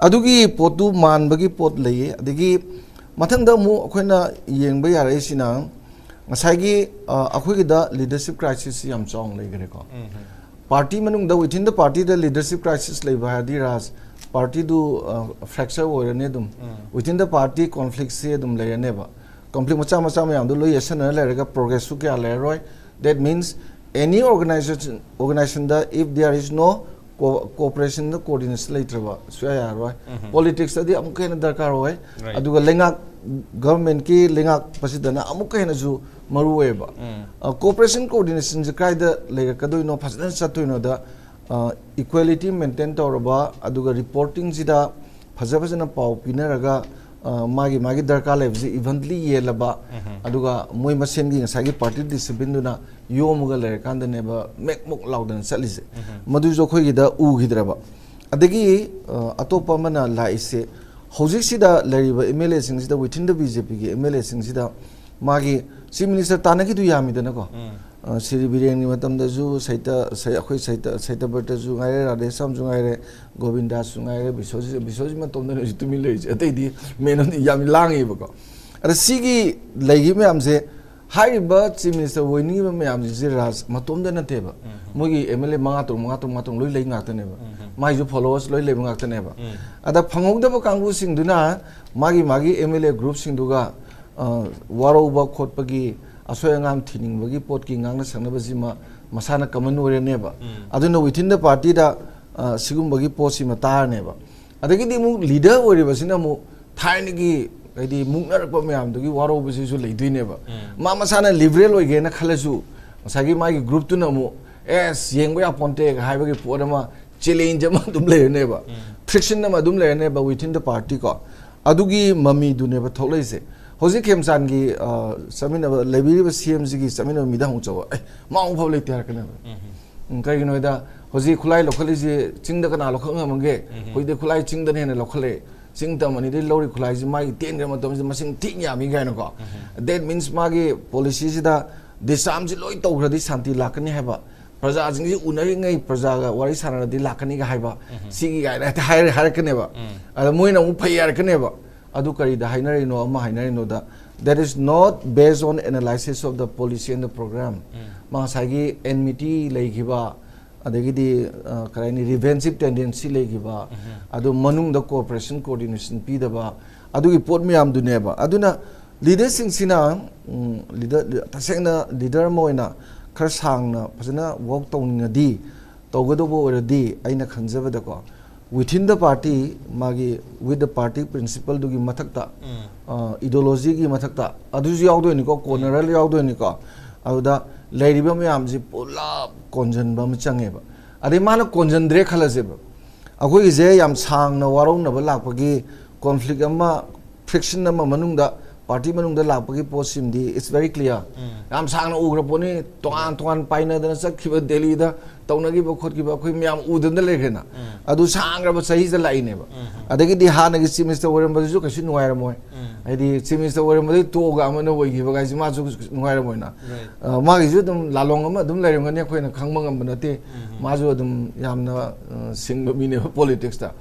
ꯑꯗꯨꯒꯤ ꯄꯣꯠꯇꯨ ꯃꯥꯟꯕꯒꯤ ꯄꯣꯠ ꯂꯩꯌꯦ꯫ ꯑꯗꯒꯤ ꯃꯊꯪꯗ ꯑꯃꯨꯛ ꯑꯩꯈꯣꯏꯅ ꯌꯦꯡꯕ ꯌꯥꯔꯛꯏꯁꯤꯅ ꯉꯁꯥꯏꯒꯤ, ꯑ, ꯑꯩꯈꯣꯏꯒꯤꯗ leadership crisis ꯌꯥꯝ ꯆꯥꯎꯅ ꯂꯩꯈ꯭ꯔꯦꯀꯣ꯫ Party ꯃꯅꯨꯡꯗ, within the party the leadership crisis ꯂꯩꯕ ꯍꯥꯏꯔꯗꯤ, ꯔꯥꯖ, party ꯗꯨ, ꯑ, fracture ꯑꯣꯏꯔꯅꯤ ꯑꯗꯨꯝ꯫ Within the party conflict ꯁꯤ ꯑꯗꯨꯝ ꯂꯩꯔꯅꯦꯕ꯫ Conflict ꯃꯆꯥ ꯃꯆꯥ ꯃꯌꯥꯝꯗꯣ ꯂꯣꯏ ꯌꯦꯠꯁꯟꯅꯔ ꯂꯩꯔꯒ progress ꯁꯨ ꯀꯌꯥ ꯂꯩꯔꯔꯣꯏ꯫ That means any organization, organization the if there is no co-, cooperation the coordination ꯂꯩꯇ꯭ꯔꯕ ꯁꯨꯌꯥ ꯌꯥꯔꯔꯣꯏ꯫ Politics ꯇꯗꯤ ꯑꯃꯨꯛꯀ ꯍꯦꯟꯅ ꯗꯔꯀꯥꯔ ꯑꯣꯏ꯫ ꯑꯗꯨꯒ ꯂꯩꯉꯥꯛ, government ꯀꯤ ꯂꯩꯉꯥꯛꯄꯁꯤꯗꯅ ꯑꯃꯨꯛꯀ ꯍꯦꯟꯅꯁꯨ ꯃꯔꯨ ꯑꯣꯏꯌꯦꯕ꯫ ꯑ, cooperation coordination ꯁꯦ ꯀꯥꯏꯗ ꯂꯩꯔꯛꯀꯗꯣꯏꯅꯣ, ꯐꯖꯅ ꯆꯠꯇꯣꯏꯅꯣꯗ, ꯑ, equality maintain ꯇꯧꯔꯕ, ꯑꯗꯨꯒ reporting ꯁꯤꯗ ꯐꯖ ꯐꯖꯅ ꯄꯥꯎ ꯄꯤꯅꯔꯒ, ꯑ, ꯃꯥꯒꯤ ꯃꯥꯒꯤ ꯗꯔꯀꯥꯔ ꯂꯩꯕꯁꯤ evenly ꯌꯦꯜꯂꯕ, ꯑꯗꯨꯒ ꯃꯣꯏ ꯃꯁꯦꯟꯒꯤ ꯉꯁꯥꯏꯒꯤ party discipline ꯗꯨꯅ ꯌꯣꯝꯃꯒ ꯂꯩꯔꯀꯥꯟꯗꯅꯦꯕ ꯃꯦꯛ ꯃꯣꯛ ꯂꯥꯎꯗꯅ ꯆꯠꯂꯤꯁꯦ꯫ ꯃꯗꯨꯁꯨ ꯑꯩꯈꯣꯏꯒꯤꯗ ꯎꯈꯤꯗ꯭ꯔꯕ꯫ ꯑꯗꯒꯤ, ꯑ, ꯑꯇꯣꯞꯄ ꯑꯃꯅ ꯂꯥꯛꯏꯁꯦ, ꯍꯧꯖꯤꯛꯁꯤꯗ ꯂꯩꯔꯤꯕ M L A ꯁꯤꯡꯁꯤꯗ, within the B J P ꯒꯤ M L A ꯁꯤꯡꯁꯤꯗ ꯃꯥꯒꯤ chief minister ꯇꯥꯟꯅꯈꯤꯗꯨ ꯌꯥꯝꯃꯤꯗꯅꯀꯣ꯫ ꯑ, ꯁ꯭ꯔꯤ ꯕꯤꯔꯦꯟꯒꯤ ꯃꯇꯝꯗꯁꯨ ꯁꯩꯇ-, ꯁꯩ-, ꯑꯩꯈꯣꯏ ꯁꯩꯇ-, ꯁꯩꯇꯕ꯭ꯔꯇꯁꯨ ꯉꯥꯏꯔꯦ, ꯔꯥꯙꯦꯁ꯭ꯌꯥꯝꯁꯨ ꯉꯥꯏꯔꯦ, ꯒꯣꯕꯤꯟꯗꯥꯁꯨ ꯉꯥꯏꯔꯦ, ꯕꯤꯁ꯭ꯋꯖꯤꯠ, ꯕꯤꯁ꯭ꯋꯖꯤꯠ ꯃꯇꯣꯝꯗꯅ ꯍꯧꯖꯤꯛ ꯇꯨꯃꯤꯟ ꯂꯩꯔꯤꯁꯦ꯫ ꯑꯇꯩꯗꯤ main ꯑꯣꯏꯅ ꯌꯥꯝ ꯂꯥꯡꯉꯤꯕꯀꯣ꯫ ꯑꯗ ꯁꯤꯒꯤ ꯂꯩꯈꯤꯕ ꯃꯌꯥꯝꯁꯦ ꯍꯥꯏꯔꯤꯕ chief minister ꯑꯣꯏꯅꯤꯡꯉꯤꯕ ꯃꯌꯥꯝꯁꯤꯡꯁꯦ ꯔꯥꯖ ꯃꯇꯣꯝꯗ ꯅꯠꯇꯦꯕ꯫ ꯃꯣꯏꯒꯤ M L A ꯃꯉꯥ ꯇꯔꯨꯛ, ꯃꯉꯥ ꯇꯔꯨꯛ, ꯃꯉꯥ ꯇꯔꯨꯛ ꯂꯣꯏ ꯂꯩ ꯉꯥꯛꯇꯅꯦꯕ꯫ ꯃꯥꯏꯁꯨ followers ꯂꯣꯏ ꯂꯩꯕ ꯉꯥꯛꯇꯅꯦꯕ꯫ ꯑꯗ ꯐꯪꯍꯧꯗꯕ ꯀꯥꯡꯕꯨꯁꯤꯡꯗꯨꯅ ꯃꯥꯒꯤ ꯃꯥꯒꯤ M L A group ꯁꯤꯡꯗꯨꯒ, ꯑ, ꯋꯥꯔꯧꯕ ꯈꯣꯠꯄꯒꯤ, ꯑꯁꯣꯏ ꯑꯉꯥꯝ ꯊꯤꯅꯤꯡꯕꯒꯤ ꯄꯣꯠꯀꯤ ꯉꯥꯡꯅ ꯁꯛꯅꯕꯁꯤꯃ ꯃꯁꯥꯅ common ꯑꯣꯏꯔꯅꯦꯕ꯫ ꯑꯗꯨꯅ within the party ꯗ, ꯑ, ꯁꯤꯒꯨꯝꯕꯒꯤ ꯄꯣꯠꯁꯤꯃ ꯇꯥꯔꯅꯦꯕ꯫ ꯑꯗꯒꯤꯗꯤ ꯑꯃꯨꯛ leader ꯑꯣꯏꯔꯤꯕꯁꯤꯅ ꯑꯃꯨꯛ ꯊꯥꯏꯅꯒꯤ, ꯍꯥꯏꯗꯤ, ꯃꯨꯛꯅꯔꯛꯄ ꯃꯌꯥꯝꯗꯨꯒꯤ ꯋꯥꯔꯧꯕꯁꯤꯁꯨ ꯂꯩꯗꯣꯏꯅꯦꯕ꯫ ꯃꯥ ꯃꯁꯥꯅ liberal ꯑꯣꯏꯒꯦꯅ ꯈꯜꯂꯁꯨ, ꯉꯁꯥꯏꯒꯤ ꯃꯥꯒꯤ group ꯇꯨꯅ ꯑꯃꯨꯛ, "ꯑꯦꯁ, ꯌꯦꯡꯕ ꯌꯥꯄꯣꯟꯇꯦ" ꯍꯥꯏꯕꯒꯤ ꯄꯣꯠ ꯑꯃ, challenge ꯑꯃ ꯑꯗꯨꯝ ꯂꯩꯔꯅꯦꯕ꯫ Friction ꯑꯃ ꯑꯗꯨꯝ ꯂꯩꯔꯅꯦꯕ within the party ꯀꯣ꯫ ꯑꯗꯨꯒꯤ ꯃꯃꯤꯗꯨꯅꯦꯕ ꯊꯣꯛꯂꯛꯏꯁꯦ꯫ ꯍꯧꯖꯤꯛ ꯈꯦꯝꯆꯥꯟꯒꯤ, ꯑ, ꯆꯠꯃꯤꯟꯅꯕ, ꯂꯩꯕꯤꯔꯤꯕ C M ꯁꯤꯒꯤ ꯆꯠꯃꯤꯟꯅꯕ ꯃꯤꯗ ꯍꯪꯆꯧꯕ, "ꯑꯦ, ꯃꯥ ꯑꯃꯨꯛ ꯐꯥꯎ ꯂꯩꯇꯦ" ꯍꯥꯏꯔꯛꯀꯅꯦꯕ꯫ ꯎꯝ, ꯀꯩꯒꯤꯅꯣ ꯍꯥꯏꯗ, ꯍꯧꯖꯤꯛ ꯈꯨꯠꯂꯥꯏ ꯂꯧꯈꯠꯂꯤꯁꯦ ꯆꯤꯡꯗ ꯀꯅꯥ ꯂꯧꯈꯠ ꯉꯝꯃꯒꯦ? ꯍꯧꯖꯤꯛꯇꯤ ꯈꯨꯠꯂꯥꯏ ꯆꯤꯡꯗꯅ ꯍꯦꯟꯅ ꯂꯧꯈꯠꯂꯛꯑꯦ꯫ ꯆꯤꯡ ꯇꯝ ꯑꯅꯤꯗꯩ ꯂꯧꯔꯤ ꯈꯨꯠꯂꯥꯏꯁꯤ ꯃꯥꯒꯤ ꯇꯦꯟꯈ꯭ꯔ ꯃꯇꯝꯁꯤꯗ ꯃꯁꯤꯡ ꯊꯤ ꯌꯥꯝꯃꯤ ꯀꯥꯏꯅꯀꯣ꯫ That means ꯃꯥꯒꯤ policy ꯁꯤꯗ, ꯗꯤꯁꯥꯝꯁꯤ ꯂꯣꯏ ꯇꯧꯈ꯭ꯔꯗꯤ ꯁꯥꯟꯇꯤ ꯂꯥꯛꯀꯅꯤ ꯍꯥꯏꯕ, ꯄ꯭ꯔꯖꯥꯁꯤꯡꯁꯤ ꯎꯅꯔꯤꯉꯩ ꯄ꯭ꯔꯖꯥꯒ ꯋꯥꯔꯤ ꯁꯥꯟꯅꯔꯗꯤ ꯂꯥꯛꯀꯅꯤꯒ ꯍꯥꯏꯕ, ꯁꯤꯒꯤ ꯀꯥꯏꯅ ꯍꯦꯛꯇ ꯍꯥꯏꯔ-, ꯍꯥꯏꯔꯛꯀꯅꯦꯕ꯫ ꯑꯗ ꯃꯣꯏꯅ ꯑꯃꯨꯛ ꯐꯩ ꯍꯥꯏꯔꯛꯀꯅꯦꯕ꯫ ꯑꯗꯨ ꯀꯔꯤꯗ ꯍꯥꯏꯅꯔꯤꯅꯣ, ꯑꯃ ꯍꯥꯏꯅꯔꯤꯅꯣꯗ, that is not based on analysis of the policy and the program. ꯃꯥ ꯉꯁꯥꯏꯒꯤ enmity ꯂꯩꯈꯤꯕ, ꯑꯗꯒꯤꯗꯤ, ꯑ, ꯀꯔꯤ ꯍꯥꯏꯅꯤ, revengeive tendency ꯂꯩꯈꯤꯕ, ꯑꯗꯨ ꯃꯅꯨꯡꯗ cooperation, coordination ꯄꯤꯗꯕ, ꯑꯗꯨꯒꯤ ꯄꯣꯠ ꯃꯌꯥꯝꯗꯨꯅꯦꯕ꯫ ꯑꯗꯨꯅ ꯂꯤꯗꯔꯁꯤꯡꯁꯤꯅ, ꯎꯝ, ꯂꯤꯗꯔ, ꯇꯁꯦꯡꯅ ꯂꯤꯗꯔ ꯑꯃ ꯑꯣꯏꯅ ꯈꯔ ꯁꯥꯡꯅ ꯐꯖꯅ ꯋꯥꯔꯛ ꯇꯧꯅꯤꯡꯉꯗꯤ, ꯇꯧꯒꯗꯧꯕ ꯑꯣꯏꯔꯗꯤ, ꯑꯩꯅ ꯈꯟꯖꯕꯗꯀꯣ, within the party, ꯃꯥꯒꯤ with the party principleꯗꯨꯒꯤ ꯃꯊꯛꯇ, ꯎꯝ꯫ ꯑ, ideologyꯒꯤ ꯃꯊꯛꯇ, ꯑꯗꯨꯁꯨ ꯌꯥꯎꯗꯣꯏꯅꯤꯀꯣ, ꯀꯣꯟꯅꯔ ꯌꯥꯎꯗꯣꯏꯅꯤꯀꯣ꯫ ꯑꯗꯨꯗ ꯂꯩꯔꯤꯕ ꯃꯌꯥꯝꯁꯤ ꯄꯨꯂꯞ ꯀꯣꯟꯁꯤꯟꯕ ꯑꯃ ꯆꯪꯉꯦꯕ꯫ ꯑꯗꯩ ꯃꯥꯅ ꯀꯣꯟꯁꯤꯟꯗ꯭ꯔꯦ ꯈꯜꯂꯁꯦꯕ, ꯑꯩꯈꯣꯏꯒꯤꯁꯦ ꯌꯥꯝ ꯁꯥꯡꯅ ꯋꯥꯔꯧꯅꯕ ꯂꯥꯛꯄꯒꯤ, conflict ꯑꯃ, friction ꯑꯃ ꯃꯅꯨꯡꯗ, party ꯃꯅꯨꯡꯗ ꯂꯥꯛꯄꯒꯤ ꯄꯣꯠꯁꯤꯃꯗꯤ it's very clear꯫ ꯎꯝ꯫ ꯌꯥꯝ ꯁꯥꯡꯅ ꯎꯈ꯭ꯔ ꯄꯣꯠꯅꯤ, ꯇꯣꯉꯥꯟ ꯇꯣꯉꯥꯟ ꯄꯥꯏꯅꯗꯅ ꯆꯠꯈꯤꯕ, ꯗꯦꯜꯂꯤꯗ ꯇꯧꯅꯈꯤꯕ ꯈꯣꯠꯈꯤꯕ ꯑꯩꯈꯣꯏ ꯃꯌꯥꯝ ꯎꯗꯅ ꯂꯩꯈ꯭ꯔꯦꯅ꯫ ꯎꯝ꯫ ꯑꯗꯨ ꯁꯥꯡꯈ꯭ꯔꯕ ꯆꯍꯤꯗ ꯂꯥꯛꯏꯅꯦꯕ꯫ ꯎꯝ꯫ ꯑꯗꯒꯤꯗꯤ ꯍꯥꯟꯅꯒꯤ Chief Minister ꯑꯣꯏꯔꯝꯕꯗꯨꯁꯨ ꯀꯩꯁꯨ ꯅꯨꯡꯉꯥꯏꯔꯝꯃꯣꯏ꯫ ꯎꯝ꯫ ꯍꯥꯏꯗꯤ Chief Minister ꯑꯣꯏꯔꯝꯕꯗꯩ ꯇꯣꯛꯑꯒ ꯑꯃꯅ ꯑꯣꯏꯈꯤꯕ ꯀꯥꯏꯁꯦ ꯃꯥꯁꯨ ꯅꯨꯡꯉꯥꯏꯔꯝꯃꯣꯏꯅ꯫ Right꯫ ꯑ, ꯃꯥꯒꯤꯁꯨ ꯑꯗꯨꯝ ꯂꯥꯂꯣꯡ ꯑꯃ ꯑꯗꯨꯝ ꯂꯩꯔꯝꯒꯅꯤ, ꯑꯩꯈꯣꯏꯅ ꯈꯪꯕ ꯉꯝꯕ ꯅꯠꯇꯦ꯫ ꯎꯝ꯫ ꯃꯥꯁꯨ ꯑꯗꯨꯝ ꯌꯥꯝꯅ, ꯑ, ꯁꯤꯡꯕ ꯃꯤꯅꯦꯕ politicsꯇ꯫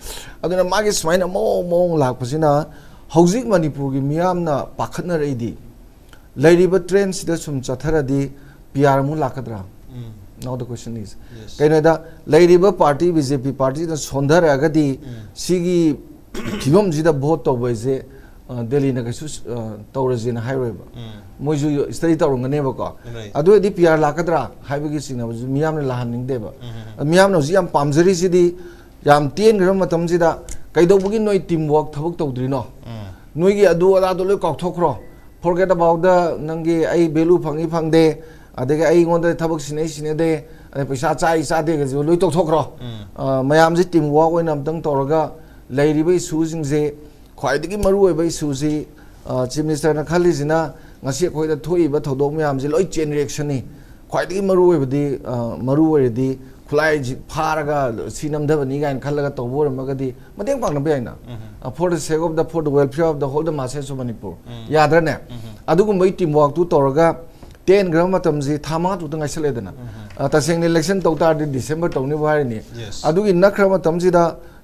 ꯑꯗꯨꯅ ꯃꯥꯒꯤ ꯁꯨꯃꯥꯏꯅ ꯃꯑꯣꯡ ꯃꯑꯣꯡ ꯂꯥꯛꯄꯁꯤꯅ ꯍꯧꯖꯤꯛ ꯃꯅꯤꯄꯨꯔꯒꯤ ꯃꯤꯌꯥꯝꯅ ꯄꯥꯈꯠꯅꯔꯛꯏꯗꯤ, ꯂꯩꯔꯤꯕ trendꯁꯤꯗ ꯁꯨꯝ ꯆꯠꯊꯔꯗꯤ PR ꯑꯃꯨꯛ ꯂꯥꯛꯀꯗ꯭ꯔꯥ? ꯎꯝ꯫ Now the question is, Yes꯫ ꯀꯩꯅꯣꯗ, ꯂꯩꯔꯤꯕ party, BJP partyꯅ ꯁꯣꯟꯊꯔꯛꯑꯒꯗꯤ, ꯎꯝ꯫ ꯁꯤꯒꯤ ꯐꯤꯕꯝꯁꯤꯗ vote ꯇꯧꯕ ꯍꯥꯏꯁꯦ, ꯑ, ꯗꯦꯜꯂꯤꯅ ꯀꯩꯁꯨ, ꯑ, ꯇꯧꯔꯁꯦꯅ ꯍꯥꯏꯔꯣꯏꯕ꯫ ꯎꯝ꯫ ꯃꯣꯏꯁꯨ study ꯇꯧꯔꯝꯒꯅꯦꯕꯀꯣ꯫ Right꯫ ꯑꯗꯨ ꯑꯣꯏꯔꯗꯤ PR ꯂꯥꯛꯀꯗ꯭ꯔꯥ ꯍꯥꯏꯕꯒꯤ ꯆꯤꯡꯅꯕꯁꯨ ꯃꯤꯌꯥꯝꯅ ꯂꯥꯛꯍꯟꯅꯤꯡꯗꯦꯕ꯫ ꯎꯝ꯫ ꯃꯤꯌꯥꯝꯅ ꯍꯧꯖꯤꯛ ꯌꯥꯝ ꯄꯥꯝꯖꯔꯤꯁꯤꯗꯤ, ꯌꯥꯝ ꯇꯦꯟꯈ꯭ꯔꯕ ꯃꯇꯝꯁꯤꯗ ꯀꯩꯗꯧꯕꯒꯤ ꯅꯣꯏ team work ꯊꯕꯛ ꯇꯧꯗ꯭ꯔꯤꯅꯣ? ꯎꯝ꯫ ꯅꯣꯏꯒꯤ ꯑꯗꯨ ꯑꯗꯥꯗꯣ ꯂꯣꯏ ꯀꯥꯎꯊꯣꯛꯈ꯭ꯔꯣ꯫ Forget about the ꯅꯪꯒꯤ ꯑꯩ value ꯐꯪꯉꯤ ꯐꯪꯗꯦ, ꯑꯗꯒꯤ ꯑꯩꯉꯣꯟꯗ ꯊꯕꯛ ꯁꯤꯟꯅꯩ ꯁꯤꯟꯅꯗꯦ, ꯑꯗꯩ ꯄꯩꯁꯥ ꯆꯥꯏ ꯆꯥꯗꯦꯒꯁꯦ ꯂꯣꯏ ꯇꯣꯛꯊꯣꯛꯈ꯭ꯔꯣ꯫ ꯎꯝ꯫ ꯑ, ꯃꯌꯥꯝꯁꯦ team work ꯑꯣꯏꯅ ꯑꯝꯇꯪ ꯇꯧꯔꯒ ꯂꯩꯔꯤꯕ issueꯁꯤꯡꯁꯦ, ꯈ꯭ꯋꯥꯏꯗꯒꯤ ꯃꯔꯨꯑꯣꯏꯕ issueꯁꯤ, ꯑ, Chief Ministerꯅ ꯈꯜꯂꯤꯁꯤꯅ ꯉꯁꯤ ꯑꯩꯈꯣꯏꯗ ꯊꯣꯛꯏꯕ ꯊꯧꯗꯣꯛ ꯃꯌꯥꯝꯁꯦ ꯂꯣꯏ chain reactionꯅꯤ꯫ ꯈ꯭ꯋꯥꯏꯗꯒꯤ ꯃꯔꯨꯑꯣꯏꯕꯗꯤ, ꯑ, ꯃꯔꯨꯑꯣꯏꯔꯗꯤ ꯈꯨꯠꯂꯥꯏꯁꯤ ꯐꯥꯔꯒ ꯁꯤ ꯅꯝꯊꯕꯅꯤ ꯀꯥꯏꯅ ꯈꯜꯂꯒ ꯇꯧꯕ ꯑꯣꯏꯔꯝꯃꯒꯗꯤ ꯃꯇꯦꯡ ꯄꯥꯡꯅꯕ ꯌꯥꯏꯅ꯫ ꯎꯝ꯫ ꯑ, for the sake of the, for the welfare of the whole the masses of Manipur꯫ ꯎꯝ꯫ ꯌꯥꯗ꯭ꯔꯅꯦ? ꯎꯝ꯫ ꯑꯗꯨꯒꯨꯝꯕꯒꯤ team workꯇꯨ ꯇꯧꯔꯒ ꯇꯦꯟꯈ꯭ꯔꯕ ꯃꯇꯝꯁꯤ ꯊꯥ ꯃꯉꯥ ꯇꯔꯨꯛꯇ ꯉꯥꯏꯁꯜꯂꯛꯑꯦꯗꯅ꯫ ꯑ, ꯇꯁꯦꯡꯅ election ꯇꯧ ꯇꯥꯔꯗꯤ December ꯇꯧꯅꯤꯕꯨ ꯍꯥꯏꯔꯤꯅꯤ꯫ Yes. ꯑꯗꯨꯒꯤ ꯅꯛꯈ꯭ꯔꯕ ꯃꯇꯝꯁꯤꯗ,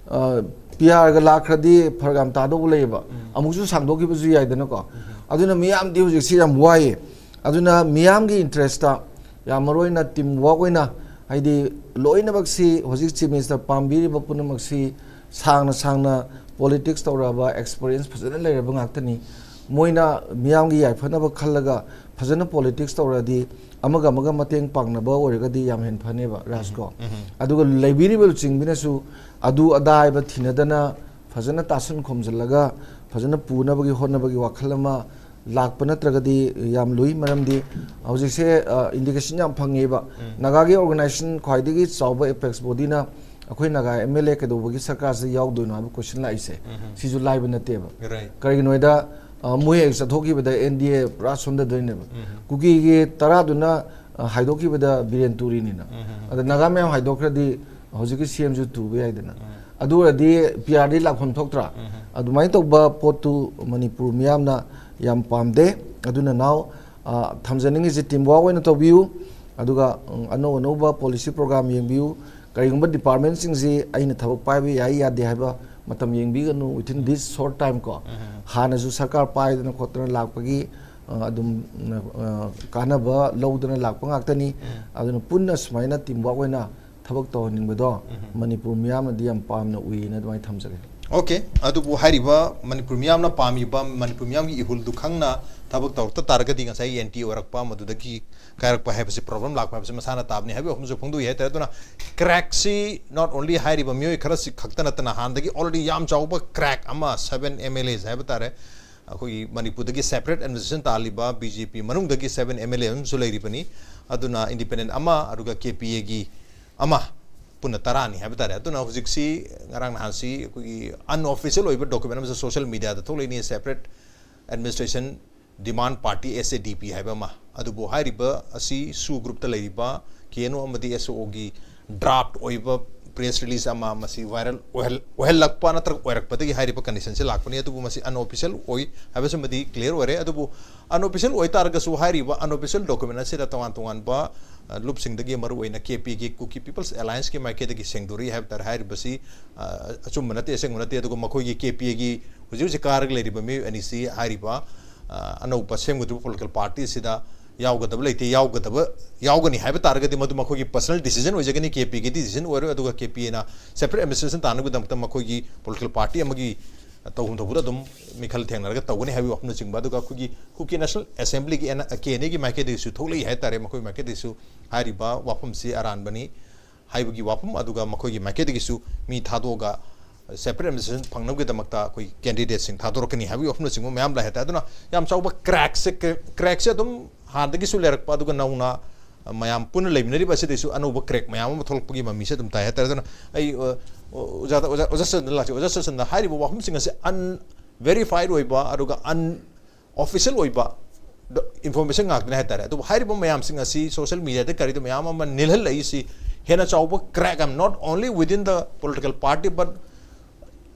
ꯑ, P R ꯒ ꯂꯥꯛꯈ꯭ꯔꯗꯤ ꯐꯔꯛ ꯌꯥꯝ ꯇꯥꯗꯧꯕ ꯂꯩꯌꯦꯕ꯫ ꯑꯃꯨꯛꯁꯨ ꯁꯥꯡꯗꯣꯛꯈꯤꯕꯁꯨ ꯌꯥꯏꯗꯅꯀꯣ꯫ ꯑꯗꯨꯅ ꯃꯤꯌꯥꯝꯗꯤ ꯍꯧꯖꯤꯛꯁꯤ ꯌꯥꯝ ꯋꯥꯏꯌꯦ꯫ ꯑꯗꯨꯅ ꯃꯤꯌꯥꯝꯒꯤ interest ꯇ, ꯌꯥꯝ ꯃꯔꯨ ꯑꯣꯏꯅ team work ꯑꯣꯏꯅ, ꯍꯥꯏꯗꯤ ꯂꯣꯏꯅꯃꯛꯁꯤ ꯍꯧꯖꯤꯛ Chief Minister ꯄꯥꯝꯕꯤꯔꯤꯕ ꯄꯨꯝꯅꯃꯛꯁꯤ ꯁꯥꯡꯅ ꯁꯥꯡꯅ politics ꯇꯧꯔꯛꯑꯕ, experience ꯐꯖꯅ ꯂꯩꯔꯕ ꯉꯥꯛꯇꯅꯤ꯫ ꯃꯣꯏꯅ ꯃꯤꯌꯥꯝꯒꯤ ꯌꯥꯏꯐꯅꯕ ꯈꯜꯂꯒ ꯐꯖꯅ politics ꯇꯧꯔꯛꯑꯗꯤ, ꯑꯃꯒ ꯑꯃꯒ ꯃꯇꯦꯡ ꯄꯥꯡꯅꯕ ꯑꯣꯏꯔꯒꯗꯤ ꯌꯥꯝ ꯍꯦꯟꯅ ꯐꯅꯦꯕ, ꯔꯥꯖꯀꯣ꯫ ꯑꯗꯨꯒ ꯂꯩꯕꯤꯔꯤꯕ ꯂꯨꯆꯤꯡꯕꯤꯅꯁꯨ ꯑꯗꯨ ꯑꯗꯥ ꯍꯥꯏꯕ ꯊꯤꯅꯗꯅ ꯐꯖꯅ ꯇꯥꯁꯤꯟ ꯈꯣꯝꯖꯤꯜꯂꯒ ꯐꯖꯅ ꯄꯨꯅꯕꯒꯤ ꯍꯣꯠꯅꯕꯒꯤ ꯋꯥꯈꯜ ꯑꯃ ꯂꯥꯛꯄ ꯅꯠꯇ꯭ꯔꯒꯗꯤ ꯌꯥꯝ ꯂꯨꯏ꯫ ꯃꯔꯝꯗꯤ ꯍꯧꯖꯤꯛꯁꯦ, ꯑ, indication ꯌꯥꯝ ꯐꯪꯉꯦꯕ꯫ ꯅꯥꯒꯥꯒꯤ organization ꯈ꯭ꯋꯥꯏꯗꯒꯤ ꯆꯥꯎꯕ apex body ꯅ ꯑꯩꯈꯣꯏ ꯅꯥꯒꯥ M L A ꯀꯩꯗꯧꯕꯒꯤ ꯁꯔꯀꯥꯔꯁꯤꯗ ꯌꯥꯎꯗꯣꯏꯅꯣ ꯍꯥꯏꯕ question ꯂꯥꯛꯏꯁꯦ, ꯁꯤꯁꯨ ꯂꯥꯏꯕ ꯅꯠꯇꯦꯕ꯫ Right. ꯀꯔꯤꯒꯤꯅꯣ ꯍꯥꯏꯗ, ꯑ, ꯃꯣꯏ ꯍꯦꯛ ꯆꯠꯊꯣꯛꯈꯤꯕꯗ N D A ꯄꯨꯔꯥ ꯁꯣꯟꯊꯗꯣꯏꯅꯦꯕ꯫ ꯀꯨꯀꯤꯒꯤ ꯇꯔꯥꯗꯨꯅ, ꯑ, ꯍꯥꯏꯗꯣꯛꯈꯤꯕꯗ ꯕꯤꯔꯦꯟ ꯇꯨꯔꯤꯅꯤꯅ꯫ ꯑꯗ ꯅꯥꯒꯥ ꯃꯌꯥꯝ ꯍꯥꯏꯗꯣꯛꯈ꯭ꯔꯗꯤ ꯍꯧꯖꯤꯛꯀꯤ C M ꯁꯨ ꯇꯨꯕ ꯌꯥꯏꯗꯅ꯫ ꯑꯗꯨ ꯑꯣꯏꯔꯗꯤ P R ꯗꯤ ꯂꯥꯛꯐꯝ ꯊꯣꯛꯇ꯭ꯔꯥ? ꯑꯗꯨꯃꯥꯏꯅ ꯇꯧꯕ ꯄꯣꯠꯇꯨ ꯃꯅꯤꯄꯨꯔ ꯃꯤꯌꯥꯝꯅ ꯌꯥꯝ ꯄꯥꯝꯗꯦ꯫ ꯑꯗꯨꯅ ꯅꯥꯎ, ꯑ, ꯊꯝꯖꯅꯤꯡꯉꯤꯁꯦ team work ꯑꯣꯏꯅ ꯇꯧꯕꯤꯌꯨ꯫ ꯑꯗꯨꯒ, ꯎꯝ, ꯑꯅꯧ ꯑꯅꯧꯕ policy program ꯌꯦꯡꯕꯤꯌꯨ꯫ ꯀꯔꯤꯒꯨꯝꯕ department ꯁꯤꯡꯁꯤ ꯑꯩꯅ ꯊꯕꯛ ꯄꯥꯏꯕ ꯌꯥꯏ ꯌꯥꯗꯦ ꯍꯥꯏꯕ ꯃꯇꯝ ꯌꯦꯡꯕꯤꯒꯅꯨ within this short time ꯀꯣ꯫ ꯍꯥꯟꯅꯁꯨ ꯁꯔꯀꯥꯔ ꯄꯥꯏꯗꯅ ꯈꯣꯠꯇꯅ ꯂꯥꯛꯄꯒꯤ, ꯑ, ꯑꯗꯨꯝ, ꯑ, ꯀꯥꯟꯅꯕ ꯂꯧꯗꯅ ꯂꯥꯛꯄ ꯉꯥꯛꯇꯅꯤ꯫ ꯑꯗꯨꯅ ꯄꯨꯟꯅ ꯁꯨꯃꯥꯏꯅ team work ꯑꯣꯏꯅ ꯊꯕꯛ ꯇꯧꯍꯟꯅꯤꯡꯕꯗꯣ ꯃꯅꯤꯄꯨꯔ ꯃꯤꯌꯥꯝꯅꯗꯤ ꯌꯥꯝ ꯄꯥꯝꯅ ꯎꯏꯅ ꯑꯗꯨꯃꯥꯏꯅ ꯊꯝꯖꯒꯦ꯫ Okay, ꯑꯗꯨꯕꯨ ꯍꯥꯏꯔꯤꯕ ꯃꯅꯤꯄꯨꯔ ꯃꯤꯌꯥꯝꯅ ꯄꯥꯝꯃꯤꯕ ꯃꯅꯤꯄꯨꯔ ꯃꯤꯌꯥꯝꯒꯤ ꯏꯍꯨꯜꯗꯨ ꯈꯪꯅ ꯊꯕꯛ ꯇꯧꯔꯛꯇ ꯇꯥꯔꯒꯗꯤ ꯉꯁꯥꯏ anti ꯑꯣꯏꯔꯛꯄ, ꯃꯗꯨꯗꯒꯤ ꯀꯥꯏꯔꯛꯄ ꯍꯥꯏꯕꯁꯤ problem ꯂꯥꯛꯄ ꯍꯥꯏꯕꯁꯤ ꯃꯁꯥꯅ ꯇꯥꯕꯅꯤ ꯍꯥꯏꯕꯒꯤ ꯋꯥꯐꯝꯁꯨ ꯐꯣꯡꯗꯣꯛꯏ ꯍꯥꯏꯇꯥꯔꯦ꯫ ꯑꯗꯨꯅ crack ꯁꯤ not only ꯍꯥꯏꯔꯤꯕ ꯃꯤꯑꯣꯏ ꯈꯔꯁꯤ ꯈꯛꯇ ꯅꯠꯇꯅ ꯍꯥꯟꯅꯗꯒꯤ already ꯌꯥꯝ ꯆꯥꯎꯕ crack ꯑꯃ seven M L As ꯍꯥꯏꯕ ꯇꯥꯔꯦ, ꯑꯩꯈꯣꯏꯒꯤ ꯃꯅꯤꯄꯨꯔꯗꯒꯤ separate administration ꯇꯥꯜꯂꯤꯕ B J P ꯃꯅꯨꯡꯗꯒꯤ seven M L A ꯑꯃꯁꯨ ꯂꯩꯔꯤꯕꯅꯤ꯫ ꯑꯗꯨꯅ independent ꯑꯃ, ꯑꯗꯨꯒ K P A ꯒꯤ ꯑꯃ, ꯄꯨꯟꯅ ꯇꯔꯥꯅꯤ ꯍꯥꯏꯕ ꯇꯥꯔꯦ꯫ ꯑꯗꯨꯅ ꯍꯧꯖꯤꯛꯁꯤ ꯉꯔꯥꯡ ꯅꯍꯥꯟꯁꯤ ꯑꯩꯈꯣꯏꯒꯤ unofficial ꯑꯣꯏꯕ document ꯑꯃꯁꯨ social media the ꯊꯣꯛꯂꯛꯏꯅꯤ, separate administration demand party, S A D P ꯍꯥꯏꯕ ꯑꯃ꯫ ꯑꯗꯨꯕꯨ ꯍꯥꯏꯔꯤꯕ ꯑꯁꯤ SoO group ꯇ ꯂꯩꯔꯤꯕ K N O ꯑꯃꯗꯤ S O O ꯒꯤ draft ꯑꯣꯏꯕ ꯄ꯭ꯔꯦꯁ ꯔꯤꯂꯤꯖ ꯑꯃ ꯃꯁꯤ ꯚꯥꯏꯔꯦꯜ ꯑꯣꯏꯍꯜ-, ꯑꯣꯏꯍꯜꯂꯛꯄ ꯅꯠꯇ꯭ꯔꯒ ꯑꯣꯏꯔꯛꯄꯗꯒꯤ ꯍꯥꯏꯔꯤꯕ ꯀꯟꯗꯤꯁꯟꯁꯦ ꯂꯥꯛꯄꯅꯤ꯫ ꯑꯗꯨꯕꯨ ꯃꯁꯤ ꯑꯟꯑꯣꯐꯤꯁꯤꯌꯦꯜ ꯑꯣꯏ ꯍꯥꯏꯕꯁꯤꯃꯗꯤ ꯀ꯭ꯂꯤꯌꯥꯔ ꯑꯣꯏꯔꯦ꯫ ꯑꯗꯨꯕꯨ ꯑꯟꯑꯣꯐꯤꯁꯤꯌꯦꯜ ꯑꯣꯏꯇꯥꯔꯒꯁꯨ ꯍꯥꯏꯔꯤꯕ ꯑꯟꯑꯣꯐꯤꯁꯤꯌꯦꯜ ꯗꯣꯀꯨꯃꯦꯟ ꯑꯁꯤꯗ ꯇꯣꯉꯥꯟ ꯇꯣꯉꯥꯟꯕ, ꯑ, ꯂꯨꯞꯁꯤꯡꯗꯒꯤ, ꯃꯔꯨꯑꯣꯏꯅ ꯀꯦ ꯄꯤ ꯑꯦꯒꯤ, ꯀꯨꯀꯤ ꯄꯤꯄꯜꯁ ꯑꯦꯂꯥꯏꯟꯁꯀꯤ ꯃꯥꯏꯀꯩꯗꯒꯤ ꯁꯦꯡꯗꯣꯔꯛꯏ ꯍꯥꯏꯕ ꯇꯥꯔꯦ꯫ ꯍꯥꯏꯔꯤꯕꯁꯤ, ꯑ, ꯑꯆꯨꯝꯕ ꯅꯠꯇꯦ, ꯑꯁꯦꯡꯕ ꯅꯠꯇꯦ꯫ ꯑꯗꯨꯒ ꯃꯈꯣꯏꯒꯤ ꯀꯦ ꯄꯤ ꯑꯦꯒꯤ ꯍꯧꯖꯤꯛ ꯍꯧꯖꯤꯛ ꯀꯥꯔꯒ ꯂꯩꯔꯤꯕ ꯃꯤꯑꯣꯏ ꯑꯅꯤꯁꯤ ꯍꯥꯏꯔꯤꯕ, ꯑ, ꯑꯅꯧꯕ ꯁꯦꯝꯒꯗꯧꯔꯤꯕ ꯄꯣꯂꯤꯇꯤꯀꯦꯜ ꯄꯥꯔꯇꯤ ꯑꯁꯤꯗ ꯌꯥꯎꯒꯗꯕ ꯂꯩꯇꯦ꯫ ꯌꯥꯎꯒꯗꯕ, ꯌꯥꯎꯒꯅꯤ ꯍꯥꯏꯕ ꯇꯥꯔꯒꯗꯤ ꯃꯗꯨ ꯃꯈꯣꯏꯒꯤ ꯄꯔꯁꯅꯦꯜ ꯗꯤꯁꯤꯖꯟ ꯑꯣꯏꯖꯒꯅꯤ, ꯀꯦ ꯄꯤ ꯑꯦꯒꯤ ꯗꯤꯁꯤꯖꯟ ꯑꯣꯏꯔꯣꯏ꯫ ꯑꯗꯨꯒ ꯀꯦ ꯄꯤ ꯑꯦꯅ ꯁꯦꯄꯔꯦꯠ ꯑꯦꯗꯃꯤꯅꯤꯁꯇ꯭ꯔꯦꯁꯟ ꯇꯥꯅꯕꯒꯤꯗꯃꯛꯇ ꯃꯈꯣꯏꯒꯤ ꯄꯣꯂꯤꯇꯤꯀꯦꯜ ꯄꯥꯔꯇꯤ ꯑꯃꯒꯤ ꯇꯧꯐꯝ ꯊꯣꯛꯄꯗ ꯑꯗꯨꯝ ꯃꯤꯈꯜ ꯊꯦꯡꯅꯔꯒ ꯇꯧꯒꯅꯤ ꯍꯥꯏꯕꯒꯤ ꯋꯥꯐꯝꯅꯆꯤꯡꯕ, ꯑꯗꯨꯒ ꯑꯩꯈꯣꯏꯒꯤ ꯀꯨꯀꯤ ꯅꯦꯁꯅꯦꯜ ꯑꯦꯁꯦꯝꯕ꯭ꯂꯤꯒꯤ ꯑꯦꯟ-, ꯀꯦ ꯑꯦꯟ ꯑꯦꯒꯤ ꯃꯥꯏꯀꯩꯗꯒꯤꯁꯨ ꯊꯣꯛꯂꯛꯏ ꯍꯥꯏꯇꯥꯔꯦ, ꯃꯈꯣꯏꯒꯤ ꯃꯥꯏꯀꯩꯗꯒꯤꯁꯨ ꯍꯥꯏꯔꯤꯕ ꯋꯥꯐꯝꯁꯤ ꯑꯔꯥꯟꯕꯅꯤ ꯍꯥꯏꯕꯒꯤ ꯋꯥꯐꯝ, ꯑꯗꯨꯒ ꯃꯈꯣꯏꯒꯤ ꯃꯥꯏꯀꯩꯗꯒꯤꯁꯨ ꯃꯤ ꯊꯥꯗꯣꯛꯑꯒ ꯁꯦꯄꯔꯦꯠ ꯑꯦꯗꯃꯤꯅꯤꯁꯇ꯭ꯔꯦꯁꯟ ꯐꯪꯅꯕꯒꯤꯗꯃꯛꯇ ꯑꯩꯈꯣꯏ ꯀꯦꯟꯗꯤꯗꯦꯠꯁꯤꯡ ꯊꯥꯗꯣꯔꯛꯀꯅꯤ ꯍꯥꯏꯕꯒꯤ ꯋꯥꯐꯝꯅꯆꯤꯡꯕ ꯃꯌꯥꯝ ꯂꯩ ꯍꯥꯏꯇꯥꯔꯦ꯫ ꯑꯗꯨꯅ ꯌꯥꯝ ꯆꯥꯎꯕ ꯀ꯭ꯔꯦꯛꯁꯦ, ꯀ꯭ꯔꯦꯛꯁꯦ ꯑꯗꯨꯝ ꯍꯥꯟꯅꯗꯒꯤꯁꯨ ꯂꯩꯔꯛꯄ, ꯑꯗꯨꯒ ꯅꯧꯅ ꯃꯌꯥꯝ ꯄꯨꯟꯅ ꯂꯩꯃꯤꯟꯅꯔꯤꯕ ꯑꯁꯤꯗꯩꯁꯨ ꯑꯅꯧꯕ ꯀ꯭ꯔꯦꯛ ꯃꯌꯥꯝ ꯑꯃ ꯊꯣꯛꯂꯛꯄꯒꯤ ꯃꯃꯤꯁꯦ ꯑꯗꯨꯝ ꯇꯥꯏ ꯍꯥꯏꯇꯥꯔꯦ꯫ ꯑꯗꯨꯅ ꯑꯩ, ꯑ, ꯑꯣꯖꯥꯗ, ꯑꯣꯖꯥ, ꯑꯣꯖꯥ ꯁꯆꯤꯟꯗ ꯂꯥꯛꯆꯩ꯫ ꯑꯣꯖꯥ ꯁꯆꯤꯟꯗ, ꯍꯥꯏꯔꯤꯕ ꯋꯥꯐꯝꯁꯤꯡ ꯑꯁꯤ ꯑꯟ-, ꯚꯦꯔꯤꯐꯥꯏꯠ ꯑꯣꯏꯕ, ꯑꯗꯨꯒ ꯑꯟ-, ꯑꯣꯐꯤꯁꯤꯌꯦꯜ ꯑꯣꯏꯕ ꯗ-, ꯏꯟꯐꯣꯔꯃꯦꯁꯟ ꯉꯥꯛꯇꯅꯤ ꯍꯥꯏꯇꯥꯔꯦ꯫ ꯑꯗꯨꯕꯨ ꯍꯥꯏꯔꯤꯕ ꯃꯌꯥꯝꯁꯤꯡ ꯑꯁꯤ ꯁꯣꯁꯤꯌꯦꯜ ꯃꯤꯗꯤꯌꯥꯗ ꯀꯔꯤꯗ ꯃꯌꯥꯝ ꯑꯃ ꯅꯤꯜꯍꯜꯂꯛꯏꯁꯤ ꯍꯦꯟꯅ ꯆꯥꯎꯕ ꯀ꯭ꯔꯦꯛ ꯑꯃ, not only within the political party, but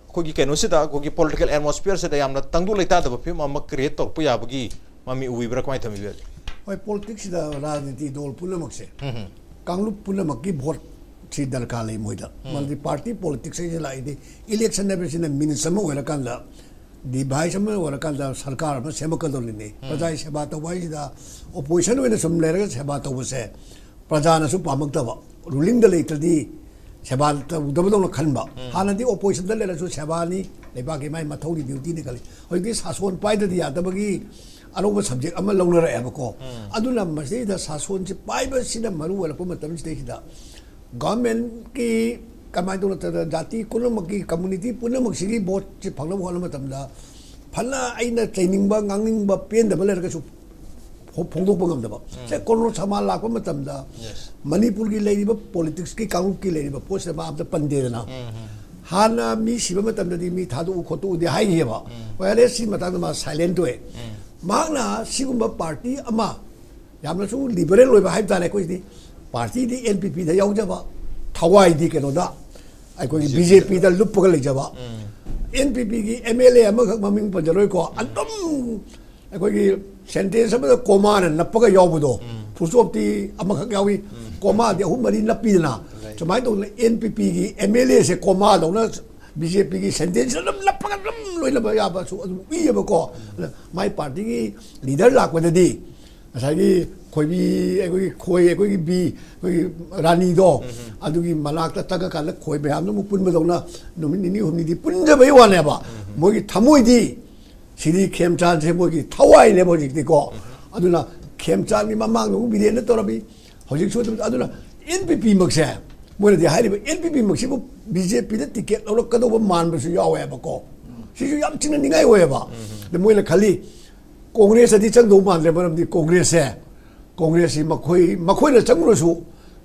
ꯑꯩꯈꯣꯏꯒꯤ ꯀꯩꯅꯣꯁꯤꯗ, ꯑꯩꯈꯣꯏꯒꯤ ꯄꯣꯂꯤꯇꯤꯀꯦꯜ ꯑꯦꯠꯃꯣꯁꯐꯤꯌꯔꯁꯤꯗ ꯌꯥꯝꯅ ꯇꯪꯗꯨ ꯂꯩꯇꯥꯗꯕ ꯐꯤꯕꯝ ꯑꯃ ꯀ꯭ꯔꯤꯌꯦꯠ ꯇꯧꯔꯛꯄ ꯌꯥꯕꯒꯤ ꯃꯃꯤ ꯎꯕꯤꯕ꯭ꯔꯥ? ꯀꯃꯥꯏꯅ ꯊꯝꯕꯤꯕꯒꯦ? ꯍꯣꯏ, ꯄꯣꯂꯤꯇꯤꯛꯁꯁꯤꯗ ꯔꯥꯖꯅꯤꯇꯤ ꯗꯣꯜ ꯄꯨꯝꯅꯃꯛꯁꯦ, ꯎꯝ꯫ ꯀꯥꯡꯂꯨꯞ ꯄꯨꯝꯅꯃꯛꯀꯤ ꯚꯣꯠꯁꯤ ꯗꯔꯀꯥꯔ ꯂꯩ ꯃꯣꯏꯗ꯫ ꯎꯝ꯫ ꯃꯔꯝꯗꯤ ꯄꯥꯔꯇꯤ ꯄꯣꯂꯤꯇꯤꯛꯁ ꯍꯥꯏꯁꯦ ꯂꯥꯛꯏꯗꯤ ꯏꯂꯦꯛꯁꯟ ꯍꯥꯏꯕꯁꯤꯅ ꯃꯤꯅꯤꯠꯁ ꯑꯃ ꯑꯣꯏꯔꯀꯥꯟꯗ, ꯗꯤꯚꯥꯏꯁ ꯑꯃ ꯑꯣꯏꯔꯀꯥꯟꯗ ꯁꯔꯀꯥꯔ ꯑꯃ ꯁꯦꯝꯃꯛꯀꯗꯧꯔꯤꯅꯤ꯫ ꯎꯝ꯫ ꯄ꯭ꯔꯖꯥꯒꯤ ꯁꯦꯕꯥ ꯇꯧꯕ ꯍꯥꯏꯁꯤꯗ ꯑꯣꯄꯣꯖꯤꯁꯟ ꯑꯣꯏꯅ ꯁꯨꯝ ꯂꯩꯔꯒ ꯁꯦꯕꯥ ꯇꯧꯕꯁꯦ ꯄ꯭ꯔꯖꯥꯅꯁꯨ ꯄꯥꯝꯃꯛꯇꯕ, ꯔꯨꯂꯤꯡꯗ ꯂꯩꯇ꯭ꯔꯗꯤ ꯁꯦꯕꯥ ꯇꯧꯗꯕꯗꯧꯅ ꯈꯟꯕ꯫ ꯎꯝ꯫ ꯍꯥꯟꯅꯗꯤ ꯑꯣꯄꯣꯖꯤꯁꯟꯗ ꯂꯩꯔꯁꯨ ꯁꯦꯕꯥꯅꯤ, ꯂꯩꯕꯥꯛꯀꯤ ꯃꯥꯏ ꯃꯊꯧꯅꯤ, ꯗ꯭ꯌꯨꯇꯤꯅꯤ ꯈꯜꯂꯤ꯫ ꯍꯧꯖꯤꯛꯇꯤ ꯁꯥꯁꯣꯟ ꯄꯥꯏꯗ꯭ꯔꯗꯤ ꯌꯥꯗꯕꯒꯤ ꯑꯅꯧꯕ ꯁꯕꯖꯦꯛ ꯑꯃ ꯂꯧꯅꯔꯛꯑꯦꯕꯀꯣ꯫ ꯎꯝ꯫ ꯑꯗꯨꯅ ꯃꯁꯤꯗꯩꯗ ꯁꯥꯁꯣꯟꯁꯤ ꯄꯥꯏꯕꯁꯤꯅ ꯃꯔꯨ ꯑꯣꯏꯔꯛꯄ ꯃꯇꯝꯁꯤꯗꯩꯁꯤꯗ ꯒꯚꯔꯟꯃꯦꯟꯠꯀꯤ ꯀꯃꯥꯏꯅ ꯇꯧꯅ ꯇꯧꯗꯅ ꯖꯥꯇꯤ ꯄꯨꯝꯅꯃꯛꯀꯤ, ꯀꯝꯃ꯭ꯌꯨꯅꯤꯇꯤ ꯄꯨꯝꯅꯃꯛꯁꯤꯒꯤ ꯚꯣꯠꯁꯤ ꯐꯪꯅꯕ ꯍꯣꯠꯅꯕ ꯃꯇꯝꯗ ꯐꯅ ꯑꯩꯅ ꯆꯩꯅꯤꯡꯕ, ꯉꯥꯡꯅꯤꯡꯕ, ꯄꯦꯟꯗꯕ ꯂꯩꯔꯒꯁꯨ ꯐꯣ-, ꯐꯣꯡꯗꯣꯛꯄ ꯉꯝꯗꯕ꯫ ꯎꯝ꯫ ꯁꯦ, ꯀꯣꯔꯣꯅꯥ ꯁꯃꯥꯟ ꯂꯥꯛꯄ ꯃꯇꯝꯗ ꯌꯦꯁ꯫ ꯃꯅꯤꯄꯨꯔꯒꯤ ꯂꯩꯔꯤꯕ ꯄꯣꯂꯤꯇꯤꯛꯁꯀꯤ ꯀꯥꯡꯂꯨꯞꯀꯤ ꯂꯩꯔꯤꯕ ꯄꯣꯠꯁꯤꯗ ꯃꯥ ꯑꯝꯇ ꯄꯟꯗꯦꯗꯅ꯫ ꯎꯝ, ꯎꯝ꯫ ꯍꯥꯟꯅ ꯃꯤ ꯁꯤꯕ ꯃꯇꯝꯗꯗꯤ ꯃꯤ ꯊꯥꯗꯣꯛꯎ ꯈꯣꯠꯇꯣꯛꯎꯗꯤ ꯍꯥꯏꯈꯤꯑꯕ꯫ ꯎꯝ꯫ ꯋꯥꯌꯔꯂꯦꯁꯀꯤ ꯃꯇꯥꯡꯗ ꯃꯥ ꯁꯥꯏꯂꯦꯟ ꯊꯣꯛꯑꯦ꯫ ꯎꯝ꯫ ꯃꯍꯥꯛꯅ ꯁꯤꯒꯨꯝꯕ ꯄꯥꯔꯇꯤ ꯑꯃ ꯌꯥꯝꯅꯁꯨ ꯂꯤꯕꯔꯦꯜ ꯑꯣꯏꯕ ꯍꯥꯏꯕ ꯇꯥꯔꯦ ꯑꯩꯈꯣꯏꯁꯤꯗꯤ꯫ ꯄꯥꯔꯇꯤꯗꯤ ꯑꯦꯟ ꯄꯤ ꯄꯤꯗ ꯌꯥꯎꯖꯕ, ꯊꯋꯥꯏꯗꯤ ꯀꯩꯅꯣꯗ, ꯑꯩꯈꯣꯏꯒꯤ ꯕꯤ ꯖꯦ ꯄꯤꯗ ꯂꯨꯞꯄꯒ ꯂꯩꯖꯕ꯫ ꯑꯦꯟ ꯄꯤ ꯄꯤꯒꯤ ꯑꯦꯝ ꯑꯦꯜ ꯑꯦ ꯑꯃꯈꯛ ꯃꯃꯤꯡ ꯄꯟꯖꯔꯣꯏꯀꯣ, ꯑꯗꯨꯝ ꯑꯩꯈꯣꯏꯒꯤ ꯁꯦꯟꯇꯦꯟꯁ ꯑꯃꯗ ꯀꯣꯃꯥꯅ ꯅꯞꯄꯒ ꯌꯥꯎꯕꯗꯣ, ꯐꯨꯜ ꯁ꯭ꯇꯣꯞꯇꯤ ꯑꯃꯈꯛ ꯌꯥꯎꯏ, ꯀꯣꯃꯥꯗꯤ ꯑꯍꯨꯝ ꯃꯔꯤ ꯅꯞꯄꯤꯗꯅ꯫ ꯁꯨꯃꯥꯏꯅ ꯇꯧꯗꯅ ꯑꯦꯟ ꯄꯤ ꯄꯤꯒꯤ ꯑꯦꯝ ꯑꯦꯜ ꯑꯦꯁꯦ ꯀꯣꯃꯥꯗꯧꯅ ꯕꯤ ꯖꯦ ꯄꯤꯒꯤ ꯁꯦꯟꯇꯦꯟꯁ ꯑꯗꯨꯝ ꯅꯞꯄꯒ ꯑꯗꯨꯝ ꯂꯣꯏꯅꯕ ꯌꯥꯕꯁꯨ ꯑꯗꯨꯝ ꯎꯏꯌꯦꯕꯀꯣ꯫ ꯑꯗ ꯃꯥꯏ ꯄꯥꯔꯇꯤꯒꯤ ꯂꯤꯗꯔ ꯂꯥꯛꯄꯗꯗꯤ ꯉꯁꯥꯏꯒꯤ ꯈꯣꯏꯕꯤ, ꯑꯩꯈꯣꯏꯒꯤ ꯈꯣꯏ, ꯑꯩꯈꯣꯏꯒꯤ ꯕꯤ, ꯑꯩꯈꯣꯏꯒꯤ ꯔꯥꯅꯤꯗꯣ, ꯑꯗꯨꯒꯤ ꯃꯅꯥꯛꯇ ꯆꯪꯉꯀꯥꯟꯗ ꯈꯣꯏ ꯃꯌꯥꯝꯗꯣ ꯑꯃꯨꯛ ꯄꯨꯟꯕꯗꯧꯅ ꯅꯨꯃꯤꯠ ꯅꯤꯅꯤ ꯍꯨꯝꯅꯤꯗꯤ ꯄꯨꯟꯖꯕꯩ ꯋꯥꯅꯦꯕ꯫ ꯃꯣꯏꯒꯤ ꯊꯃꯣꯏꯗꯤ ꯁꯤꯗꯤ ꯈꯦꯝꯆꯥꯟꯁꯦ ꯃꯣꯏꯒꯤ ꯊꯋꯥꯏꯅꯦꯕ ꯍꯧꯖꯤꯛꯇꯤꯀꯣ꯫ ꯑꯗꯨꯅ ꯈꯦꯝꯆꯥꯟꯒꯤ ꯃꯃꯥꯡꯗ ꯑꯃꯨꯛ ꯕꯤꯔꯦꯟꯅ ꯇꯧꯔꯝꯃꯤ, ꯍꯧꯖꯤꯛꯁꯨ ꯑꯗꯨꯝ꯫ ꯑꯗꯨꯅ ꯑꯦꯟ ꯄꯤ ꯄꯤ ꯃꯛꯁꯦ, ꯃꯣꯏꯅꯗꯤ ꯍꯥꯏꯔꯤꯕ ꯑꯦꯟ ꯄꯤ ꯄꯤ ꯃꯛꯁꯤꯕꯨ ꯕꯤ ꯖꯦ ꯄꯤꯗ ꯇꯤꯀꯦꯠ ꯂꯧꯔꯛꯀꯗꯧꯕ ꯃꯥꯟꯕꯁꯨ ꯌꯥꯎꯋꯦꯕꯀꯣ꯫ ꯁꯤꯁꯨ ꯌꯥꯝ ꯆꯤꯡꯅꯅꯤꯡꯉꯥꯏ ꯑꯣꯏꯌꯦꯕ꯫ ꯑꯗ ꯃꯣꯏꯅ ꯈꯜꯂꯤ, ꯀꯣꯡꯒ꯭ꯔꯦꯁꯇꯗꯤ ꯆꯪꯗꯧ ꯃꯥꯟꯗ꯭ꯔꯦ, ꯃꯔꯝꯗꯤ ꯀꯣꯡꯒ꯭ꯔꯦꯁꯁꯦ, ꯀꯣꯡꯒ꯭ꯔꯦꯁꯁꯤ ꯃꯈꯣꯏ, ꯃꯈꯣꯏꯅ ꯆꯪꯉꯨꯔꯁꯨ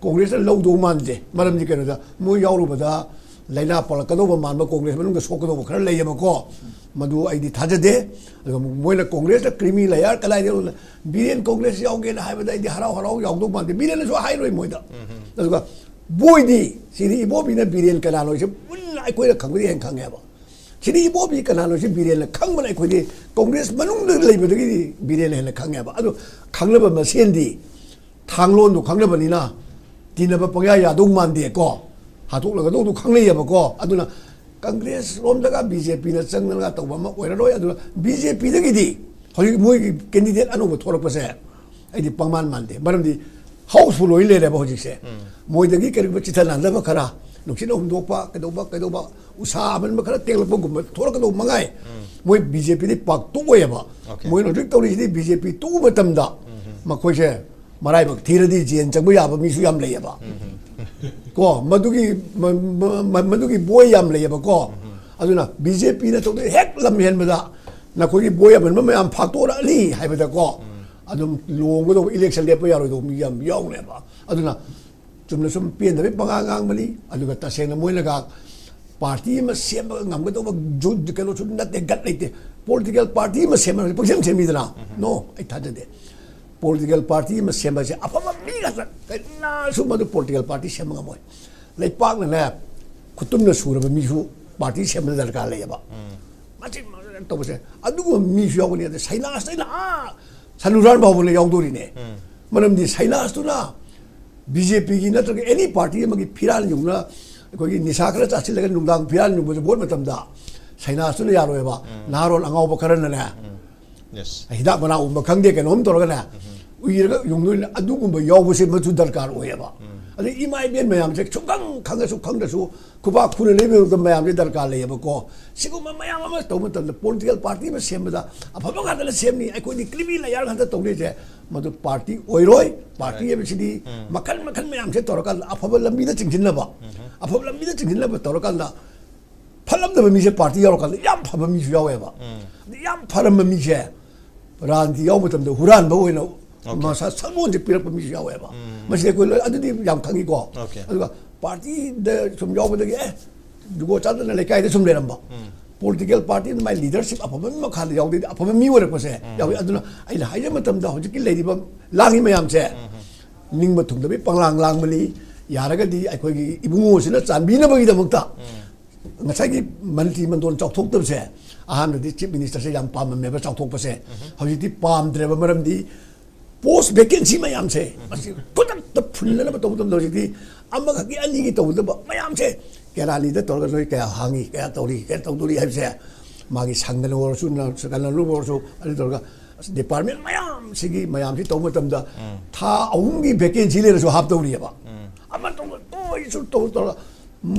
ꯀꯣꯡꯒ꯭ꯔꯦꯁꯅ ꯂꯧꯗꯧ ꯃꯥꯟꯗꯦ꯫ ꯃꯔꯝꯗꯤ ꯀꯩꯅꯣꯗ, ꯃꯣꯏ ꯌꯥꯎꯔꯨꯕꯗ ꯂꯥꯏꯅꯥ ꯄꯛꯂꯛꯀꯗꯧꯕ ꯃꯥꯟꯕ, ꯀꯣꯡꯒ꯭ꯔꯦꯁ ꯃꯅꯨꯡꯗ ꯁꯣꯛꯀꯗꯧꯕ ꯈꯔ ꯂꯩꯌꯦꯕꯀꯣ꯫ ꯃꯗꯨ ꯑꯩꯗꯤ ꯊꯥꯖꯗꯦ꯫ ꯑꯗꯨꯒ ꯃꯣꯏꯅ ꯀꯣꯡꯒ꯭ꯔꯦꯁꯇ ꯀ꯭ꯔꯤꯃꯤ ꯂꯦꯌꯔ ꯀꯗꯥꯏꯗ, ꯕꯤꯔꯦꯟ ꯀꯣꯡꯒ꯭ꯔꯦꯁ ꯌꯥꯎꯒꯦꯅ ꯍꯥꯏꯕꯗ ꯑꯩꯗꯤ ꯍꯔꯥꯎ ꯍꯔꯥꯎ ꯌꯥꯎꯗꯧ ꯃꯥꯟꯗꯦ꯫ ꯕꯤꯔꯦꯟꯅꯁꯨ ꯍꯥꯏꯔꯣꯏ ꯃꯣꯏꯗ꯫ ꯑꯗꯨꯒ ꯕꯣꯏꯗꯤ, ꯁꯤꯗꯤ ꯏꯕꯣꯕꯤꯅ ꯕꯤꯔꯦꯟ ꯀꯅꯥꯅꯣ ꯍꯥꯏꯁꯦ ꯃꯨꯟꯅ ꯑꯩꯈꯣꯏꯅ ꯈꯪꯕꯗꯤ ꯍꯦꯟꯅ ꯈꯪꯉꯦꯕ꯫ ꯁꯤꯗꯤ ꯏꯕꯣꯕꯤ ꯀꯅꯥꯅꯣ ꯁꯤ ꯕꯤꯔꯦꯟꯅ ꯈꯪꯕꯅ ꯑꯩꯈꯣꯏꯗꯤ ꯀꯣꯡꯒ꯭ꯔꯦꯁ ꯃꯅꯨꯡꯗ ꯂꯩꯕꯗꯒꯤꯗꯤ ꯕꯤꯔꯦꯟꯅ ꯍꯦꯟꯅ ꯈꯪꯉꯦꯕ꯫ ꯑꯗꯣ ꯈꯪꯅꯕ ꯃꯁꯦꯟꯗꯤ ꯊꯥꯡꯂꯣꯟꯗꯣ ꯈꯪꯅꯕꯅꯤꯅ ꯇꯤꯟꯅꯕ ꯄꯪꯌꯥ ꯌꯥꯗꯧ ꯃꯥꯟꯗꯦꯀꯣ꯫ ꯍꯥꯠꯇꯣꯛꯂꯒꯗꯧꯗꯣ ꯈꯪꯅꯩꯌꯦꯕꯀꯣ꯫ ꯑꯗꯨꯅ ꯀꯪꯒ꯭ꯔꯦꯁ ꯔꯣꯝꯗꯒ ꯕꯤ ꯖꯦ ꯄꯤꯅ ꯆꯪꯗꯅꯒ ꯇꯧꯕ ꯑꯃ ꯑꯣꯏꯔꯔꯣꯏ꯫ ꯑꯗꯨꯅ ꯕꯤ ꯖꯦ ꯄꯤꯗꯒꯤꯗꯤ ꯍꯧꯖꯤꯛ ꯃꯣꯏꯒꯤ ꯀꯦꯟꯗꯤꯗꯦꯠ ꯑꯅꯧꯕ ꯊꯣꯛꯂꯛꯄꯁꯦ ꯑꯩꯗꯤ ꯄꯪꯃꯥꯟ ꯃꯥꯟꯗꯦ꯫ ꯃꯔꯝꯗꯤ ꯍꯥꯎꯁꯐꯨꯜ ꯑꯣꯏ ꯂꯩꯔꯦꯕ ꯍꯧꯖꯤꯛꯁꯦ꯫ ꯃꯣꯏꯗꯒꯤ ꯀꯔꯤꯒꯨꯝꯕ ꯆꯤꯊ ꯅꯥꯟꯗꯕ ꯈꯔ, ꯅꯨꯡꯁꯤꯠꯅ ꯍꯨꯝꯗꯣꯛꯄ, ꯀꯩꯗꯧꯕ, ꯀꯩꯗꯧꯕ, ꯎꯁꯥ ꯑꯃꯟꯕ ꯈꯔ ꯇꯦꯡꯂꯛꯄꯒꯨꯝꯕ ꯊꯣꯛꯂꯛꯀꯗꯧꯕ ꯃꯉꯥꯏ꯫ ꯃꯣꯏ ꯕꯤ ꯖꯦ ꯄꯤꯗꯤ ꯄꯥꯛ ꯇꯣꯛꯑꯣꯏꯕ꯫ ꯑꯣꯀꯦ꯫ ꯃꯣꯏꯅ ꯍꯧꯖꯤꯛ ꯇꯧꯔꯤꯁꯤꯗꯤ ꯕꯤ ꯖꯦ ꯄꯤ ꯇꯣꯛꯎ ꯃꯇꯝꯗ ꯃꯈꯣꯏꯁꯦ ꯃꯔꯥꯏꯕꯛ ꯊꯤꯔꯗꯤ ꯖꯦꯟ ꯆꯪꯕ ꯌꯥꯕ ꯃꯤꯁꯨ ꯌꯥꯝ ꯂꯩꯌꯦꯕ꯫ ꯀꯣ, ꯃꯗꯨꯒꯤ, ꯃ-, ꯃ-, ꯃ-, ꯃꯗꯨꯒꯤ ꯕꯣꯏ ꯌꯥꯝ ꯂꯩꯌꯦꯕꯀꯣ꯫ ꯑꯗꯨꯅ ꯕꯤ ꯖꯦ ꯄꯤꯅ ꯇꯧꯗꯣꯏ ꯍꯦꯛ ꯂꯝ ꯍꯦꯟꯕꯗ ꯅꯈꯣꯏꯒꯤ ꯕꯣꯏ ꯑꯃꯟꯕ ꯃꯌꯥꯝ ꯐꯥꯛꯇꯣꯔꯛꯑꯅꯤ ꯍꯥꯏꯕꯗꯀꯣ, ꯑꯗꯨꯝ ꯂꯣꯡꯒꯗꯧꯕ, ꯏꯂꯦꯛꯁꯟ ꯂꯦꯞꯄ ꯌꯥꯔꯣꯏꯗꯧꯕ ꯃꯤ ꯌꯥꯝ ꯌꯥꯎꯅꯦꯕ꯫ ꯑꯗꯨꯅ ꯆꯨꯝꯅ ꯁꯨꯝ ꯄꯦꯟꯗꯕꯩ ꯄꯉꯥꯡ ꯉꯥꯡꯕꯅꯤ꯫ ꯑꯗꯨꯒ ꯇꯁꯦꯡꯅ ꯃꯣꯏꯅꯒ ꯄꯥꯔꯇꯤ ꯑꯃ ꯁꯦꯝꯕ ꯉꯝꯒꯗꯧꯕ ꯖꯨ-, ꯀꯩꯅꯣꯁꯨ ꯅꯠꯇꯦ, ꯒꯠ ꯂꯩꯇꯦ꯫ ꯄꯣꯂꯤꯇꯤꯀꯦꯜ ꯄꯥꯔꯇꯤ ꯑꯃ ꯁꯦꯝꯕ ꯄꯪꯁꯦꯝ ꯁꯦꯝꯃꯤꯗꯅ꯫ ꯅꯣ, ꯑꯩ ꯊꯥꯖꯗꯦ꯫ ꯄꯣꯂꯤꯇꯤꯀꯦꯜ ꯄꯥꯔꯇꯤ ꯑꯃ ꯁꯦꯝꯕꯁꯦ ꯑꯐꯕ ꯃꯤ ꯉꯥꯛꯇ, ꯀꯅꯥꯁꯨ ꯃꯗꯨ ꯄꯣꯂꯤꯇꯤꯀꯦꯜ ꯄꯥꯔꯇꯤ ꯁꯦꯝꯕ ꯉꯝꯃꯣꯏ꯫ ꯂꯩꯄꯥꯛꯅꯅꯦ ꯈꯨꯇꯨꯝꯅ ꯁꯨꯔꯕ ꯃꯤꯁꯨ ꯄꯥꯔꯇꯤ ꯁꯦꯝꯕꯗ ꯗꯔꯀꯥꯔ ꯂꯩꯌꯦꯕ꯫ ꯃꯆꯤꯟ ꯃꯆꯤꯟ ꯇꯧꯕꯁꯦ ꯑꯗꯨꯒꯨꯝꯕ ꯃꯤꯁꯨ ꯌꯥꯎꯒꯅꯤ꯫ ꯑꯗ ꯁꯩꯅꯥꯁꯇꯩꯅ ꯑꯥ ꯁꯟ ꯍꯨꯔꯥꯟ ꯐꯥꯎꯕ ꯂꯩ ꯌꯥꯎꯗꯣꯔꯤꯅꯦ꯫ ꯃꯔꯝꯗꯤ ꯁꯩꯅꯥꯁꯇꯨꯅ ꯕꯤ ꯖꯦ ꯄꯤꯒꯤ ꯅꯠꯇ꯭ꯔꯒ ꯑꯦꯅꯤ ꯄꯥꯔꯇꯤ ꯑꯃꯒꯤ ꯐꯤꯔꯥꯜ ꯌꯨꯡꯅ ꯑꯩꯈꯣꯏꯒꯤ ꯅꯤꯁꯥ ꯈꯔ ꯆꯥꯁꯤꯜꯂꯒ ꯅꯨꯡꯗꯥꯡ ꯐꯤꯔꯥꯜ ꯌꯨꯡꯕꯁꯦ ꯚꯣꯠ ꯃꯇꯝꯗ ꯁꯩꯅꯥꯁꯇꯨꯅ ꯌꯥꯔꯣꯏꯕ꯫ ꯅꯍꯥꯔꯣꯜ ꯑꯉꯥꯎꯕ ꯈꯔꯅꯅꯦ ꯍꯤꯗꯥꯛ ꯃꯅꯥ ꯎꯝꯕ ꯈꯪꯗꯦ, ꯀꯩꯅꯣꯝ ꯇꯧꯔꯒꯅꯦ ꯎꯏꯔꯒ ꯌꯨꯡꯗꯣꯏꯅꯦ꯫ ꯑꯗꯨꯒꯨꯝꯕ ꯌꯥꯎꯕꯁꯦ ꯃꯗꯨ ꯗꯔꯀꯥꯔ ꯑꯣꯏꯌꯦꯕ꯫ ꯑꯗꯩ ꯏꯃꯥ ꯏꯕꯦꯟ ꯃꯌꯥꯝꯁꯦ ꯁꯨꯡꯈꯪ ꯈꯪꯉꯁꯨ ꯈꯪꯗ꯭ꯔꯁꯨ ꯈꯨꯕꯥꯛ ꯈꯨꯅ ꯂꯩꯕ ꯃꯌꯥꯝꯁꯦ ꯗꯔꯀꯥꯔ ꯂꯩꯌꯦꯕꯀꯣ꯫ ꯁꯤꯒꯨꯝꯕ ꯃꯌꯥꯝ ꯑꯃ ꯇꯧꯕ ꯃꯇꯝꯗ ꯄꯣꯂꯤꯇꯤꯀꯦꯜ ꯄꯥꯔꯇꯤ ꯑꯃ ꯁꯦꯝꯕꯗ ꯑꯐꯕ ꯉꯥꯛꯇꯅ ꯁꯦꯝꯅꯤ, ꯑꯩꯈꯣꯏꯗꯤ ꯀ꯭ꯔꯤꯃꯤ ꯂꯌꯥꯔ ꯉꯥꯛꯇ ꯇꯧꯅꯤꯁꯦ, ꯃꯗꯨ ꯄꯥꯔꯇꯤ ꯑꯣꯏꯔꯣꯏ꯫ ꯄꯥꯔꯇꯤ ꯍꯥꯏꯕꯁꯤꯗꯤ ꯃꯈꯜ ꯃꯈꯜ ꯃꯌꯥꯝꯁꯦ ꯇꯧꯔꯀꯥꯟꯗ ꯑꯐꯕ ꯂꯝꯕꯤꯗ ꯆꯤꯡꯁꯤꯟꯅꯕ, ꯑꯐꯕ ꯂꯝꯕꯤꯗ ꯆꯤꯡꯁꯤꯟꯅꯕ ꯇꯧꯔꯀꯥꯟꯗ ꯐꯠꯂꯝꯗꯕ ꯃꯤꯁꯦ ꯄꯥꯔꯇꯤ ꯌꯥꯎꯔꯀꯥꯟꯗ ꯌꯥꯝ ꯐꯕ ꯃꯤꯁꯨ ꯌꯥꯎꯋꯦꯕ꯫ ꯑꯗ ꯌꯥꯝ ꯐꯔꯝꯕ ꯃꯤꯁꯦ ꯔꯥꯖꯅꯤꯇꯤ ꯌꯥꯎꯕ ꯃꯇꯝꯗ ꯍꯨꯔꯥꯟꯕ ꯑꯣꯏꯅ ꯃꯁꯥ ꯁꯛꯂꯣꯟꯁꯦ ꯄꯤꯔꯛꯄ ꯃꯤꯁꯨ ꯌꯥꯎꯋꯦꯕ꯫ ꯃꯁꯤ ꯑꯩꯈꯣꯏ ꯂꯣꯏ ꯑꯗꯨꯗꯤ ꯌꯥꯝ ꯈꯪꯉꯤꯀꯣ꯫ ꯑꯗꯨꯒ ꯄꯥꯔꯇꯤꯗ ꯁꯨꯝ ꯌꯥꯎꯕꯗꯒꯤ ꯑꯦ ꯖꯨꯒꯣꯠ ꯆꯥꯗꯅ ꯂꯩꯀꯥꯏꯗ ꯁꯨꯝ ꯂꯩꯔꯝꯕ꯫ ꯄꯣꯂꯤꯇꯤꯀꯦꯜ ꯄꯥꯔꯇꯤ ꯑꯗꯨꯃꯥꯏꯅ ꯂꯤꯗꯔꯁꯤꯞ ꯑꯐꯕ ꯑꯃ ꯃꯈꯥꯗ ꯌꯥꯎꯗꯣꯏꯗꯤ ꯑꯐꯕ ꯃꯤ ꯑꯣꯏꯔꯛꯄꯁꯦ ꯌꯥꯎꯏ꯫ ꯑꯗꯨꯅ ꯑꯩꯅ ꯍꯥꯏꯖꯕ ꯃꯇꯝꯗ ꯍꯧꯖꯤꯛꯀꯤ ꯂꯩꯔꯤꯕ ꯂꯥꯡꯉꯤ ꯃꯌꯥꯝꯁꯦ ꯅꯤꯡꯕ ꯊꯨꯡꯗꯕꯤ ꯄꯪꯂꯥꯡ ꯂꯥꯡꯕꯅꯤ꯫ ꯌꯥꯔꯒꯗꯤ ꯑꯩꯈꯣꯏꯒꯤ ꯏꯕꯨꯡꯉꯣꯁꯤꯅ ꯆꯥꯟꯕꯤꯅꯕꯒꯤꯗꯃꯛꯇ ꯉꯁꯥꯏꯒꯤ ꯃꯟꯇ꯭ꯔꯤ ꯃꯟꯗꯣꯟ ꯆꯥꯎꯊꯣꯛꯇꯕꯁꯦ ꯑꯍꯥꯟꯕꯗꯤ ꯆꯤꯐ ꯃꯤꯅꯤꯁꯇꯔꯁꯦ ꯌꯥꯝ ꯄꯥꯝꯃꯝꯃꯦꯕ ꯆꯥꯎꯊꯣꯛꯄꯁꯦ꯫ ꯍꯧꯖꯤꯛꯇꯤ ꯄꯥꯝꯗ꯭ꯔꯦꯕ꯫ ꯃꯔꯝꯗꯤ ꯄꯣꯁ ꯚꯦꯀꯦꯟꯁꯤ ꯃꯌꯥꯝꯁꯦ ꯃꯁꯤ ꯈꯨꯗꯛꯇ ꯐꯨꯜꯂꯅꯕ ꯇꯧꯕ ꯃꯇꯝꯗ ꯍꯧꯖꯤꯛꯇꯤ ꯑꯃꯈꯛꯀꯤ ꯑꯅꯤꯒꯤ ꯇꯧꯒꯗꯕ ꯃꯌꯥꯝꯁꯦ ꯀꯦꯔꯥꯅꯤꯗ ꯇꯧꯔꯒ ꯅꯣꯏ ꯀꯌꯥ ꯍꯥꯡꯉꯤ, ꯀꯌꯥ ꯇꯧꯔꯤ, ꯀꯌꯥ ꯇꯧꯗꯣꯔꯤ ꯍꯥꯏꯕꯁꯦ ꯃꯥꯒꯤ ꯁꯪꯒꯅ ꯑꯣꯏꯔꯁꯨ ꯅ-, ꯁꯪꯒꯅ ꯂꯨꯕ ꯑꯣꯏꯔꯁꯨ ꯑꯗꯨ ꯇꯧꯔꯒ ꯑꯁ ꯗꯤꯄꯥꯔꯠꯃꯦꯟ ꯃꯌꯥꯝꯁꯤꯒꯤ ꯃꯌꯥꯝꯁꯤ ꯇꯧꯕ ꯃꯇꯝꯗ ꯊꯥ ꯑꯍꯨꯝꯒꯤ ꯚꯦꯀꯦꯟꯁꯤ ꯂꯩꯔꯁꯨ ꯍꯥꯞꯇꯧꯔꯤꯑꯕ꯫ ꯑꯃ ꯇꯧꯕ ꯇꯣꯏꯁꯨ ꯇꯧ ꯇꯧꯔꯒ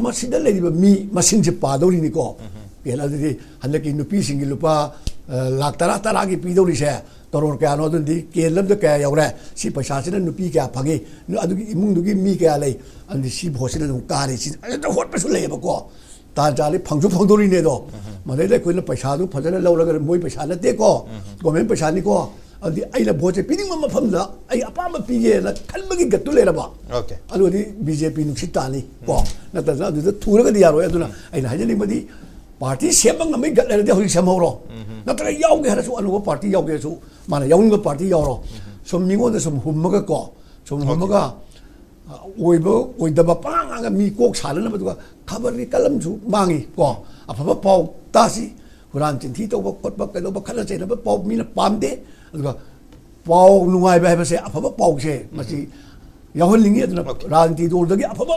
ꯃꯁꯤꯗ ꯂꯩꯔꯤꯕ ꯃꯤ ꯃꯁꯤꯡꯁꯦ ꯄꯥꯗꯧꯔꯤꯅꯤꯀꯣ꯫ ꯀꯩꯅꯣ ꯑꯗꯨꯗꯤ ꯍꯟꯗꯛꯀꯤ ꯅꯨꯄꯤꯁꯤꯡꯒꯤ ꯂꯨꯄꯥ, ꯑ, ꯂꯥꯛ ꯇꯔꯥ ꯇꯔꯥꯒꯤ ꯄꯤꯗꯧꯔꯤꯁꯦ ꯀꯔꯣꯔ ꯀꯌꯥꯅꯣ? ꯑꯗꯨꯗꯤ ꯀꯦꯟ ꯑꯃꯗ ꯀꯌꯥ ꯌꯧꯔꯦ? ꯁꯤ ꯄꯩꯁꯥꯁꯤꯅ ꯅꯨꯄꯤ ꯀꯌꯥ ꯐꯪꯉꯤ? ꯅꯨ-, ꯑꯗꯨꯒꯤ ꯏꯃꯨꯡꯗꯨꯒꯤ ꯃꯤ ꯀꯌꯥ ꯂꯩ? ꯑꯗꯨꯗꯤ ꯁꯤ ꯚꯣꯠꯁꯤꯅ ꯑꯗꯨꯝ ꯀꯥꯔꯤ꯫ ꯁꯤ ꯑꯗꯨꯗ ꯍꯣꯠꯄꯁꯨ ꯂꯩꯌꯦꯕꯀꯣ꯫ ꯇꯥꯟ ꯆꯥꯔꯗꯤ ꯐꯪꯁꯨ ꯐꯪꯗꯣꯔꯤꯅꯦ ꯑꯗꯣ꯫ ꯃꯗꯩꯗ ꯑꯩꯈꯣꯏꯅ ꯄꯩꯁꯥꯗꯨ ꯐꯖꯅ ꯂꯧꯔꯒ ꯃꯣꯏ ꯄꯩꯁꯥ ꯅꯠꯇꯦꯀꯣ, ꯒꯣꯔꯃꯦꯟ ꯄꯩꯁꯥꯅꯤꯀꯣ꯫ ꯑꯗꯨꯗꯤ ꯑꯩꯅ ꯚꯣꯠꯁꯦ ꯄꯤꯅꯤꯡꯕ ꯃꯐꯝꯗ ꯑꯩ ꯑꯄꯥꯝꯕ ꯄꯤꯒꯦꯅ ꯈꯟꯕꯒꯤ ꯒꯠꯇꯨ ꯂꯩꯔꯕ, ꯑꯣꯀꯦ꯫ ꯑꯗꯨꯗꯤ ꯕꯤ ꯖꯦ ꯄꯤ ꯅꯨꯡꯁꯤꯠ ꯇꯥꯅꯤ ꯀꯣ꯫ ꯅꯠꯇ꯭ꯔꯒꯅ ꯑꯗꯨꯗ ꯊꯨꯔꯒꯗꯤ ꯌꯥꯔꯣꯏ꯫ ꯑꯗꯨꯅ ꯑꯩꯅ ꯍꯥꯏꯖꯅꯤꯡꯕꯗꯤ ꯄꯥꯔꯇꯤ ꯁꯦꯝꯕ ꯉꯝꯕꯒꯤ ꯒꯠ ꯂꯩꯔꯗꯤ ꯍꯧꯖꯤꯛ ꯁꯦꯝꯍꯧꯔꯣ꯫ ꯅꯠꯇ꯭ꯔꯒ ꯌꯥꯎꯒꯦ ꯍꯥꯏꯔꯁꯨ ꯑꯅꯧꯕ ꯄꯥꯔꯇꯤ ꯌꯥꯎꯒꯦ ꯍꯥꯏꯔꯁꯨ ꯃꯥꯅ ꯌꯥꯎꯅꯤꯡꯕ ꯄꯥꯔꯇꯤ ꯌꯥꯎꯔꯣ꯫ ꯁꯨꯝ ꯃꯤꯉꯣꯟꯗ ꯁꯨꯝ ꯍꯨꯝꯃꯒ ꯀꯣ, ꯁꯨꯝ ꯍꯨꯝꯃꯒ ꯑꯣꯏꯕ ꯑꯣꯏꯗꯕ ꯄꯉꯥꯡ ꯃꯥꯡꯉ ꯃꯤ ꯀꯣꯛ ꯁꯥꯅꯅꯕ, ꯑꯗꯨꯒ ꯈꯕꯔꯒꯤ ꯀꯂꯝꯁꯨ ꯃꯥꯡꯉꯤ ꯀꯣ꯫ ꯑꯐꯕ ꯄꯥꯎ ꯇꯥꯁꯤ, ꯍꯨꯔꯥꯟ ꯆꯤꯟꯊꯤ ꯇꯧꯕ ꯈꯣꯠꯄ, ꯀꯩꯗꯧꯕ, ꯈꯠꯅ ꯆꯩꯅꯕ ꯄꯥꯎ ꯃꯤꯅ ꯄꯥꯝꯗꯦ꯫ ꯑꯗꯨꯒ ꯄꯥꯎ ꯅꯨꯡꯉꯥꯏꯕ ꯍꯥꯏꯕꯁꯦ, ꯑꯐꯕ ꯄꯥꯎꯁꯦ ꯃꯁꯤ ꯌꯥꯎꯍꯟꯅꯤꯡꯉꯤ꯫ ꯑꯗꯨꯅ Okay. ꯔꯥꯖꯅꯤꯇꯤ ꯗꯣꯜꯗꯒꯤ ꯑꯐꯕ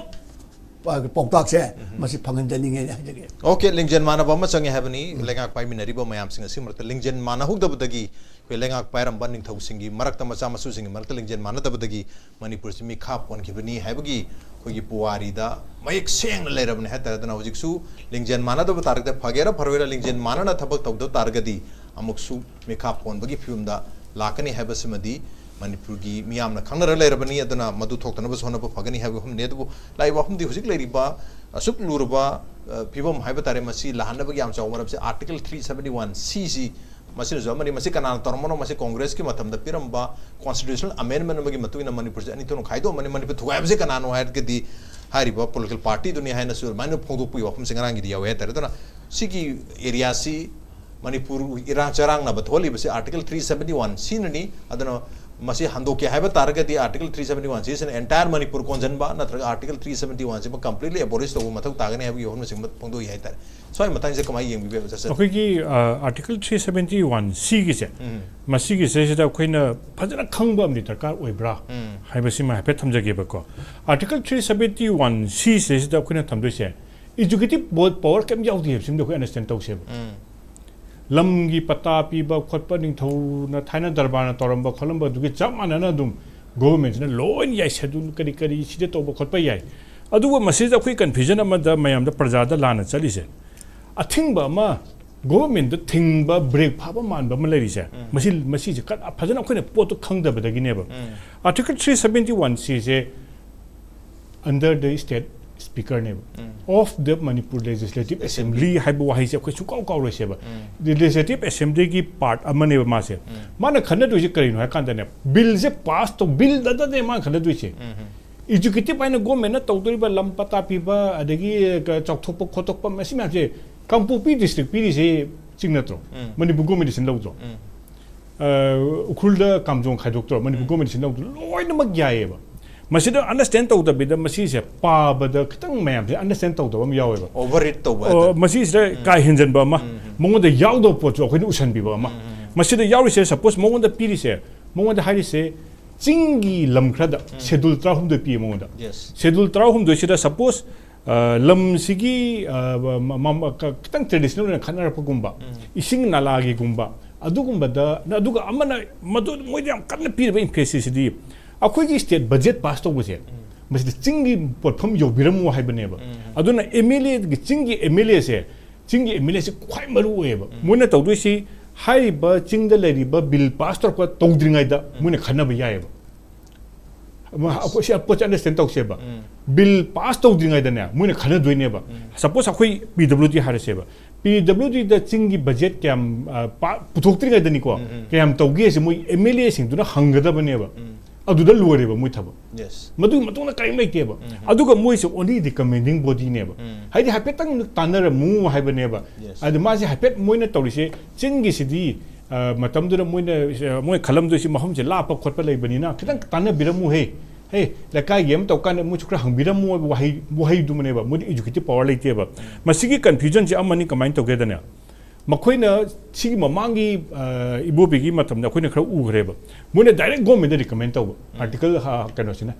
ꯄꯥꯎꯇꯥꯛꯁꯦ ꯃꯁꯤ ꯐꯪꯍꯟꯖꯅꯤꯡꯉꯦꯅ ꯍꯥꯏꯖꯒꯦ꯫ ꯑꯣꯀꯦ, ꯂꯤꯡꯖꯦꯜ ꯃꯥꯟꯅꯕ ꯑꯃ ꯆꯪꯉꯦ ꯍꯥꯏꯕꯅꯤ꯫ ꯂꯩꯉꯥꯛ ꯄꯥꯏꯃꯤꯟꯅꯔꯤꯕ ꯃꯌꯥꯝꯁꯤꯡ ꯑꯁꯤ ꯃꯔꯛꯇ ꯂꯤꯡꯖꯦꯜ ꯃꯥꯟꯅꯍꯧꯗꯕꯗꯒꯤ, ꯑꯩꯈꯣꯏ ꯂꯩꯉꯥꯛ ꯄꯥꯏꯔꯝꯕ ꯅꯤꯡꯊꯧꯁꯤꯡꯒꯤ ꯃꯔꯛꯇ, ꯃꯆꯥ ꯃꯁꯨꯁꯤꯡꯒꯤ ꯃꯔꯛꯇ ꯂꯤꯡꯖꯦꯜ ꯃꯥꯟꯅꯗꯕꯗꯒꯤ ꯃꯅꯤꯄꯨꯔꯁꯤ ꯃꯤꯈꯥ ꯄꯣꯟꯈꯤꯕꯅꯤ ꯍꯥꯏꯕꯒꯤ ꯑꯩꯈꯣꯏꯒꯤ ꯄꯨꯋꯥꯔꯤꯗ ꯃꯌꯦꯛ ꯁꯦꯡꯅ ꯂꯩꯔꯕꯅꯤ ꯍꯥꯏꯇꯥꯔꯦ꯫ ꯑꯗꯨꯅ ꯍꯧꯖꯤꯛꯁꯨ ꯂꯤꯡꯖꯦꯜ ꯃꯥꯟꯅꯗꯕ ꯇꯥꯔꯒꯗꯤ, ꯐꯒꯦꯔꯥ ꯐꯔꯣꯏꯔꯥ, ꯂꯤꯡꯖꯦꯜ ꯃꯥꯟꯅꯅ ꯊꯕꯛ ꯇꯧꯗꯕ ꯇꯥꯔꯒꯗꯤ ꯑꯃꯨꯛꯁꯨ ꯃꯤꯈꯥ ꯄꯣꯟꯕꯒꯤ ꯐꯤꯕꯝꯗ ꯂꯥꯛꯀꯅꯤ ꯍꯥꯏꯕꯁꯤꯃꯗꯤ ꯃꯅꯤꯄꯨꯔꯒꯤ ꯃꯤꯌꯥꯝꯅ ꯈꯪꯅꯔ ꯂꯩꯔꯕꯅꯤ꯫ ꯑꯗꯨꯅ ꯃꯗꯨ ꯊꯣꯛꯇꯅꯕꯁꯨ ꯍꯣꯠꯅꯕ ꯐꯒꯅꯤ ꯍꯥꯏꯕ ꯋꯥꯐꯝꯅꯤ꯫ ꯑꯗꯨꯕꯨ ꯂꯥꯛꯏꯕ ꯋꯥꯐꯝꯗꯤ, ꯍꯧꯖꯤꯛ ꯂꯩꯔꯤꯕ ꯑꯁꯨꯛ ꯂꯨꯔꯕ, ꯑ, ꯐꯤꯕꯝ ꯍꯥꯏꯕ ꯇꯥꯔꯦ, ꯃꯁꯤ ꯂꯥꯛꯍꯟꯅꯕꯒꯤ ꯌꯥꯝ ꯆꯥꯎꯕ ꯃꯔꯝꯁꯦ Article three seventy one C ꯁꯤ, ꯃꯁꯤꯅꯁꯨ ꯑꯃꯅꯤ꯫ ꯃꯁꯤ ꯀꯅꯥꯅ ꯇꯧꯔꯝꯕꯅꯣ? ꯃꯁꯤ ꯀꯣꯡꯒ꯭ꯔꯦꯁꯀꯤ ꯃꯇꯝꯗ ꯄꯤꯔꯝꯕ constitutional amendment ꯑꯃꯒꯤ ꯃꯇꯨꯡ ꯏꯟꯅ ꯃꯅꯤꯄꯨꯔꯁꯦ ꯑꯅꯤ ꯊꯣꯛꯅ ꯈꯥꯏꯗꯣꯛꯑꯝꯕꯅꯤ꯫ ꯃꯅꯤꯄꯨꯔ ꯊꯨꯒꯥꯏꯕꯁꯦ ꯀꯅꯥꯅꯣ ꯍꯥꯏꯔꯒꯗꯤ ꯍꯥꯏꯔꯤꯕ political party ꯗꯨꯅꯤ ꯍꯥꯏꯅꯁꯨ ꯑꯗꯨꯃꯥꯏꯅ ꯐꯣꯡꯗꯣꯛꯄꯒꯤ ꯋꯥꯐꯝꯁꯦ ꯉꯔꯥꯡꯒꯤꯗꯤ ꯌꯥꯎꯋꯦ ꯍꯥꯏꯇꯥꯔꯦ꯫ ꯑꯗꯨꯅ ꯁꯤꯒꯤ area ꯁꯤ ꯃꯅꯤꯄꯨꯔ ꯏꯔꯥꯡ ꯆꯔꯥꯡꯅꯕ ꯊꯣꯛꯍꯜꯂꯤꯕꯁꯤ Article three seventy one C ꯅꯅꯤ꯫ ꯑꯗꯨꯅ ꯃꯁꯤ ꯍꯟꯗꯣꯛꯀꯦ ꯍꯥꯏꯕ ꯇꯥꯔꯒꯗꯤ Article three seventy one C ꯁꯤꯅ entire ꯃꯅꯤꯄꯨꯔ ꯀꯣꯟꯁꯤꯟꯕ, ꯅꯠꯇ꯭ꯔꯒ Article three seventy one C ꯃ completely abolish ꯇꯧꯕ ꯃꯊꯧ ꯇꯥꯒꯅꯤ ꯍꯥꯏꯕꯒꯤ ꯋꯥꯐꯝꯅꯆꯤꯡꯕ ꯐꯣꯡꯗꯣꯛꯏ ꯍꯥꯏꯇꯥꯔꯦ꯫ ꯁ꯭ꯋꯥꯏ ꯃꯇꯥꯡꯁꯦ ꯀꯃꯥꯏꯅ ꯌꯦꯡꯕꯤꯕ, ꯁꯥꯔ? ꯑꯩꯈꯣꯏꯒꯤ, ꯑ, Article three seventy one C ꯒꯤꯁꯦ, ꯎꯝ꯫ ꯃꯁꯤꯒꯤꯁꯤꯗꯩꯁꯤꯗ ꯑꯩꯈꯣꯏꯅ ꯐꯖꯅ ꯈꯪꯕ ꯑꯃꯗꯤ ꯗꯔꯀꯥꯔ ꯑꯣꯏꯕ꯭ꯔꯥ ꯎꯝ꯫ ꯍꯥꯏꯕꯁꯤꯃ ꯍꯥꯏꯐꯦꯠ ꯊꯝꯖꯒꯦꯕꯀꯣ꯫ Article three seventy one C ꯁꯤꯗꯩꯁꯤꯗ ꯑꯩꯈꯣꯏꯅ ꯊꯝꯗꯣꯏꯁꯦ, executive power ꯀꯩꯝ ꯌꯥꯎꯗꯦ ꯍꯥꯏꯕꯁꯤꯃꯗꯤ ꯑꯩꯈꯣꯏ understand ꯇꯧꯁꯦꯕ꯫ ꯎꯝ꯫ ꯂꯝꯒꯤ ꯄꯇꯥ ꯄꯤꯕ ꯈꯣꯠꯄ, ꯅꯤꯡꯊꯧꯅ ꯊꯥꯏꯅ ꯗꯔꯕꯥꯔꯅ ꯇꯧꯔꯝꯕ ꯈꯣꯠꯂꯝꯕ ꯑꯗꯨꯒꯤ ꯆꯞ ꯃꯥꯟꯅꯅ ꯑꯗꯨꯝ government ꯁꯤꯅ ꯂꯣꯏꯅ ꯌꯥꯏ, schedule ꯀꯔꯤ ꯀꯔꯤ ꯁꯤꯗ ꯇꯧꯕ ꯈꯣꯠꯄ ꯌꯥꯏ꯫ ꯑꯗꯨꯒ ꯃꯁꯤꯗ ꯑꯩꯈꯣꯏ confusion ꯑꯃꯗ ꯃꯌꯥꯝꯗ ꯄ꯭ꯔꯖꯥꯗ ꯂꯥꯟꯅ ꯆꯠꯂꯤꯁꯦ, ꯑꯊꯤꯡꯕ ꯑꯃ government ꯇ ꯊꯤꯡꯕ, brake ꯐꯥꯕ ꯃꯥꯟꯕ ꯑꯃ ꯂꯩꯔꯤꯁꯦ, ꯎꯝ꯫ ꯃꯁꯤ, ꯃꯁꯤꯁꯦ ꯀ-, ꯐꯖꯅ ꯑꯩꯈꯣꯏꯅ ꯄꯣꯠꯇꯣ ꯈꯪꯗꯕꯗꯒꯤꯅꯦꯕ꯫ ꯎꯝ꯫ Article three seventy one C say under the state speaker ꯅꯦꯕ꯫ ꯎꯝ꯫ Of the Manipur Legislative Assembly꯫ Assembly ꯍꯥꯏꯕ ꯋꯥꯍꯩꯁꯦ ꯑꯩꯈꯣꯏ ꯁꯨꯡꯀꯥꯎ ꯀꯥꯎꯔꯣꯏꯁꯦꯕ꯫ ꯎꯝ꯫ The Legislative Assembly ꯒꯤ part ꯑꯃꯅꯦꯕ ꯃꯥꯁꯦ꯫ ꯎꯝ꯫ ꯃꯥꯅ ꯈꯟꯅꯗꯣꯏꯁꯦ ꯀꯔꯤꯅꯣ ꯍꯥꯏ ꯀꯥꯟꯗꯅꯦ, bill ꯁꯦ pass ꯇꯧ, bill ꯗꯇꯅꯦ ꯃꯥꯅ ꯈꯟꯅꯗꯣꯏꯁꯦ꯫ ꯎꯝ꯫ Executive ꯍꯥꯏꯅ government ꯅ ꯇꯧꯗꯣꯔꯤꯕ ꯂꯝ ꯄꯇꯥ ꯄꯤꯕ, ꯑꯗꯒꯤ ꯆꯥꯎꯊꯣꯛꯄ ꯈꯣꯠꯇꯣꯛꯄ, ꯃꯁꯤ ꯃꯌꯥꯝꯁꯦ ꯀꯥꯡꯄꯣꯛꯄꯤ district ꯄꯤꯔꯤꯁꯦ ꯆꯤꯡ ꯅꯠꯇ꯭ꯔꯣ? ꯎꯝ꯫ ꯃꯅꯤꯄꯨꯔ government ꯅ ꯁꯤꯟ ꯂꯧꯗ꯭ꯔꯣ? ꯎꯝ꯫ ꯑ, ꯎꯈ꯭ꯔꯨꯜꯗ ꯀꯥꯝꯖꯣꯡ ꯈꯥꯏꯗꯣꯛꯇ꯭ꯔꯣ? ꯃꯅꯤꯄꯨꯔ ꯎꯝ꯫ Government ꯅ ꯁꯤꯟ ꯂꯧꯗ꯭ꯔꯣ? ꯂꯣꯏꯅꯃꯛ ꯌꯥꯏꯌꯦꯕ꯫ ꯃꯁꯤꯗ ꯑꯟꯗꯔꯁ꯭ꯇꯦꯟ ꯇꯧꯗꯕꯤꯗ ꯃꯁꯤꯁꯦ ꯄꯥꯕꯗ ꯈꯤꯇꯪ ꯃꯌꯥꯝꯁꯦ ꯑꯟꯗꯔꯁ꯭ꯇꯦꯟ ꯇꯧꯗꯕ ꯑꯃ ꯌꯥꯎꯋꯦꯕ꯫ ꯑꯣꯚꯔ ꯔꯤꯠ ꯇꯧꯕ ꯑꯣ, ꯍꯥꯏꯇꯥꯔꯦ꯫ ꯃꯁꯤꯁꯤꯗ ꯀꯥ ꯍꯦꯟꯖꯟꯕ ꯑꯃ, ꯃꯉꯣꯟꯗ ꯌꯥꯎꯗꯕ ꯄꯣꯠꯁꯨ ꯑꯩꯈꯣꯏꯅ ꯎꯁꯟꯕꯤꯕ ꯑꯃ, ꯃꯁꯤꯗ ꯌꯥꯎꯔꯤꯁꯦ, ꯁꯄꯣꯁ ꯃꯉꯣꯟꯗ ꯄꯤꯔꯤꯁꯦ, ꯃꯉꯣꯟꯗ ꯍꯥꯏꯔꯤꯁꯦ, ꯆꯤꯡꯒꯤ ꯂꯝ ꯈꯔꯗ ꯁꯦꯗꯨꯜ ꯇꯔꯥꯍꯨꯝꯗꯣꯏ ꯄꯤꯌꯦ ꯃꯉꯣꯟꯗ꯫ ꯌꯦꯁ꯫ ꯁꯦꯗꯨꯜ ꯇꯔꯥꯍꯨꯝꯗꯣꯏꯁꯤꯗ ꯁꯄꯣꯁ, ꯑ, ꯂꯝꯁꯤꯒꯤ, ꯑ, ꯃ- ꯃ- ꯃ- ꯈꯤꯇꯪ ꯇ꯭ꯔꯦꯗꯤꯁꯅꯦꯜ ꯑꯣꯏꯅ ꯈꯠꯅꯔꯛꯄꯒꯨꯝꯕ, ꯏꯁꯤꯡ ꯅꯥꯂꯥꯒꯤꯒꯨꯝꯕ, ꯑꯗꯨꯒꯨꯝꯕꯗ, ꯑꯗꯨꯒ ꯑꯃꯅ ꯃꯗꯨ ꯃꯣꯏꯗ ꯌꯥꯝ ꯀꯟꯅ ꯄꯤꯔꯤꯕ ꯏꯝꯐꯦꯁꯤꯁꯁꯤꯗꯤ ꯑꯩꯈꯣꯏꯒꯤ ꯁ꯭ꯇꯦꯠ ꯕꯖꯦꯠ ꯄꯥꯁ ꯇꯧꯕꯁꯦ, ꯃꯁꯤꯗ ꯆꯤꯡꯒꯤ ꯄꯣꯠꯐꯝ ꯌꯧꯕꯤꯔꯝꯃꯨ ꯍꯥꯏꯕꯅꯦꯕ꯫ ꯑꯗꯨꯅ ꯑꯦꯝ ꯑꯦꯜ ꯑꯦꯒꯤ, ꯆꯤꯡꯒꯤ ꯑꯦꯝ ꯑꯦꯜ ꯑꯦꯁꯦ, ꯆꯤꯡꯒꯤ ꯑꯦꯝ ꯑꯦꯜ ꯑꯦꯁꯦ ꯈ꯭ꯋꯥꯏ ꯃꯔꯨ ꯑꯣꯏꯌꯦꯕ꯫ ꯃꯣꯏꯅ ꯇꯧꯗꯣꯏꯁꯤ, ꯍꯥꯏꯔꯤꯕ ꯆꯤꯡꯗ ꯂꯩꯔꯤꯕ ꯕꯤꯜ ꯄꯥꯁ ꯇꯧꯔꯛꯄ ꯇꯧꯗ꯭ꯔꯤꯉꯩꯗ ꯃꯣꯏꯅ ꯈꯟꯅꯕ ꯌꯥꯏꯌꯦꯕ꯫ ꯑꯃ, ꯑꯩꯈꯣꯏ ꯁꯤ ꯄꯣꯠꯁꯦ ꯑꯟꯗꯔꯁ꯭ꯇꯦꯟ ꯇꯧꯁꯦꯕ꯫ ꯕꯤꯜ ꯄꯥꯁ ꯇꯧꯗ꯭ꯔꯤꯉꯩꯗꯅꯦ ꯃꯣꯏꯅ ꯈꯟꯅꯗꯣꯏꯅꯦꯕ꯫ ꯁꯄꯣꯁ ꯑꯩꯈꯣꯏ ꯄꯤ ꯗꯕ꯭ꯂꯤꯎ ꯗꯤ ꯍꯥꯏꯔꯁꯦꯕ, ꯄꯤ ꯗꯕ꯭ꯂꯤꯎ ꯗꯤꯗ ꯆꯤꯡꯒꯤ ꯕꯖꯦꯠ ꯀꯌꯥꯝ, ꯑ, ꯄꯥ- ꯄꯨꯊꯣꯛꯇ꯭ꯔꯤꯉꯩꯗꯅꯤꯀꯣ, ꯀꯌꯥꯝ ꯇꯧꯒꯦꯁꯦ ꯃꯣꯏ ꯑꯦꯝ ꯑꯦꯜ ꯑꯦꯁꯤꯡꯗꯨꯅ ꯍꯪꯒꯗꯕꯅꯦꯕ꯫ ꯑꯗꯨꯗ ꯂꯣꯏꯔꯦꯕ ꯃꯣꯏ ꯊꯕꯛ꯫ ꯌꯦꯁ꯫ ꯃꯗꯨꯒꯤ ꯃꯇꯨꯡꯗ ꯀꯔꯤꯝ ꯂꯩꯇꯦꯕ꯫ ꯑꯗꯨꯒ ꯃꯣꯏꯁꯦ ꯑꯣꯟꯂꯤ ꯔꯤꯀꯃꯦꯟꯗꯤꯡ ꯕꯣꯗꯤꯅꯦꯕ꯫ ꯍꯥꯏꯗꯤ ꯍꯥꯏꯐꯦꯠꯇꯪ ꯇꯥꯟꯅꯔꯝꯃꯨ ꯍꯥꯏꯕꯅꯦꯕ꯫ ꯌꯦꯁ꯫ ꯑꯗ ꯃꯥꯁꯦ ꯍꯥꯏꯐꯦꯠ ꯃꯣꯏꯅ ꯇꯧꯔꯤꯁꯦ, ꯆꯤꯡꯒꯤꯁꯤꯗꯤ, ꯑ, ꯃꯇꯝꯗꯨꯗ ꯃꯣꯏꯅ, ꯑ, ꯃꯣꯏ ꯈꯜꯂꯝꯗꯣꯏꯁꯤ ꯃꯐꯝꯁꯦ ꯂꯥꯞꯄ ꯈꯣꯠꯄ ꯂꯩꯕꯅꯤꯅ ꯈꯤꯇꯪ ꯇꯥꯟꯅꯕꯤꯔꯝꯃꯨ ꯍꯦ꯫ ꯍꯦ, ꯂꯩꯀꯥꯏꯒꯤ ꯑꯃ ꯇꯧꯀꯥꯟꯗ ꯃꯣꯏꯁꯨ ꯈꯔ ꯍꯪꯕꯤꯔꯝꯃꯨ ꯍꯥꯏꯕ ꯋꯥꯍꯩ, ꯋꯥꯍꯩꯗꯨꯃꯅꯦꯕ꯫ ꯃꯣꯏꯗꯤ ꯑꯦꯖꯨꯀꯦꯇꯤꯚ ꯄꯋꯥꯔ ꯂꯩꯇꯦꯕ꯫ ꯃꯁꯤꯒꯤ ꯀꯟꯐ꯭ꯌꯨꯖꯟꯁꯦ ꯑꯃꯅꯤ, ꯀꯃꯥꯏꯅ ꯇꯧꯒꯦꯗꯅꯦ, ꯃꯈꯣꯏꯅ ꯁꯤꯒꯤ ꯃꯃꯥꯡꯒꯤ, ꯑ, ꯏꯕꯣꯕꯤꯒꯤ ꯃꯇꯝꯗ ꯑꯩꯈꯣꯏꯅ ꯈꯔ ꯎꯈ꯭ꯔꯦꯕ꯫ ꯃꯣꯏꯅ ꯗꯥꯏꯔꯦꯛ ꯒꯣꯔꯃꯦꯟꯗ ꯔꯤꯀꯃꯦꯟ ꯇꯧꯕ꯫ ꯑꯥꯔꯇꯤꯀꯜ, ꯑ, ꯀꯩꯅꯣꯁꯤꯅ,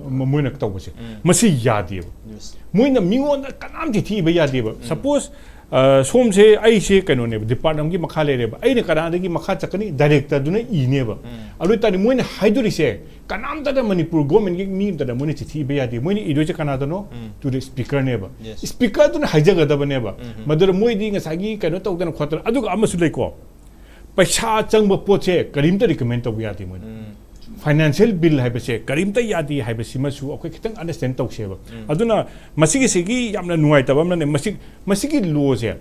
ꯑ, ꯃ- ꯃꯣꯏꯅ ꯇꯧꯕꯁꯦ꯫ ꯃꯁꯤ ꯌꯥꯗꯦꯕ꯫ ꯌꯦꯁ꯫ ꯃꯣꯏꯅ ꯃꯤꯉꯣꯟꯗ ꯀꯅꯥꯝ ꯆꯤꯊꯤ ꯏꯕ ꯌꯥꯗꯦꯕ꯫ ꯁꯄꯣꯁ, ꯑ, ꯁꯣꯝꯁꯦ ꯑꯩꯁꯦ ꯀꯩꯅꯣꯅꯦꯕ, ꯗꯤꯄꯥꯔꯠꯃꯦꯟꯒꯤ ꯃꯈꯥ ꯂꯩꯔꯦꯕ꯫ ꯑꯩꯅ ꯀꯅꯥꯗꯒꯤ ꯃꯈꯥ ꯆꯠꯀꯅꯤ? ꯗꯥꯏꯔꯦꯛꯇꯔꯗꯨꯅ ꯏꯅꯦꯕ꯫ ꯑꯗꯨ ꯑꯣꯏꯇꯥꯔꯗꯤ ꯃꯣꯏꯅ ꯍꯥꯏꯗꯣꯔꯤꯁꯦ, ꯀꯅꯥꯝꯇꯗ ꯃꯅꯤꯄꯨꯔ ꯒꯣꯔꯃꯦꯟꯒꯤ ꯃꯤ ꯑꯝꯇꯗ ꯃꯣꯏꯅ ꯆꯤꯊꯤ ꯏꯕ ꯌꯥꯗꯦ꯫ ꯃꯣꯏꯅ ꯏꯗꯣꯏꯁꯦ ꯀꯅꯥꯗꯅꯣ? To the speakerꯅꯦꯕ꯫ Yes. ꯁ꯭ꯄꯤꯀꯔꯗꯨꯅ ꯍꯥꯏꯖꯒꯗꯕꯅꯦꯕ꯫ ꯃꯗꯨꯗ ꯃꯣꯏꯗꯤ ꯉꯁꯥꯏꯒꯤ ꯀꯩꯅꯣ ꯇꯧꯗꯅ ꯈꯣꯠꯇꯅ, ꯑꯗꯨꯒ ꯑꯃꯁꯨ ꯂꯩꯀꯣ, ꯄꯩꯁꯥ ꯆꯪꯕ ꯄꯣꯠꯁꯦ ꯀꯔꯤꯝꯇ ꯔꯤꯀꯃꯦꯟ ꯇꯧꯕ ꯌꯥꯗꯦ ꯃꯣꯏꯅ꯫ ꯐꯥꯏꯅꯥꯟꯁꯤꯌꯦꯜ ꯕꯤꯜ ꯍꯥꯏꯕꯁꯦ ꯀꯔꯤꯝꯇ ꯌꯥꯗꯦ ꯍꯥꯏꯕꯁꯤꯃꯁꯨ ꯑꯩꯈꯣꯏ ꯈꯤꯇꯪ ꯑꯟꯗꯔꯁ꯭ꯇꯦꯟ ꯇꯧꯁꯦꯕ꯫ ꯑꯗꯨꯅ ꯃꯁꯤꯒꯤꯁꯤꯒꯤ ꯌꯥꯝꯅ ꯅꯨꯡꯉꯥꯏꯇꯕ ꯑꯃꯅꯅꯦ, ꯃꯁꯤ, ꯃꯁꯤꯒꯤ ꯂꯣꯁꯦ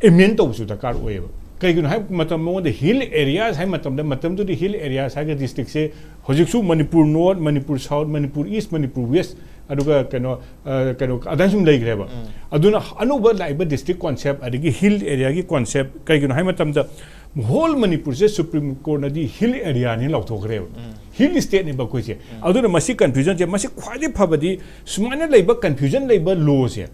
ꯑꯦꯃꯦꯟ ꯇꯧꯕꯁꯨ ꯗꯔꯀꯥꯔ ꯑꯣꯏꯌꯦꯕ꯫ ꯀꯩꯒꯤꯅꯣ ꯍꯥꯏꯕ ꯃꯇꯝ, ꯃꯉꯣꯟꯗ ꯍꯤꯜ ꯑꯦꯔꯤꯌꯥꯁ ꯍꯥꯏꯕ ꯃꯇꯝꯗ, ꯃꯇꯝꯗꯨꯗꯤ ꯍꯤꯜ ꯑꯦꯔꯤꯌꯥꯁ ꯍꯥꯏꯔꯒ ꯗꯤꯁꯇ꯭ꯔꯤꯛꯁꯦ ꯍꯧꯖꯤꯛꯁꯨ Manipur north, Manipur south, Manipur east, Manipur West, ꯑꯗꯨꯒ ꯀꯩꯅꯣ, ꯑ, ꯀꯩꯅꯣ ꯑꯗꯥꯏꯅ ꯁꯨꯝ ꯂꯩꯈ꯭ꯔꯦꯕ꯫ ꯑꯗꯨꯅ ꯑꯅꯧꯕ ꯂꯥꯛꯏꯕ ꯗꯤꯁꯇ꯭ꯔꯤꯛ ꯀꯣꯟꯁꯦꯞ, ꯑꯗꯒꯤ ꯍꯤꯜ ꯑꯦꯔꯤꯌꯥꯒꯤ ꯀꯣꯟꯁꯦꯞ, ꯀꯩꯒꯤꯅꯣ ꯍꯥꯏꯕ ꯃꯇꯝꯗ ꯍꯣꯜ ꯃꯅꯤꯄꯨꯔꯁꯦ ꯁꯨꯄ꯭ꯔꯤꯝ ꯀꯣꯔꯠꯅꯗꯤ ꯍꯤꯜ ꯑꯦꯔꯤꯌꯥꯅꯤ ꯂꯥꯎꯊꯣꯛꯈ꯭ꯔꯦꯕ꯫ ꯍꯤꯜ ꯁ꯭ꯇꯦꯠꯅꯦꯕ ꯑꯩꯈꯣꯏꯁꯦ꯫ ꯑꯗꯨꯅ ꯃꯁꯤ ꯀꯟꯐ꯭ꯌꯨꯖꯟꯁꯦ, ꯃꯁꯤ ꯈ꯭ꯋꯥꯏꯗꯒꯤ ꯐꯕꯗꯤ ꯁꯨꯃꯥꯏꯅ ꯂꯩꯕ ꯀꯟꯐ꯭ꯌꯨꯖꯟ ꯂꯩꯕ ꯂꯣꯁꯦ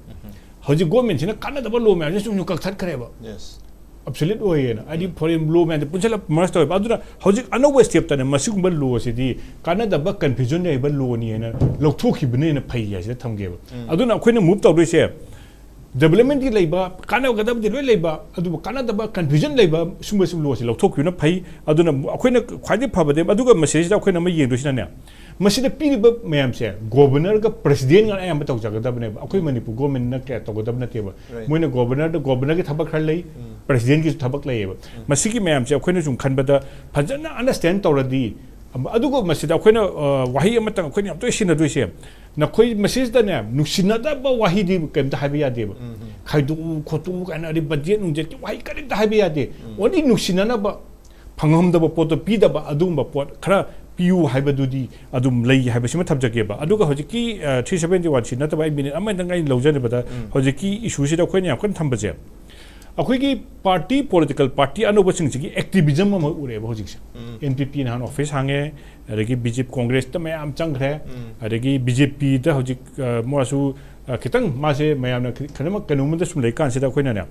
ꯍꯧꯖꯤꯛ ꯒꯣꯔꯃꯦꯟꯁꯤꯅ ꯀꯥꯟꯅꯗꯕ ꯂꯣ ꯃꯌꯥꯝꯁꯦ ꯁꯨꯝ ꯁꯨꯝ ꯀꯛꯊꯠꯈ꯭ꯔꯦꯕ꯫ ꯌꯦꯁ꯫ ꯑꯕꯁꯣꯂꯨꯠ ꯑꯣꯏꯌꯦꯅ, ꯍꯥꯏꯗꯤ ꯐꯣꯔꯦꯟ ꯂꯣ ꯃꯌꯥꯝꯁꯦ ꯄꯨꯟꯁꯤꯜꯂ ꯃꯔꯁ ꯇꯧꯋꯦꯕ꯫ ꯑꯗꯨꯅ ꯍꯧꯖꯤꯛ ꯑꯅꯧꯕ ꯁ꯭ꯇꯦꯞꯇꯅꯦ ꯃꯁꯤꯒꯨꯝꯕ ꯂꯣꯁꯤꯗꯤ ꯀꯥꯟꯅꯗꯕ ꯀꯟꯐ꯭ꯌꯨꯖꯟ ꯂꯩꯕ ꯂꯣꯅꯤ ꯍꯥꯏꯅ ꯂꯧꯊꯣꯛꯈꯤꯕꯅꯦꯅ ꯐꯩ ꯍꯥꯏꯁꯤꯗ ꯊꯝꯒꯦꯕ꯫ ꯑꯗꯨꯅ ꯑꯩꯈꯣꯏꯅ ꯃꯨꯚ ꯇꯧꯗꯣꯏꯁꯦ ꯗꯦꯕꯂꯞꯃꯦꯟꯠꯀꯤ ꯂꯩꯕ, ꯀꯥꯟꯅꯒꯗꯕꯗꯤ ꯂꯣꯏ ꯂꯩꯕ, ꯑꯗꯨꯕꯨ ꯀꯥꯟꯅꯗꯕ ꯀꯟꯐ꯭ꯌꯨꯖꯟ ꯂꯩꯕ ꯁꯨꯝꯕ ꯁꯨꯝ ꯂꯣꯁꯤ ꯂꯧꯊꯣꯛꯈꯤꯕꯅ ꯐꯩ꯫ ꯑꯗꯨꯅ ꯑꯩꯈꯣꯏꯅ ꯈ꯭ꯋꯥꯏꯗꯒꯤ ꯐꯕꯗꯤ, ꯑꯗꯨꯒ ꯃꯁꯤꯗꯩꯁꯤꯗ ꯑꯩꯈꯣꯏꯅ ꯑꯃ ꯌꯦꯡꯗꯣꯏꯁꯤꯅꯅꯦ, ꯃꯁꯤꯗ ꯄꯤꯔꯤꯕ ꯃꯌꯥꯝꯁꯦ ꯒꯣꯕꯔꯅꯔꯒ ꯄ꯭ꯔꯁꯤꯗꯦꯟꯒ ꯑꯌꯥꯝꯕ ꯇꯧꯖꯒꯗꯕꯅꯦꯕ꯫ ꯑꯩꯈꯣꯏ ꯃꯅꯤꯄꯨꯔ ꯒꯣꯔꯃꯦꯟꯅ ꯀꯌꯥ ꯇꯧꯒꯗꯕ ꯅꯠꯇꯦꯕ꯫ Right. ꯃꯣꯏꯅ ꯒꯣꯕꯔꯅꯔꯗ, ꯒꯣꯕꯔꯅꯔꯒꯤ ꯊꯕꯛ ꯈꯔ ꯂꯩ, ꯄ꯭ꯔꯁꯤꯗꯦꯟꯒꯤꯁꯨ ꯊꯕꯛ ꯂꯩꯌꯦꯕ꯫ ꯃꯁꯤꯒꯤ ꯃꯌꯥꯝꯁꯦ ꯑꯩꯈꯣꯏꯅ ꯁꯨꯝ ꯈꯟꯕꯗ ꯐꯖꯅ ꯑꯟꯗꯔꯁꯇꯦꯟ ꯇꯧꯔꯗꯤ, ꯑꯗꯨꯒ ꯃꯁꯤꯗ ꯑꯩꯈꯣꯏꯅ, ꯑ, ꯋꯥꯍꯩ ꯑꯃꯇꯪ ꯑꯩꯈꯣꯏꯅ ꯌꯥꯝ ꯇꯣꯏꯅ ꯁꯤꯖꯤꯟꯅꯗꯣꯏꯁꯦ, ꯅꯈꯣꯏ ꯃꯁꯤꯗꯅꯦ ꯅꯨꯡꯁꯤꯅꯗꯕ ꯋꯥꯍꯩꯗꯤ ꯀꯩꯝꯇ ꯍꯥꯏꯕ ꯌꯥꯗꯦꯕ꯫ ꯈꯥꯏꯗꯣꯛꯎ ꯈꯣꯠꯇꯣꯛꯎ ꯀꯥꯏꯅ, ꯑꯗꯩ ꯕꯖꯦꯠ ꯅꯨꯡꯖꯦꯠꯀꯤ ꯋꯥꯍꯩ ꯀꯔꯤꯝꯇ ꯍꯥꯏꯕ ꯌꯥꯗꯦ꯫ ꯑꯣꯟꯂꯤ ꯅꯨꯡꯁꯤꯅꯅꯕ, ꯐꯪꯉꯝꯗꯕ ꯄꯣꯠꯇꯣ ꯄꯤꯗꯕ, ꯑꯗꯨꯒꯨꯝꯕ ꯄꯣꯠ ꯈꯔ ꯄꯤꯌꯨ ꯍꯥꯏꯕꯗꯨꯗꯤ ꯑꯗꯨꯝ ꯂꯩ ꯍꯥꯏꯕꯁꯤꯃ ꯊꯝꯖꯒꯦꯕ꯫ ꯑꯗꯨꯒ ꯍꯧꯖꯤꯛꯀꯤ, ꯑ, three seventy one C ꯅꯠꯇꯕ ꯑꯩ ꯃꯤꯅꯤꯠ ꯑꯃꯗꯪ ꯑꯩꯅ ꯂꯧꯖꯅꯕꯗ, ꯍꯧꯖꯤꯛꯀꯤ ꯏꯁꯨꯁꯤꯗ ꯑꯩꯈꯣꯏꯅ ꯌꯥꯝ ꯀꯟꯅ ꯊꯝꯕꯁꯦ, ꯑꯩꯈꯣꯏꯒꯤ ꯄꯥꯔꯇꯤ, ꯄꯣꯂꯤꯇꯤꯀꯦꯜ ꯄꯥꯔꯇꯤ ꯑꯅꯧꯕꯁꯤꯡꯁꯤꯒꯤ ꯑꯦꯛꯇꯤꯚꯤꯖꯝ ꯑꯃ ꯎꯔꯦꯕ ꯍꯧꯖꯤꯛꯁꯦ꯫ ꯑꯦꯟ ꯄꯤ ꯄꯤ ꯅꯍꯥꯟ ꯑꯣꯐꯤꯁ ꯍꯥꯡꯉꯦ, ꯑꯗꯒꯤ ꯕꯤ ꯖꯦ ꯄꯤ, ꯀꯣꯡꯒ꯭ꯔꯦꯁꯇ ꯃꯌꯥꯝ ꯆꯪꯈ꯭ꯔꯦ, ꯑꯗꯒꯤ ꯕꯤ ꯖꯦ ꯄꯤꯗ ꯍꯧꯖꯤꯛ, ꯑ, ꯃꯥꯁꯨ, ꯑ, ꯈꯤꯇꯪ ꯃꯥꯁꯦ ꯃꯌꯥꯝꯅ ꯈꯤ-, ꯈꯤꯇꯪ ꯀꯩꯅꯣꯝꯗ ꯁꯨꯝ ꯂꯩꯀꯥꯟꯁꯤꯗ ꯑꯩꯈꯣꯏꯅꯅꯦ,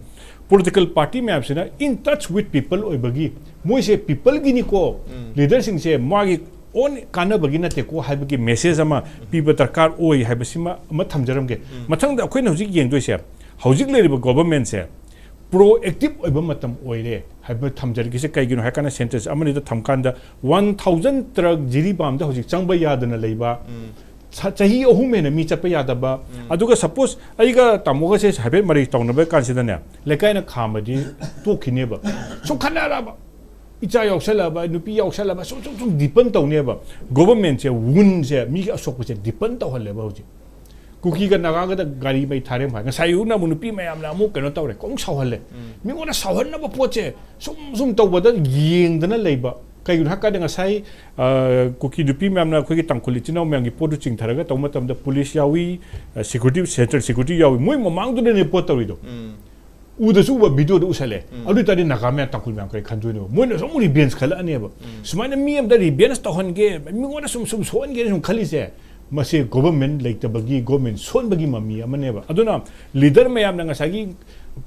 ꯄꯣꯂꯤꯇꯤꯀꯦꯜ ꯄꯥꯔꯇꯤ ꯃꯌꯥꯝꯁꯤꯅ in touch with people ꯑꯣꯏꯕꯒꯤ, ꯃꯣꯏꯁꯦ ꯄꯤꯄꯜꯒꯤꯅꯤꯀꯣ, ꯂꯤꯗꯔꯁꯤꯡꯁꯦ ꯃꯥꯒꯤ ꯑꯣꯟ ꯀꯥꯟꯅꯕꯒꯤ ꯅꯠꯇꯦꯀꯣ ꯍꯥꯏꯕꯒꯤ ꯃꯦꯁꯦꯖ ꯑꯃ ꯄꯤꯕ ꯗꯔꯀꯥꯔ ꯑꯣꯏ ꯍꯥꯏꯕꯁꯤꯃ ꯑꯃ ꯊꯝꯖꯔꯝꯒꯦ꯫ ꯃꯊꯪꯗ ꯑꯩꯈꯣꯏꯅ ꯍꯧꯖꯤꯛ ꯌꯦꯡꯗꯣꯏꯁꯦ, ꯍꯧꯖꯤꯛ ꯂꯩꯔꯤꯕ ꯒꯣꯕꯔꯃꯦꯟꯁꯦ ꯄ꯭ꯔꯣꯑꯦꯛꯇꯤꯚ ꯑꯣꯏꯕ ꯃꯇꯝ ꯑꯣꯏꯔꯦ ꯍꯥꯏꯕ ꯊꯝꯖꯔꯤꯁꯦ꯫ ꯀꯩꯒꯤꯅꯣ ꯍꯥꯏ ꯀꯥꯟꯗ, ꯁꯦꯟꯇꯦꯟꯁ ꯑꯃꯅꯤꯗ ꯊꯝꯀꯥꯟꯗ, ꯋꯥꯟ ꯊꯥꯎꯖꯟ ꯇ꯭ꯔꯛ ꯖꯤꯔꯤꯕꯥꯝꯗ ꯍꯧꯖꯤꯛ ꯆꯪꯕ ꯌꯥꯗꯅ ꯂꯩꯕ, ꯁ-, ꯆꯍꯤ ꯑꯍꯨꯝ ꯍꯦꯟꯅ ꯃꯤ ꯆꯠꯄ ꯌꯥꯗꯕ, ꯑꯗꯨꯒ ꯁꯄꯣꯁ ꯑꯩꯒ ꯇꯥꯃꯣꯒꯁꯦ ꯍꯥꯏꯐꯦꯠ ꯃꯔꯩ ꯇꯧꯅꯕ ꯀꯥꯟꯁꯤꯗꯅꯦ, ꯂꯩꯀꯥꯏꯅ ꯈꯥꯝꯃꯗꯤ ꯇꯣꯛꯈꯤꯅꯦꯕ꯫ ꯁꯨꯝ ꯈꯠꯅꯔꯕ, ꯏꯆꯥ ꯌꯥꯎꯁꯜꯂꯕ, ꯅꯨꯄꯤ ꯌꯥꯎꯁꯜꯂꯕ, ꯁꯨꯝ, ꯁꯨꯝ, ꯁꯨꯝ ꯗꯤꯄꯟ ꯇꯧꯅꯦꯕ꯫ ꯒꯣꯕꯔꯃꯦꯟꯁꯦ, ꯋꯨꯟꯁꯦ, ꯃꯤꯒꯤ ꯑꯁꯣꯛꯄꯁꯦ ꯗꯤꯄꯟ ꯇꯧꯍꯜꯂꯦꯕ ꯍꯧꯖꯤꯛ꯫ ꯀꯨꯀꯤꯒ ꯅꯥꯒꯥꯒꯗ ꯒꯥꯔꯤ ꯃꯩ ꯊꯥꯔꯦ ꯍꯥꯏ꯫ ꯉꯁꯥꯏ ꯑꯌꯨꯛꯅ ꯑꯃꯨꯛ ꯅꯨꯄꯤ ꯃꯌꯥꯝꯅ ꯑꯃꯨꯛ ꯀꯩꯅꯣ ꯇꯧꯔꯦ, ꯑꯃꯨꯛ ꯁꯥꯎꯍꯜꯂꯦ꯫ ꯃꯤꯉꯣꯟꯗ ꯁꯥꯎꯍꯟꯅꯕ ꯄꯣꯠꯁꯦ ꯁꯨꯝ, ꯁꯨꯝ ꯇꯧꯕꯗ ꯌꯦꯡꯗꯅ ꯂꯩꯕ꯫ ꯀꯩꯒꯤꯅꯣ ꯍꯥꯏ ꯀꯥꯟꯗ ꯉꯁꯥꯏ, ꯑ, ꯀꯨꯀꯤ ꯅꯨꯄꯤ ꯃꯌꯥꯝꯅ ꯑꯩꯈꯣꯏꯒꯤ ꯇꯥꯡꯈꯨꯜ ꯏꯆꯤꯟ ꯏꯅꯥꯎ ꯃꯌꯥꯝꯒꯤ ꯄꯣꯠꯇꯨ ꯆꯤꯡꯊꯔꯒ ꯇꯧꯕ ꯃꯇꯝꯗ ꯄꯨꯂꯤꯁ ꯌꯥꯎꯏ, ꯑ, ꯁꯦꯀ꯭ꯌꯨꯔꯤꯇꯤ, ꯁꯦꯟꯇ꯭ꯔꯦꯜ ꯁꯦꯀ꯭ꯌꯨꯔꯤꯇꯤ ꯌꯥꯎꯏ, ꯃꯣꯏ ꯃꯃꯥꯡꯗꯨꯗꯅꯦ ꯄꯣꯠ ꯇꯧꯔꯤꯗꯣ꯫ ꯎꯗꯁꯨ ꯎꯕ ꯚꯤꯗꯤꯑꯣꯗ ꯎꯁꯜꯂꯦ꯫ ꯑꯗꯨ ꯑꯣꯏꯇꯥꯔꯗꯤ ꯅꯥꯒꯥ ꯃꯌꯥꯝ, ꯇꯥꯡꯈꯨꯜ ꯃꯌꯥꯝ ꯀꯔꯤ ꯈꯟꯗꯣꯏꯅꯣ? ꯃꯣꯏꯅꯁꯨ ꯑꯃꯨꯛ ꯔꯤꯚꯦꯟꯁ ꯈꯜꯂꯛꯑꯅꯦꯕ꯫ ꯁꯨꯃꯥꯏꯅ ꯃꯤ ꯑꯃꯗ ꯔꯤꯚꯦꯟꯁ ꯇꯧꯍꯟꯒꯦ, ꯃꯤꯉꯣꯟꯗ ꯁꯨꯝ ꯁꯨꯝ ꯁꯣꯛꯍꯟꯒꯦꯅ ꯁꯨꯝ ꯈꯜꯂꯤꯁꯦ, ꯃꯁꯤ ꯒꯣꯚꯔꯟꯃꯦꯟ ꯂꯩꯇꯕꯒꯤ, ꯒꯣꯚꯔꯟꯃꯦꯟ ꯁꯣꯟꯕꯒꯤ ꯃꯃꯤ ꯑꯃꯅꯦꯕ꯫ ꯑꯗꯨꯅ ꯂꯤꯗꯔ ꯃꯌꯥꯝꯅ ꯉꯁꯥꯏꯒꯤ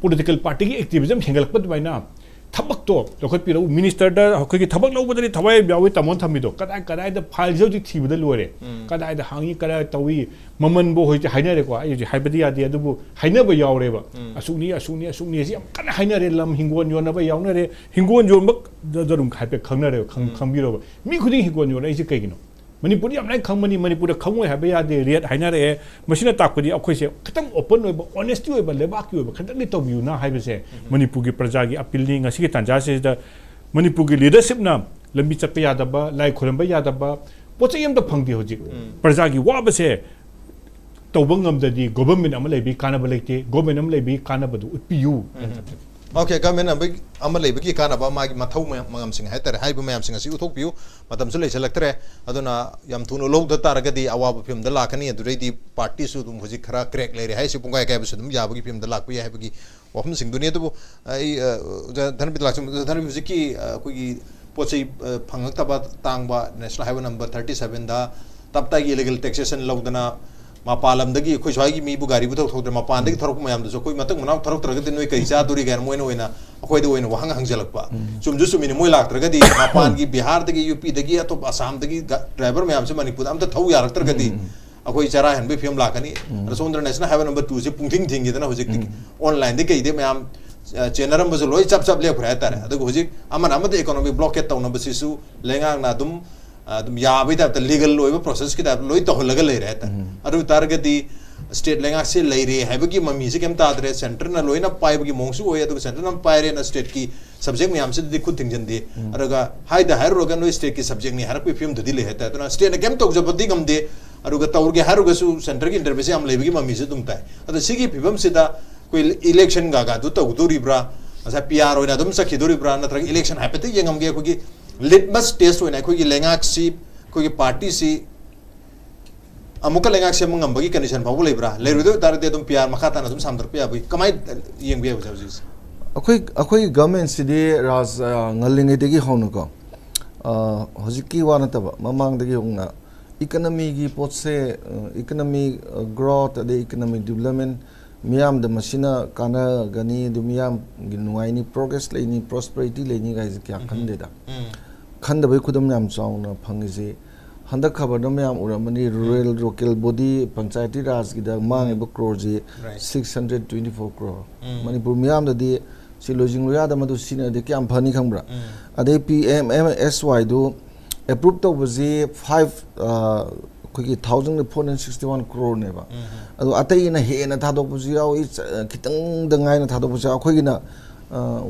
ꯄꯣꯂꯤꯇꯤꯀꯦꯜ ꯄꯥꯔꯇꯤꯒꯤ ꯑꯦꯛꯇꯤꯚꯤꯖꯝ ꯍꯦꯟꯒꯠꯂꯛꯄ ꯑꯗꯨꯃꯥꯏꯅ ꯊꯕꯛꯇꯣ ꯂꯧꯈꯠꯄꯤꯔꯛꯎ꯫ ꯃꯤꯅꯤꯁꯇꯔꯗ, ꯑꯩꯈꯣꯏꯒꯤ ꯊꯕꯛ ꯂꯧꯕꯗꯗꯤ ꯊꯋꯥꯏ ꯌꯥꯝ ꯌꯥꯎꯏ ꯇꯥꯃꯣꯅ ꯊꯝꯃꯤꯗꯣ, ꯀꯗꯥꯏ ꯀꯗꯥꯏꯗ ꯐꯥꯏꯜꯁꯦ ꯍꯧꯖꯤꯛ ꯊꯤꯕꯗ ꯂꯣꯏꯔꯦ꯫ ꯀꯗꯥꯏꯗ ꯍꯥꯡꯉꯤ, ꯀꯗꯥꯏ ꯇꯧꯏ, ꯃꯃꯜꯕꯨ ꯍꯧꯖꯤꯛ ꯍꯥꯏꯅꯔꯦꯀꯣ꯫ ꯑꯩ ꯍꯧꯖꯤꯛ ꯍꯥꯏꯕꯗꯤ ꯌꯥꯗꯦ, ꯑꯗꯨꯕꯨ ꯍꯥꯏꯅꯕ ꯌꯥꯎꯔꯦꯕ꯫ ꯑꯁꯨꯛꯅꯤ, ꯑꯁꯨꯛꯅꯤ, ꯑꯁꯨꯛꯅꯤ ꯁꯤ ꯌꯥꯝ ꯀꯟꯅ ꯍꯥꯏꯅꯔꯦ꯫ ꯂꯝ ꯍꯤꯡꯒꯣꯜ ꯌꯣꯟꯅꯕ ꯌꯥꯎꯅꯔꯦ꯫ ꯍꯤꯡꯒꯣꯜ ꯌꯣꯟꯕ ꯗ ꯑꯗꯨꯝ ꯍꯥꯏꯐꯦꯠ ꯈꯪꯅꯔꯦꯕ, ꯈꯪ-, ꯈꯪꯕꯤꯔꯣꯕ꯫ ꯃꯤ ꯈꯨꯗꯤꯡ ꯍꯤꯡꯒꯣꯜ ꯌꯣꯟꯅꯔꯤꯁꯦ ꯀꯩꯒꯤꯅꯣ? ꯃꯅꯤꯄꯨꯔꯗꯤ ꯌꯥꯝ ꯂꯥꯏꯅ ꯈꯪꯕꯅꯤ, ꯃꯅꯤꯄꯨꯔꯗ ꯈꯪꯉꯣꯏ ꯍꯥꯏꯕ ꯌꯥꯗꯦ꯫ ꯔꯦꯠ ꯍꯥꯏꯅꯔꯛꯑꯦ꯫ ꯃꯁꯤꯅ ꯇꯥꯛꯄꯗꯤ ꯑꯩꯈꯣꯏꯁꯦ ꯈꯤꯇꯪ ꯑꯣꯄꯟ ꯑꯣꯏꯕ, ꯑꯣꯅꯦꯁꯇꯤ ꯑꯣꯏꯕ, ꯂꯩꯕꯥꯛꯀꯤ ꯑꯣꯏꯕ ꯈꯤꯇꯪꯗꯤ ꯇꯧꯕꯤꯌꯨꯅ ꯍꯥꯏꯕꯁꯦ ꯃꯅꯤꯄꯨꯔꯒꯤ ꯄ꯭ꯔꯖꯥꯒꯤ ꯑꯄꯤꯜꯅꯤ꯫ ꯉꯁꯤꯒꯤ ꯇꯥꯟꯖꯥꯁꯤꯗ ꯃꯅꯤꯄꯨꯔꯒꯤ ꯂꯤꯗꯔꯁꯤꯞꯅ ꯂꯝꯕꯤ ꯆꯠꯄ ꯌꯥꯗꯕ, ꯂꯥꯏ ꯈꯣꯏꯔꯝꯕ ꯌꯥꯗꯕ, ꯄꯣꯠ ꯆꯩ ꯑꯝꯇ ꯐꯪꯗꯦ ꯍꯧꯖꯤꯛ꯫ ꯄ꯭ꯔꯖꯥꯒꯤ ꯋꯥꯕꯁꯦ ꯇꯧꯕ ꯉꯝꯗ꯭ꯔꯗꯤ ꯒꯣꯚꯔꯟꯃꯦꯟ ꯑꯃ ꯂꯩꯕꯒꯤ ꯀꯥꯟꯅꯕ ꯂꯩꯇꯦ꯫ ꯒꯣꯚꯔꯟꯃꯦꯟ ꯑꯃ ꯂꯩꯕꯒꯤ ꯀꯥꯟꯅꯕꯗꯨ ꯎꯠꯄꯤꯌꯨ꯫ ꯑꯣꯀꯦ, ꯒꯚꯔꯟꯃꯦꯟ ꯑꯃ, ꯑꯃ ꯂꯩꯕꯒꯤ ꯀꯥꯟꯅꯕ, ꯃꯥꯒꯤ ꯃꯊꯧ ꯃꯌꯥꯝ, ꯃꯉꯝꯁꯤꯡ ꯍꯥꯏꯇꯥꯔꯦ, ꯍꯥꯏꯔꯤꯕ ꯃꯌꯥꯝꯁꯤꯡ ꯑꯁꯤ ꯎꯠꯊꯣꯛꯄꯤꯌꯨ꯫ ꯃꯇꯝꯁꯨ ꯂꯩꯁꯤꯜꯂꯛꯇ꯭ꯔꯦ꯫ ꯑꯗꯨꯅ ꯌꯥꯝ ꯊꯨꯅ ꯂꯧꯗ ꯇꯥꯔꯒꯗꯤ ꯑꯋꯥꯕ ꯐꯤꯕꯝꯗ ꯂꯥꯛꯀꯅꯤ꯫ ꯑꯗꯨꯗꯩꯗꯤ ꯄꯥꯔꯇꯤꯁꯨ ꯑꯗꯨꯝ ꯍꯧꯖꯤꯛ ꯈꯔ ꯀ꯭ꯔꯦꯛ ꯂꯩꯔꯦ ꯍꯥꯏꯁꯤ ꯄꯨꯡꯀꯥꯏ ꯀꯥꯏꯕꯁꯨ ꯑꯗꯨꯝ ꯌꯥꯕꯒꯤ ꯐꯤꯕꯝꯗ ꯂꯥꯛꯄ ꯌꯥꯏ ꯍꯥꯏꯕꯒꯤ ꯋꯥꯐꯝꯁꯤꯡꯗꯨꯅꯤ꯫ ꯑꯗꯨꯕꯨ ꯑꯩ, ꯑ, ꯑꯣꯖꯥ ꯙꯅꯕꯤꯔ ꯂꯥꯛꯆꯝ-, ꯑꯣꯖꯥ ꯙꯅꯕꯤꯔ, ꯍꯧꯖꯤꯛꯀꯤ, ꯑ, ꯑꯩꯈꯣꯏꯒꯤ ꯄꯣꯠ ꯆꯩ, ꯑ, ꯐꯪꯉꯛꯇꯕ, ꯇꯥꯡꯕ, ꯅꯦꯁꯅꯦꯜ ꯍꯥꯏꯋꯦ ꯅꯝꯕꯔ ꯊꯥꯔꯇꯤ ꯁꯚꯦꯟꯗ ꯇꯞ ꯇꯥꯏꯒꯤ ꯏꯂꯤꯒꯦꯜ ꯇꯦꯛꯁꯦꯁꯟ ꯂꯧꯗꯅ, ꯃꯄꯥꯟ ꯂꯝꯗꯒꯤ ꯑꯩꯈꯣꯏ ꯁ꯭ꯋꯥꯏꯒꯤ ꯃꯤꯕꯨ ꯒꯥꯔꯤꯕꯨ ꯊꯧ-, ꯊꯧꯗ꯭ꯔꯦ, ꯃꯄꯥꯟꯗꯒꯤ ꯊꯧꯔꯛꯄ ꯃꯌꯥꯝꯗꯨꯁꯨ ꯑꯩꯈꯣꯏ ꯃꯇꯨꯡ ꯃꯅꯥꯎ ꯊꯧꯔꯛꯇ꯭ꯔꯒꯗꯤ ꯅꯣꯏ ꯀꯔꯤ ꯆꯥꯗꯣꯔꯤꯒꯥꯏꯅ ꯃꯣꯏꯅ ꯑꯣꯏꯅ ꯑꯩꯈꯣꯏꯗ ꯑꯣꯏꯅ ꯋꯥꯍꯪ ꯍꯪꯖꯜꯂꯛꯄ꯫ ꯆꯨꯝꯁꯨ ꯆꯨꯝꯃꯤꯅꯤ, ꯃꯣꯏ ꯂꯥꯛꯇ꯭ꯔꯒꯗꯤ ꯃꯄꯥꯟꯒꯤ, ꯕꯤꯍꯥꯔꯗꯒꯤ, ꯌꯨ ꯄꯤꯗꯒꯤ, ꯑꯇꯣꯞꯄ ꯑꯁꯥꯝꯗꯒꯤ ꯒ-, ꯗ꯭ꯔꯥꯏꯚꯔ ꯃꯌꯥꯝꯁꯦ ꯃꯅꯤꯄꯨꯔꯗ ꯑꯝꯇ ꯊꯧ ꯌꯥꯔꯛꯇ꯭ꯔꯒꯗꯤ ꯑꯩꯈꯣꯏ ꯆꯔꯥ ꯍꯦꯟꯕꯒꯤ ꯐꯤꯕꯝ ꯂꯥꯛꯀꯅꯤ꯫ ꯑꯗ ꯁꯣꯝꯗ ꯅꯦꯁꯅꯦꯜ ꯍꯥꯏꯋꯦ ꯅꯝꯕꯔ ꯇꯨꯁꯦ ꯄꯨꯡꯊꯤꯡ ꯊꯤꯡꯈꯤꯗꯅ ꯍꯧꯖꯤꯛꯇꯤ ꯑꯣꯟꯂꯥꯏꯟꯗ ꯀꯩꯗ ꯃꯌꯥꯝ, ꯑ, ꯆꯦꯟꯅꯔꯝꯕꯁꯨ ꯂꯣꯏ ꯆꯞ ꯆꯞ ꯂꯦꯞꯈ꯭ꯔꯦ ꯍꯥꯏꯇꯥꯔꯦ꯫ ꯑꯗꯨꯒ ꯍꯧꯖꯤꯛ ꯑꯃꯅ ꯑꯃꯗ ꯏꯀꯣꯅꯣꯃꯤꯛ ꯕ꯭ꯂꯣꯀꯦꯠ ꯇꯧꯅꯕꯁꯤꯁꯨ ꯂꯩꯉꯥꯛꯅ ꯑꯗꯨꯝ, ꯑ, ꯑꯗꯨꯝ ꯌꯥꯕꯒꯤ ꯇꯥꯏꯞꯇ, ꯂꯤꯒꯜ ꯑꯣꯏꯕ ꯄ꯭ꯔꯣꯁꯦꯁꯀꯤ ꯇꯥꯏꯞꯇ ꯂꯣꯏ ꯇꯧꯍꯜꯂꯒ ꯂꯩꯔꯦ ꯍꯥꯏꯇꯥꯔꯦ꯫ ꯑꯗꯨ ꯑꯣꯏ ꯇꯥꯔꯒꯗꯤ ꯁ꯭ꯇꯦꯠ ꯂꯩꯉꯥꯛꯁꯦ ꯂꯩꯔꯦ ꯍꯥꯏꯕꯒꯤ ꯃꯃꯤꯁꯦ ꯀꯩꯝ ꯇꯥꯗ꯭ꯔꯦ꯫ ꯁꯦꯟꯇꯔꯅ ꯂꯣꯏꯅ ꯄꯥꯏꯕꯒꯤ ꯃꯑꯣꯡꯁꯨ ꯑꯣꯏ꯫ ꯑꯗꯨꯒ ꯁꯦꯟꯇꯔꯅ ꯄꯥꯏꯔꯦꯅ ꯁ꯭ꯇꯦꯠꯀꯤ ꯁꯕꯖꯦꯛ ꯃꯌꯥꯝꯁꯤꯗꯗꯤ ꯈꯨꯠ ꯊꯤꯡꯖꯤꯟꯗꯦ꯫ ꯑꯗꯨꯒ ꯍꯥꯏꯗ ꯍꯥꯏꯔꯨꯔꯒ ꯅꯣꯏ ꯁ꯭ꯇꯦꯠꯀꯤ ꯁꯕꯖꯦꯛꯅꯤ ꯍꯥꯏꯔꯛꯄꯒꯤ ꯐꯤꯕꯝꯗꯨꯗꯤ ꯂꯩ ꯍꯥꯏꯇꯥꯔꯦ꯫ ꯑꯗꯨꯅ ꯁ꯭ꯇꯦꯠꯅ ꯀꯩꯝ ꯇꯧꯖꯕꯗꯤ ꯉꯝꯗꯦ꯫ ꯑꯗꯨꯒ ꯇꯧꯔꯒꯦ ꯍꯥꯏꯔꯒꯁꯨ ꯁꯦꯟꯇꯔꯒꯤ ꯏꯟꯇꯔꯚꯦꯟꯁꯤ ꯌꯥꯝ ꯂꯩꯕꯒꯤ ꯃꯃꯤꯁꯨ ꯑꯗꯨꯝ ꯇꯥꯏ꯫ ꯑꯗꯣ ꯁꯤꯒꯤ ꯐꯤꯕꯝꯁꯤꯗ ꯑꯩꯈꯣꯏ ꯏꯂꯦꯛꯁꯟ ꯒꯥꯒꯥꯗꯨ ꯇꯧꯗꯣꯔꯤꯕ꯭ꯔꯥ, ꯉꯁꯥꯏ ꯄꯤ ꯑꯥꯔ ꯑꯣꯏꯅ ꯑꯗꯨꯝ ꯆꯠꯈꯤꯗꯣꯔꯤꯕ꯭ꯔꯥ, ꯅꯠꯇ꯭ꯔꯒ ꯏꯂꯦꯛꯁꯟ ꯍꯥꯏꯐꯦꯠꯇ ꯌꯦꯡꯉꯝꯒꯦ, ꯑꯩꯈꯣꯏꯒꯤ ꯂꯤꯠꯃꯁ ꯇꯦꯁ ꯑꯣꯏꯅ ꯑꯩꯈꯣꯏꯒꯤ ꯂꯩꯉꯥꯛꯁꯤ, ꯑꯩꯈꯣꯏꯒꯤ ꯄꯥꯔꯇꯤꯁꯤ ꯑꯃꯨꯛꯀ ꯂꯩꯉꯥꯛ ꯁꯦꯝꯕ ꯉꯝꯕꯒꯤ ꯀꯟꯗꯤꯁꯟ ꯐꯥꯎꯕ ꯂꯩꯕ꯭ꯔꯥ? ꯂꯩꯔꯣꯏꯗꯣꯏ ꯇꯥꯔꯗꯤ ꯑꯗꯨꯝ ꯄꯤ ꯑꯥꯔ ꯃꯈꯥ ꯇꯥꯅ ꯑꯗꯨꯝ ꯁꯥꯝꯊꯔꯛꯄ ꯌꯥꯕꯒꯤ ꯀꯃꯥꯏꯅ ꯌꯦꯡꯕ ꯌꯥꯏ ꯍꯧꯖꯤꯛ ꯍꯧꯖꯤꯛꯁꯦ? ꯑꯩꯈꯣꯏ ꯑꯩꯈꯣꯏꯒꯤ ꯒꯚꯔꯟꯃꯦꯟꯁꯤꯗꯤ ꯔꯥꯖ ꯑ, ꯉꯜꯂꯤꯉꯩꯗꯒꯤ ꯍꯧꯅꯀꯣ, ꯑ, ꯍꯧꯖꯤꯛꯀꯤ ꯋꯥ ꯅꯠꯇꯕ ꯃꯃꯥꯡꯗꯒꯤ ꯍꯧꯅ ꯏꯀꯅꯃꯤꯒꯤ ꯄꯣꯠꯁꯦ, ꯏꯀꯅꯃꯤ ꯒ꯭ꯔꯣꯠ ꯑꯗꯩ ꯏꯀꯅꯃꯤꯛ ꯗꯤꯕꯂꯞꯃꯦꯟ, ꯃꯤꯌꯥꯝꯗ ꯃꯁꯤꯅ ꯀꯥꯟꯅꯒꯅꯤ, ꯑꯗꯨ ꯃꯤꯌꯥꯝꯒꯤ ꯅꯨꯡꯉꯥꯏꯅꯤ, ꯄ꯭ꯔꯣꯒ꯭ꯔꯦꯁ ꯂꯩꯅꯤ, ꯄ꯭ꯔꯣꯁꯄꯔꯤꯇꯤ ꯂꯩꯅꯤ ꯀꯥꯏꯁꯦ ꯀꯌꯥ ꯈꯟꯗꯦꯗ꯫ ꯈꯟꯗꯕꯩ ꯈꯨꯗꯝ ꯌꯥꯝ ꯆꯥꯎꯅ ꯐꯪꯉꯤꯁꯦ ꯍꯟꯗꯛ ꯈꯕꯔꯗ ꯃꯌꯥꯝ ꯎꯔꯝꯃꯅꯤ, ꯔꯨꯔꯦꯜ ꯂꯣꯀꯦꯜ ꯕꯣꯗꯤ ꯄꯟꯆꯥꯌꯇꯤ ꯔꯥꯖꯀꯤꯗ ꯃꯥꯡꯉꯤꯕ ꯀ꯭ꯔꯣꯔꯁꯤ Right. Six hundred twenty four crore. Um. Manipur ꯃꯤꯌꯥꯝꯗꯗꯤ ꯁꯤ ꯂꯣꯏꯖꯤꯡ ꯂꯣꯏꯌꯥꯗ ꯃꯗꯨ ꯁꯤꯖꯤꯟꯅꯔꯗꯤ ꯀꯌꯥꯝ ꯐꯅꯤ ꯈꯪꯕ꯭ꯔꯥ? ꯎꯝ. ꯑꯗꯩ ꯄꯤ ꯑꯦꯝ ꯑꯦꯝ ꯑꯦꯁ ꯋꯥꯏꯗꯨ ꯑꯦꯄ꯭ꯔꯨꯞ ꯇꯧꯕꯁꯤ ꯐꯥꯏꯚ ꯑꯩꯈꯣꯏꯒꯤ thousand four hundred sixty one ꯀ꯭ꯔꯣꯔꯅꯦꯕ꯫ ꯎꯝ. ꯑꯗꯣ ꯑꯇꯩꯅ ꯍꯦꯟꯅ ꯊꯥꯗꯣꯛꯄꯁꯨ ꯌꯥꯎꯏ, ꯆ- ꯈꯤꯇꯪꯗ ꯉꯥꯏꯅ ꯊꯥꯗꯣꯛꯄꯁꯨ ꯌꯥꯎꯏ꯫ ꯑꯩꯈꯣꯏꯒꯤꯅ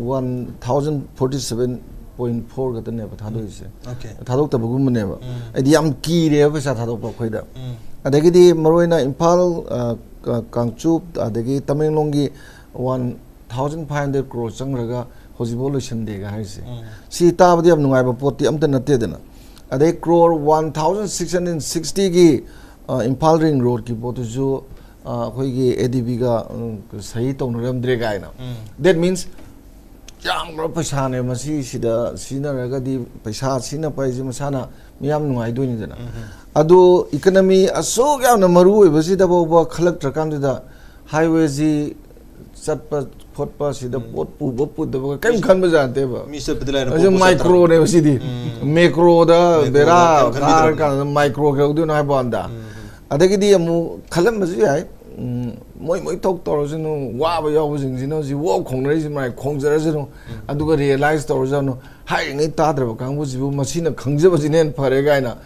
one thousand forty seven point four ꯈꯛꯇꯅꯦꯕ ꯊꯥꯗꯣꯛꯏꯁꯦ꯫ Okay. ꯊꯥꯗꯣꯛꯇꯕꯒꯨꯝꯕꯅꯦꯕ꯫ ꯎꯝ. ꯍꯥꯏꯗꯤ ꯌꯥꯝ ꯀꯤꯔꯦꯕ ꯄꯩꯁꯥ ꯊꯥꯗꯣꯛꯄ ꯑꯩꯈꯣꯏꯗ꯫ ꯎꯝ. ꯑꯗꯒꯤꯗꯤ ꯃꯔꯨꯑꯣꯏꯅ ꯏꯝꯐꯥꯜ, ꯑ, ꯀ- ꯀꯥꯡꯆꯨꯞ, ꯑꯗꯒꯤ ꯇꯃꯦꯡꯂꯣꯡꯒꯤ one thousand five hundred crore ꯆꯪꯈ꯭ꯔꯒ ꯍꯧꯖꯤꯛꯐꯥꯎ ꯂꯣꯏꯁꯟꯗꯦꯒ ꯍꯥꯏꯔꯤꯁꯦ꯫ ꯎꯝ. ꯁꯤ ꯇꯥꯕꯗ ꯌꯥꯝ ꯅꯨꯡꯉꯥꯏꯕ ꯄꯣꯠꯇꯤ ꯑꯝꯇ ꯅꯠꯇꯦꯗꯅ꯫ ꯑꯗꯩ crore one thousand six hundred ꯁꯤꯛꯁꯇꯤꯒꯤ ꯏꯝꯐꯥꯜ ꯔꯤꯡ ꯔꯣꯗꯀꯤ ꯄꯣꯠꯇꯨꯁꯨ, ꯑ, ꯑꯩꯈꯣꯏꯒꯤ ꯑꯦ ꯗꯤ ꯕꯤꯒ ꯁꯍꯤ ꯇꯧꯅꯔꯝꯗ꯭ꯔꯦ ꯀꯥꯏꯅ꯫ ꯎꯝ. That means ꯌꯥꯝꯈ꯭ꯔꯕ ꯄꯩꯁꯥꯅꯦ ꯃꯁꯤ꯫ ꯁꯤꯗ ꯁꯤꯖꯤꯟꯅꯔꯒꯗꯤ ꯄꯩꯁꯥ ꯁꯤꯖꯤꯟꯅꯕ ꯍꯥꯏꯁꯦ ꯃꯁꯥꯅ ꯃꯤꯌꯥꯝ ꯅꯨꯡꯉꯥꯏꯗꯣꯏꯅꯤꯗꯅ꯫ ꯑꯗꯨ ꯏꯀꯅꯃꯤ ꯑꯁꯨꯛ ꯌꯥꯝꯅ ꯃꯔꯨ ꯑꯣꯏꯕꯁꯤꯗ ꯐꯥꯎꯕ ꯈꯜꯂꯛꯇ꯭ꯔꯀꯥꯟꯗꯨꯗ ꯍꯥꯏꯋꯦꯁꯤ ꯆꯠꯄ ꯈꯣꯠꯄ ꯁꯤꯗ ꯄꯣꯠ ꯄꯨꯕ ꯄꯨꯗꯕ ꯀꯔꯤꯝ ꯈꯟꯕ ꯖꯥꯠ ꯅꯠꯇꯦꯕ꯫ ꯃꯤ ꯆꯠꯄꯗꯤ ꯂꯥꯏꯔꯅ ꯑꯁꯤ ꯄꯣꯠ ꯄꯨ ꯃꯥꯏꯀ꯭ꯔꯣꯅꯦꯕ ꯁꯤꯗꯤ꯫ ꯎꯝ. ꯃꯦꯀ꯭ꯔꯣꯗ ꯃꯦꯀ꯭ꯔꯣꯗ ꯕꯦꯔꯥ ꯀꯔꯤꯝ ꯈꯟꯕꯤꯗ꯭ꯔꯕꯅꯦ꯫ ꯀꯥꯔꯀꯥꯟꯗ ꯃꯥꯏꯀ꯭ꯔꯣ ꯀꯩꯗꯧꯗꯣꯏꯅꯣ ꯍꯥꯏꯕ ꯋꯥꯅꯤꯗ꯫ ꯎꯝ. ꯑꯗꯒꯤꯗꯤ ꯑꯃꯨꯛ ꯈꯜꯂꯝꯕꯁꯨ ꯌꯥꯏ, ꯎꯝ, ꯃꯣꯏ ꯃꯣꯏ ꯊꯣꯛ ꯇꯧꯔꯁꯅꯨ, ꯋꯥꯕ ꯌꯥꯎꯕꯁꯤꯡꯁꯤꯅ ꯍꯧꯖꯤꯛ ꯋꯥ ꯈꯣꯡꯅꯔꯤꯁꯤ ꯃꯥꯏ ꯈꯣꯡꯖꯔꯁꯅꯨ, ꯑꯗꯨꯒ ꯔꯤꯌꯦꯂꯥꯏꯁ ꯇꯧꯔꯁꯅꯨ, ꯍꯥꯏꯔꯤꯉꯩ ꯇꯥꯗ꯭ꯔꯕ ꯀꯥꯡꯕꯨꯁꯤꯕꯨ ꯃꯁꯤꯅ ꯈꯪꯖꯕꯁꯤꯅ ꯍꯦꯟꯅ ꯐꯔꯦ ꯀꯥꯏꯅ꯫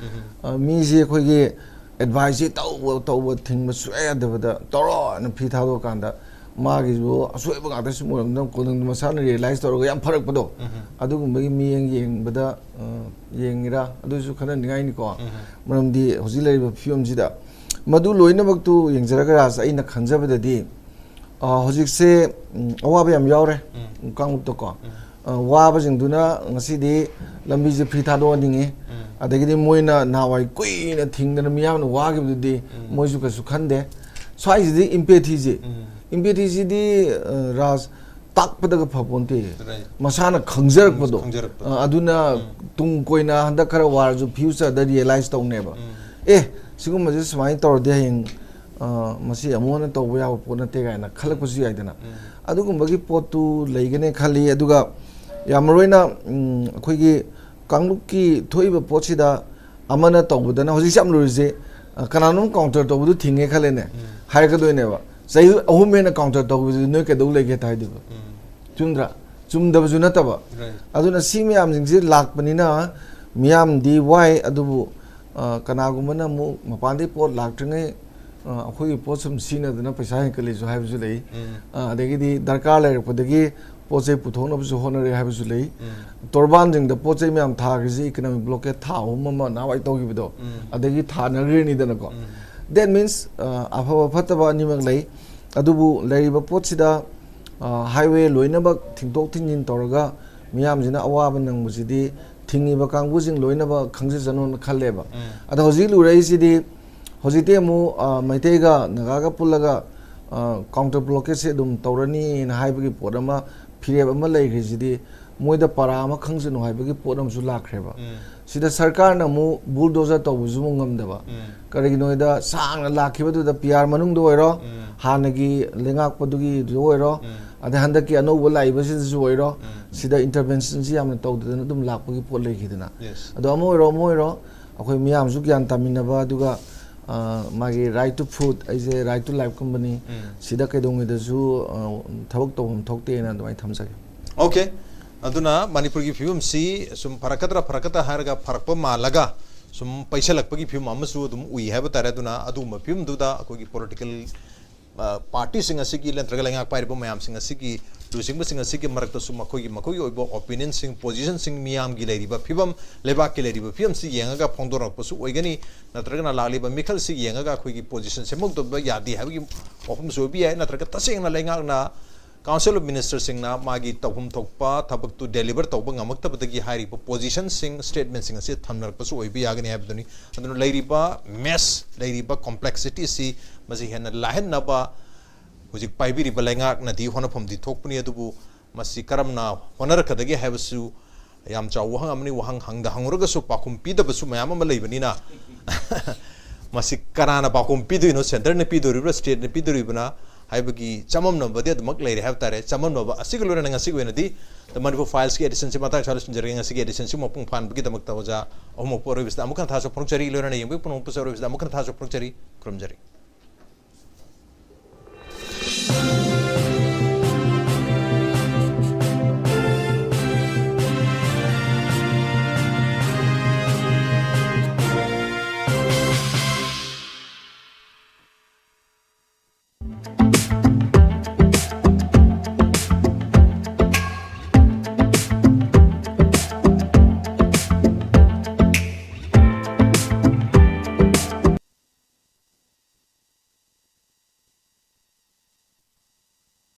ꯑ, ꯃꯤꯁꯦ ꯑꯩꯈꯣꯏꯒꯤ ꯑꯦꯗꯚꯥꯏꯁꯁꯦ ꯇꯧꯕ ꯇꯧꯕ ꯊꯤꯡꯕ ꯁꯨꯡꯌꯥ ꯌꯥꯗꯕꯗ ꯇꯧꯔꯣ ꯍꯥꯏꯅ ꯐꯤ ꯊꯥꯗꯣꯛꯑꯀꯥꯟꯗ ꯃꯥꯒꯤꯁꯨ ꯑꯁꯣꯏꯕ ꯉꯥꯛꯇ ꯁꯨꯝ ꯑꯣꯏꯔꯝꯗꯅ ꯀꯣꯟꯅ ꯃꯁꯥꯅ ꯔꯤꯌꯦꯂꯥꯏꯁ ꯇꯧꯔꯒ ꯌꯥꯝ ꯐꯔꯛꯄꯗꯣ, ꯑꯗꯨꯒꯨꯝꯕꯒꯤ ꯃꯤꯠꯌꯦꯡ ꯌꯦꯡꯕꯗ, ꯑ, ꯌꯦꯡꯉꯤꯔꯥ ꯑꯗꯨꯁꯨ ꯈꯟꯅꯅꯤꯡꯉꯥꯏꯅꯤꯀꯣ꯫ ꯃꯔꯝꯗꯤ ꯍꯧꯖꯤꯛ ꯂꯩꯔꯤꯕ ꯐꯤꯕꯝꯁꯤꯗ ꯃꯗꯨ ꯂꯣꯏꯅꯃꯛꯇꯨ ꯌꯦꯡꯖꯔꯒ ꯔꯥꯖ, ꯑꯩꯅ ꯈꯟꯖꯕꯗꯗꯤ, ꯑ, ꯍꯧꯖꯤꯛꯁꯦ, ꯎꯝ, ꯑꯋꯥꯕ ꯌꯥꯝ ꯌꯥꯎꯔꯦ ꯀꯥꯡꯂꯨꯞꯇꯀꯣ꯫ ꯑ, ꯋꯥꯕꯁꯤꯡꯗꯨꯅ ꯉꯁꯤꯗꯤ ꯂꯝꯕꯤꯁꯦ ꯐ꯭ꯔꯤ ꯊꯥꯗꯣꯛꯍꯟꯅꯤꯡꯉꯤ꯫ ꯑꯗꯒꯤꯗꯤ ꯃꯣꯏꯅ ꯅꯍꯥꯟꯋꯥꯏ ꯀꯨꯏꯅ ꯊꯤꯡꯗꯅ ꯃꯤꯌꯥꯝꯅ ꯋꯥꯈꯤꯕꯗꯨꯗꯤ ꯃꯣꯏꯁꯨ ꯀꯩꯁꯨ ꯈꯟꯗꯦ꯫ ꯁ꯭ꯋꯥꯏꯁꯤꯗꯤ ꯏꯝꯄꯦꯊꯤꯁꯦ, ꯏꯝꯄꯦꯊꯤꯁꯤꯗꯤ, ꯑ, ꯔꯥꯖ, ꯇꯥꯛꯄꯗꯒ ꯐꯄꯣꯟꯇꯦ꯫ ꯔꯥꯏꯠ꯫ ꯃꯁꯥꯅ ꯈꯪꯖꯔꯛꯄꯗꯣ꯫ ꯈꯪꯖꯔꯛꯄꯗꯣ꯫ ꯑ, ꯑꯗꯨꯅ ꯇꯨꯡ ꯀꯣꯏꯅ ꯍꯟꯗꯛ ꯈꯔ ꯋꯥꯔꯁꯨ ꯐ꯭ꯌꯨꯆꯔꯗ ꯔꯤꯌꯦꯂꯥꯏꯁ ꯇꯧꯅꯦꯕ꯫ ꯑꯦ, ꯁꯤꯒꯨꯝꯕꯁꯦ ꯁꯨꯃꯥꯏꯅ ꯇꯧꯔꯗꯤ ꯍꯌꯦꯡ, ꯑ, ꯃꯁꯤ ꯑꯃꯨꯛ ꯍꯟꯅ ꯇꯧꯕ ꯌꯥꯕ ꯄꯣꯠ ꯅꯠꯇꯦ ꯀꯥꯏꯅ ꯈꯜꯂꯛꯄꯁꯨ ꯌꯥꯏꯗꯅ꯫ ꯑꯗꯨꯒꯨꯝꯕꯒꯤ ꯄꯣꯠꯇꯨ ꯂꯩꯒꯅꯤ ꯈꯜꯂꯤ꯫ ꯑꯗꯨꯒ ꯌꯥꯝ ꯃꯔꯨ ꯑꯣꯏꯅ, ꯎꯝ, ꯑꯩꯈꯣꯏꯒꯤ ꯀꯥꯡꯂꯨꯞꯀꯤ ꯊꯣꯛꯏꯕ ꯄꯣꯠꯁꯤꯗ ꯑꯃꯅ ꯇꯧꯕꯗꯅ, ꯍꯧꯖꯤꯛꯁꯦ ꯌꯥꯝ ꯂꯨꯔꯤꯁꯦ, ꯑ, ꯀꯅꯥꯅꯣꯝ ꯀꯥꯎꯟꯇꯔ ꯇꯧꯕꯗꯨ ꯊꯤꯡꯉꯦ ꯈꯜꯂꯦꯅꯦ, ꯍꯥꯏꯔꯛꯀꯗꯣꯏꯅꯦꯕ꯫ ꯆꯍꯤ ꯑꯍꯨꯝ ꯍꯦꯟꯅ ꯀꯥꯎꯟꯇꯔ ꯇꯧꯕꯗꯨꯗꯤ ꯅꯣꯏ ꯀꯩꯗꯧ ꯂꯩꯒꯦ ꯍꯥꯏꯗꯣꯏꯕ? ꯆꯨꯝꯗ꯭ꯔꯥ? ꯆꯨꯝꯗꯕꯁꯨ ꯅꯠꯇꯕ꯫ ꯔꯥꯏꯠ꯫ ꯑꯗꯨꯅ ꯁꯤ ꯃꯌꯥꯝꯁꯤꯡꯁꯤ ꯂꯥꯛꯄꯅꯤꯅ ꯃꯤꯌꯥꯝꯗꯤ ꯋꯥꯏ, ꯑꯗꯨꯕꯨ, ꯑ, ꯀꯅꯥꯒꯨꯝꯕꯅ ꯑꯃꯨꯛ ꯃꯄꯥꯟꯗꯒꯤ ꯄꯣꯠ ꯂꯥꯛꯇ꯭ꯔꯤꯉꯩ, ꯑ, ꯑꯩꯈꯣꯏꯒꯤ ꯄꯣꯠ ꯁꯨꯝ ꯁꯤꯖꯤꯟꯅꯗꯅ ꯄꯩꯁꯥ ꯍꯦꯟꯀꯠꯂꯤꯁꯨ ꯍꯥꯏꯕꯁꯨ ꯂꯩ꯫ ꯑ, ꯑꯗꯒꯤꯗꯤ ꯗꯔꯀꯥꯔ ꯂꯩꯔꯛꯄꯗꯒꯤ ꯄꯣꯠ ꯆꯩ ꯄꯨꯊꯣꯛꯅꯕꯁꯨ ꯍꯣꯠꯅꯔꯦ ꯍꯥꯏꯕꯁꯨ ꯂꯩ꯫ ꯇꯣꯔꯕꯥꯟꯁꯤꯡꯗ ꯄꯣꯠ ꯆꯩ ꯃꯌꯥꯝ ꯊꯥꯈ꯭ꯔꯤꯁꯦ ꯏꯀꯅꯣꯃꯤꯛ ꯕ꯭ꯂꯣꯀꯦꯠ ꯊꯥ ꯑꯍꯨꯝ ꯑꯃ ꯅꯍꯥꯟꯋꯥꯏ ꯇꯧꯈꯤꯕꯗꯣ, ꯑꯗꯒꯤ ꯊꯥꯅꯈ꯭ꯔꯤꯅꯤꯗꯅꯀꯣ꯫ That means, ꯑ, ꯑꯐꯕ ꯐꯠꯇꯕ ꯑꯅꯤꯃꯛ ꯂꯩ꯫ ꯑꯗꯨꯕꯨ ꯂꯩꯔꯤꯕ ꯄꯣꯠꯁꯤꯗ, ꯑ, ꯍꯥꯏꯋꯦ ꯂꯣꯏꯅꯃꯛ ꯊꯤꯡꯗꯣꯛ ꯊꯤꯡꯖꯤꯟ ꯇꯧꯔꯒ ꯃꯤꯌꯥꯝꯁꯤꯅ ꯑꯋꯥꯕ ꯅꯪꯕꯁꯤꯗꯤ ꯊꯤꯡꯉꯤꯕ ꯀꯥꯡꯕꯨꯁꯤꯡ ꯂꯣꯏꯅꯃꯛ ꯈꯪꯖꯁꯅꯨꯅ ꯈꯜꯂꯦꯕ꯫ ꯑꯗꯣ ꯍꯧꯖꯤꯛ ꯂꯨꯔꯛꯏꯁꯤꯗꯤ, ꯍꯧꯖꯤꯛꯇꯤ ꯑꯃꯨꯛ, ꯑ, ꯃꯩꯇꯩꯒ ꯅꯥꯒꯥꯒ ꯄꯨꯜꯂꯒ, ꯑ, ꯀꯥꯎꯟꯇꯔ ꯕ꯭ꯂꯣꯀꯦꯠꯁꯦ ꯑꯗꯨꯝ ꯇꯧꯔꯅꯤꯅ ꯍꯥꯏꯕꯒꯤ ꯄꯣꯠ ꯑꯃ, ꯐꯤꯔꯦꯞ ꯑꯃ ꯂꯩꯈ꯭ꯔꯤꯁꯤꯗꯤ, ꯃꯣꯏꯗ ꯄꯔꯥ ꯑꯃ ꯈꯪꯖꯅꯨ ꯍꯥꯏꯕꯒꯤ ꯄꯣꯠ ꯑꯃꯁꯨ ꯂꯥꯛꯈ꯭ꯔꯦꯕ꯫ ꯁꯤꯗ ꯁꯔꯀꯥꯔꯅ ꯑꯃꯨꯛ ꯕꯨꯜꯗꯣꯖꯔ ꯇꯧꯕꯁꯨ ꯑꯃꯨꯛ ꯉꯝꯗꯕ꯫ ꯀꯔꯤꯒꯤꯅꯣ ꯍꯥꯏꯗ, ꯁꯥꯡꯅ ꯂꯥꯛꯈꯤꯕꯗꯨꯗ ꯄꯤ ꯑꯥꯔ ꯃꯅꯨꯡꯗ ꯑꯣꯏꯔꯣ, ꯍꯥꯟꯅꯒꯤ ꯂꯩꯉꯥꯛꯄꯗꯨꯒꯤꯗꯨ ꯑꯣꯏꯔꯣ, ꯑꯗꯩ ꯍꯟꯗꯛꯀꯤ ꯑꯅꯧꯕ ꯂꯥꯛꯏꯕꯁꯤꯗꯁꯨ ꯑꯣꯏꯔꯣ, ꯁꯤꯗ ꯏꯟꯇꯔꯚꯦꯟꯁꯟꯁꯤ ꯌꯥꯝꯅ ꯇꯧꯗꯗꯅ ꯑꯗꯨꯝ ꯂꯥꯛꯄꯒꯤ ꯄꯣꯠ ꯂꯩꯈꯤꯗꯅ꯫ ꯑꯗꯣ ꯑꯃ ꯑꯣꯏꯔꯣ, ꯑꯃ ꯑꯣꯏꯔꯣ, ꯑꯩꯈꯣꯏ ꯃꯤꯌꯥꯝꯁꯨ ꯒ꯭ꯌꯥꯟ ꯇꯥꯃꯤꯟꯅꯕ, ꯑꯗꯨꯒ, ꯑ, ꯃꯥꯒꯤ right to food, ꯑꯩꯁꯦ right to life ꯀꯨꯝꯕꯅꯤ, ꯁꯤꯗ ꯀꯩꯗꯧꯉꯩꯗꯁꯨ, ꯑ, ꯊꯕꯛ ꯇꯧꯐꯝ ꯊꯣꯛꯇꯦꯅ ꯑꯗꯨꯃꯥꯏꯅ ꯊꯝꯖꯒꯦ꯫ ꯑꯣꯀꯦ꯫ ꯑꯗꯨꯅ ꯃꯅꯤꯄꯨꯔꯒꯤ ꯐꯤꯕꯝꯁꯤ ꯁꯨꯝ ꯐꯔꯛꯀꯗ꯭ꯔꯥ ꯐꯔꯛꯀꯗ꯭ꯔꯥ ꯍꯥꯏꯔꯒ ꯐꯔꯛꯄ ꯃꯥꯜꯂꯒ ꯁꯨꯝ ꯄꯩꯁꯜꯂꯛꯄꯒꯤ ꯐꯤꯕꯝ ꯑꯃꯁꯨ ꯑꯗꯨꯝ ꯎꯏ ꯍꯥꯏꯕ ꯇꯥꯔꯦ꯫ ꯑꯗꯨꯅ ꯑꯗꯨꯒꯨꯝꯕ ꯐꯤꯕꯝꯗꯨꯗ ꯑꯩꯈꯣꯏꯒꯤ ꯄꯣꯂꯤꯇꯤꯀꯦꯜ, ꯑ, ꯄꯥꯔꯇꯤꯁꯤꯡ ꯑꯁꯤꯒꯤ ꯅꯠꯇ꯭ꯔꯒ ꯂꯩꯉꯥꯛ ꯄꯥꯏꯔꯤꯕ ꯃꯌꯥꯝꯁꯤꯡ ꯑꯁꯤꯒꯤ, ꯂꯨꯆꯤꯡꯕꯁꯤꯡ ꯑꯁꯤꯒꯤ ꯃꯔꯛꯇꯁꯨ ꯃꯈꯣꯏꯒꯤ, ꯃꯈꯣꯏꯒꯤ ꯑꯣꯏꯕ ꯑꯣꯄꯤꯅꯤꯌꯟꯁꯤꯡ, ꯄꯣꯖꯤꯁꯟꯁꯤꯡ, ꯃꯤꯌꯥꯝꯒꯤ ꯂꯩꯔꯤꯕ ꯐꯤꯕꯝ, ꯂꯩꯕꯥꯛꯀꯤ ꯂꯩꯔꯤꯕ ꯐꯤꯕꯝꯁꯤ ꯌꯦꯡꯉꯒ ꯐꯣꯡꯗꯣꯔꯛꯄꯁꯨ ꯑꯣꯏꯒꯅꯤ, ꯅꯠꯇ꯭ꯔꯒꯅ ꯂꯥꯛꯂꯤꯕ ꯃꯤꯈꯜꯁꯤ ꯌꯦꯡꯉꯒ ꯑꯩꯈꯣꯏꯒꯤ ꯄꯣꯖꯤꯁꯟ ꯁꯦꯝꯗꯣꯛꯇꯕ ꯌꯥꯗꯦ ꯍꯥꯏꯕꯒꯤ ꯋꯥꯐꯝꯁꯨ ꯑꯣꯏꯕ ꯌꯥꯏ, ꯅꯠꯇ꯭ꯔꯒ ꯇꯁꯦꯡꯅ ꯂꯩꯉꯥꯛꯅ Council of Ministerꯁꯤꯡꯅ ꯃꯥꯒꯤ ꯇꯧꯐꯝ ꯊꯣꯛꯄ ꯊꯕꯛꯇꯨ deliver ꯇꯧꯕ ꯉꯝꯃꯛꯇꯕꯗꯒꯤ ꯍꯥꯏꯔꯤꯕ positionꯁꯤꯡ, statementꯁꯤꯡ ꯑꯁꯤ ꯊꯝꯅꯔꯛꯄꯁꯨ ꯑꯣꯏꯕ ꯌꯥꯒꯅꯤ ꯍꯥꯏꯕꯗꯨꯅꯤ꯫ ꯑꯗꯨꯅ ꯂꯩꯔꯤꯕ mess, ꯂꯩꯔꯤꯕ complexity ꯑꯁꯤ ꯃꯁꯤ ꯍꯦꯟꯅ ꯂꯥꯏꯍꯟꯅꯕ ꯍꯧꯖꯤꯛ ꯄꯥꯏꯕꯤꯔꯤꯕ ꯂꯩꯉꯥꯛꯅꯗꯤ ꯍꯣꯠꯅꯐꯝꯗꯤ ꯊꯣꯛꯄꯅꯤ, ꯑꯗꯨꯕꯨ ꯃꯁꯤ ꯀꯔꯝꯅ ꯍꯣꯠꯅꯔꯛꯀꯗꯒꯦ ꯍꯥꯏꯕꯁꯨ ꯌꯥꯝ ꯆꯥꯎꯕ ꯋꯥꯍꯪ ꯑꯃꯅꯤ꯫ ꯋꯥꯍꯪ ꯍꯪꯗ ꯍꯪꯉꯨꯔꯒꯁꯨ ꯄꯥꯎꯈꯨꯝ ꯄꯤꯗꯕꯁꯨ ꯃꯌꯥꯝ ꯑꯃ ꯂꯩꯕꯅꯤꯅ, ꯃꯁꯤ ꯀꯅꯥꯅ ꯄꯥꯎꯈꯨꯝ ꯄꯤꯗꯣꯏꯅꯣ, centreꯅ ꯄꯤꯗꯣꯔꯤꯕ꯭ꯔꯥ, stateꯅ ꯄꯤꯗꯣꯔꯤꯕꯅ ꯍꯥꯏꯕꯒꯤ ꯆꯃꯝꯅꯕꯗꯤ ꯑꯗꯨꯃꯛ ꯂꯩꯔꯦ ꯍꯥꯏꯕ ꯇꯥꯔꯦ꯫ ꯆꯃꯝꯅꯕ ꯑꯁꯤꯒ ꯂꯣꯏꯅꯅ ꯉꯁꯤꯒꯤ ꯑꯣꯏꯅꯗꯤ The Manipur Filesꯀꯤ editionꯁꯤ ꯃꯇꯥꯡ ꯁ꯭ꯋꯥꯏꯗ ꯂꯣꯏꯁꯤꯟꯖꯔꯒꯦ꯫ ꯉꯁꯤꯒꯤ editionꯁꯤ ꯃꯄꯨꯡ ꯐꯥꯍꯟꯕꯒꯤꯗꯃꯛꯇ ꯑꯣꯖꯥ ꯑꯍꯨꯝꯃꯛꯄꯨ ꯑꯔꯣꯏꯕꯁꯤꯗ ꯑꯃꯨꯛ ꯍꯟꯅ ꯊꯥꯖ ꯐꯣꯡꯗꯣꯛꯆꯔꯤ꯫ ꯂꯣꯏꯅꯅ ꯌꯦꯡꯕꯤꯕ ꯄꯨꯝꯅꯃꯛꯄꯨꯁꯨ ꯑꯔꯣꯏꯕꯁꯤꯗ ꯑꯃꯨꯛ ꯍꯟꯅ ꯊꯥꯖ ꯐꯣꯡꯗꯣꯛꯆꯔꯤ꯫ ꯈꯨꯔꯨꯝꯖꯔꯤ꯫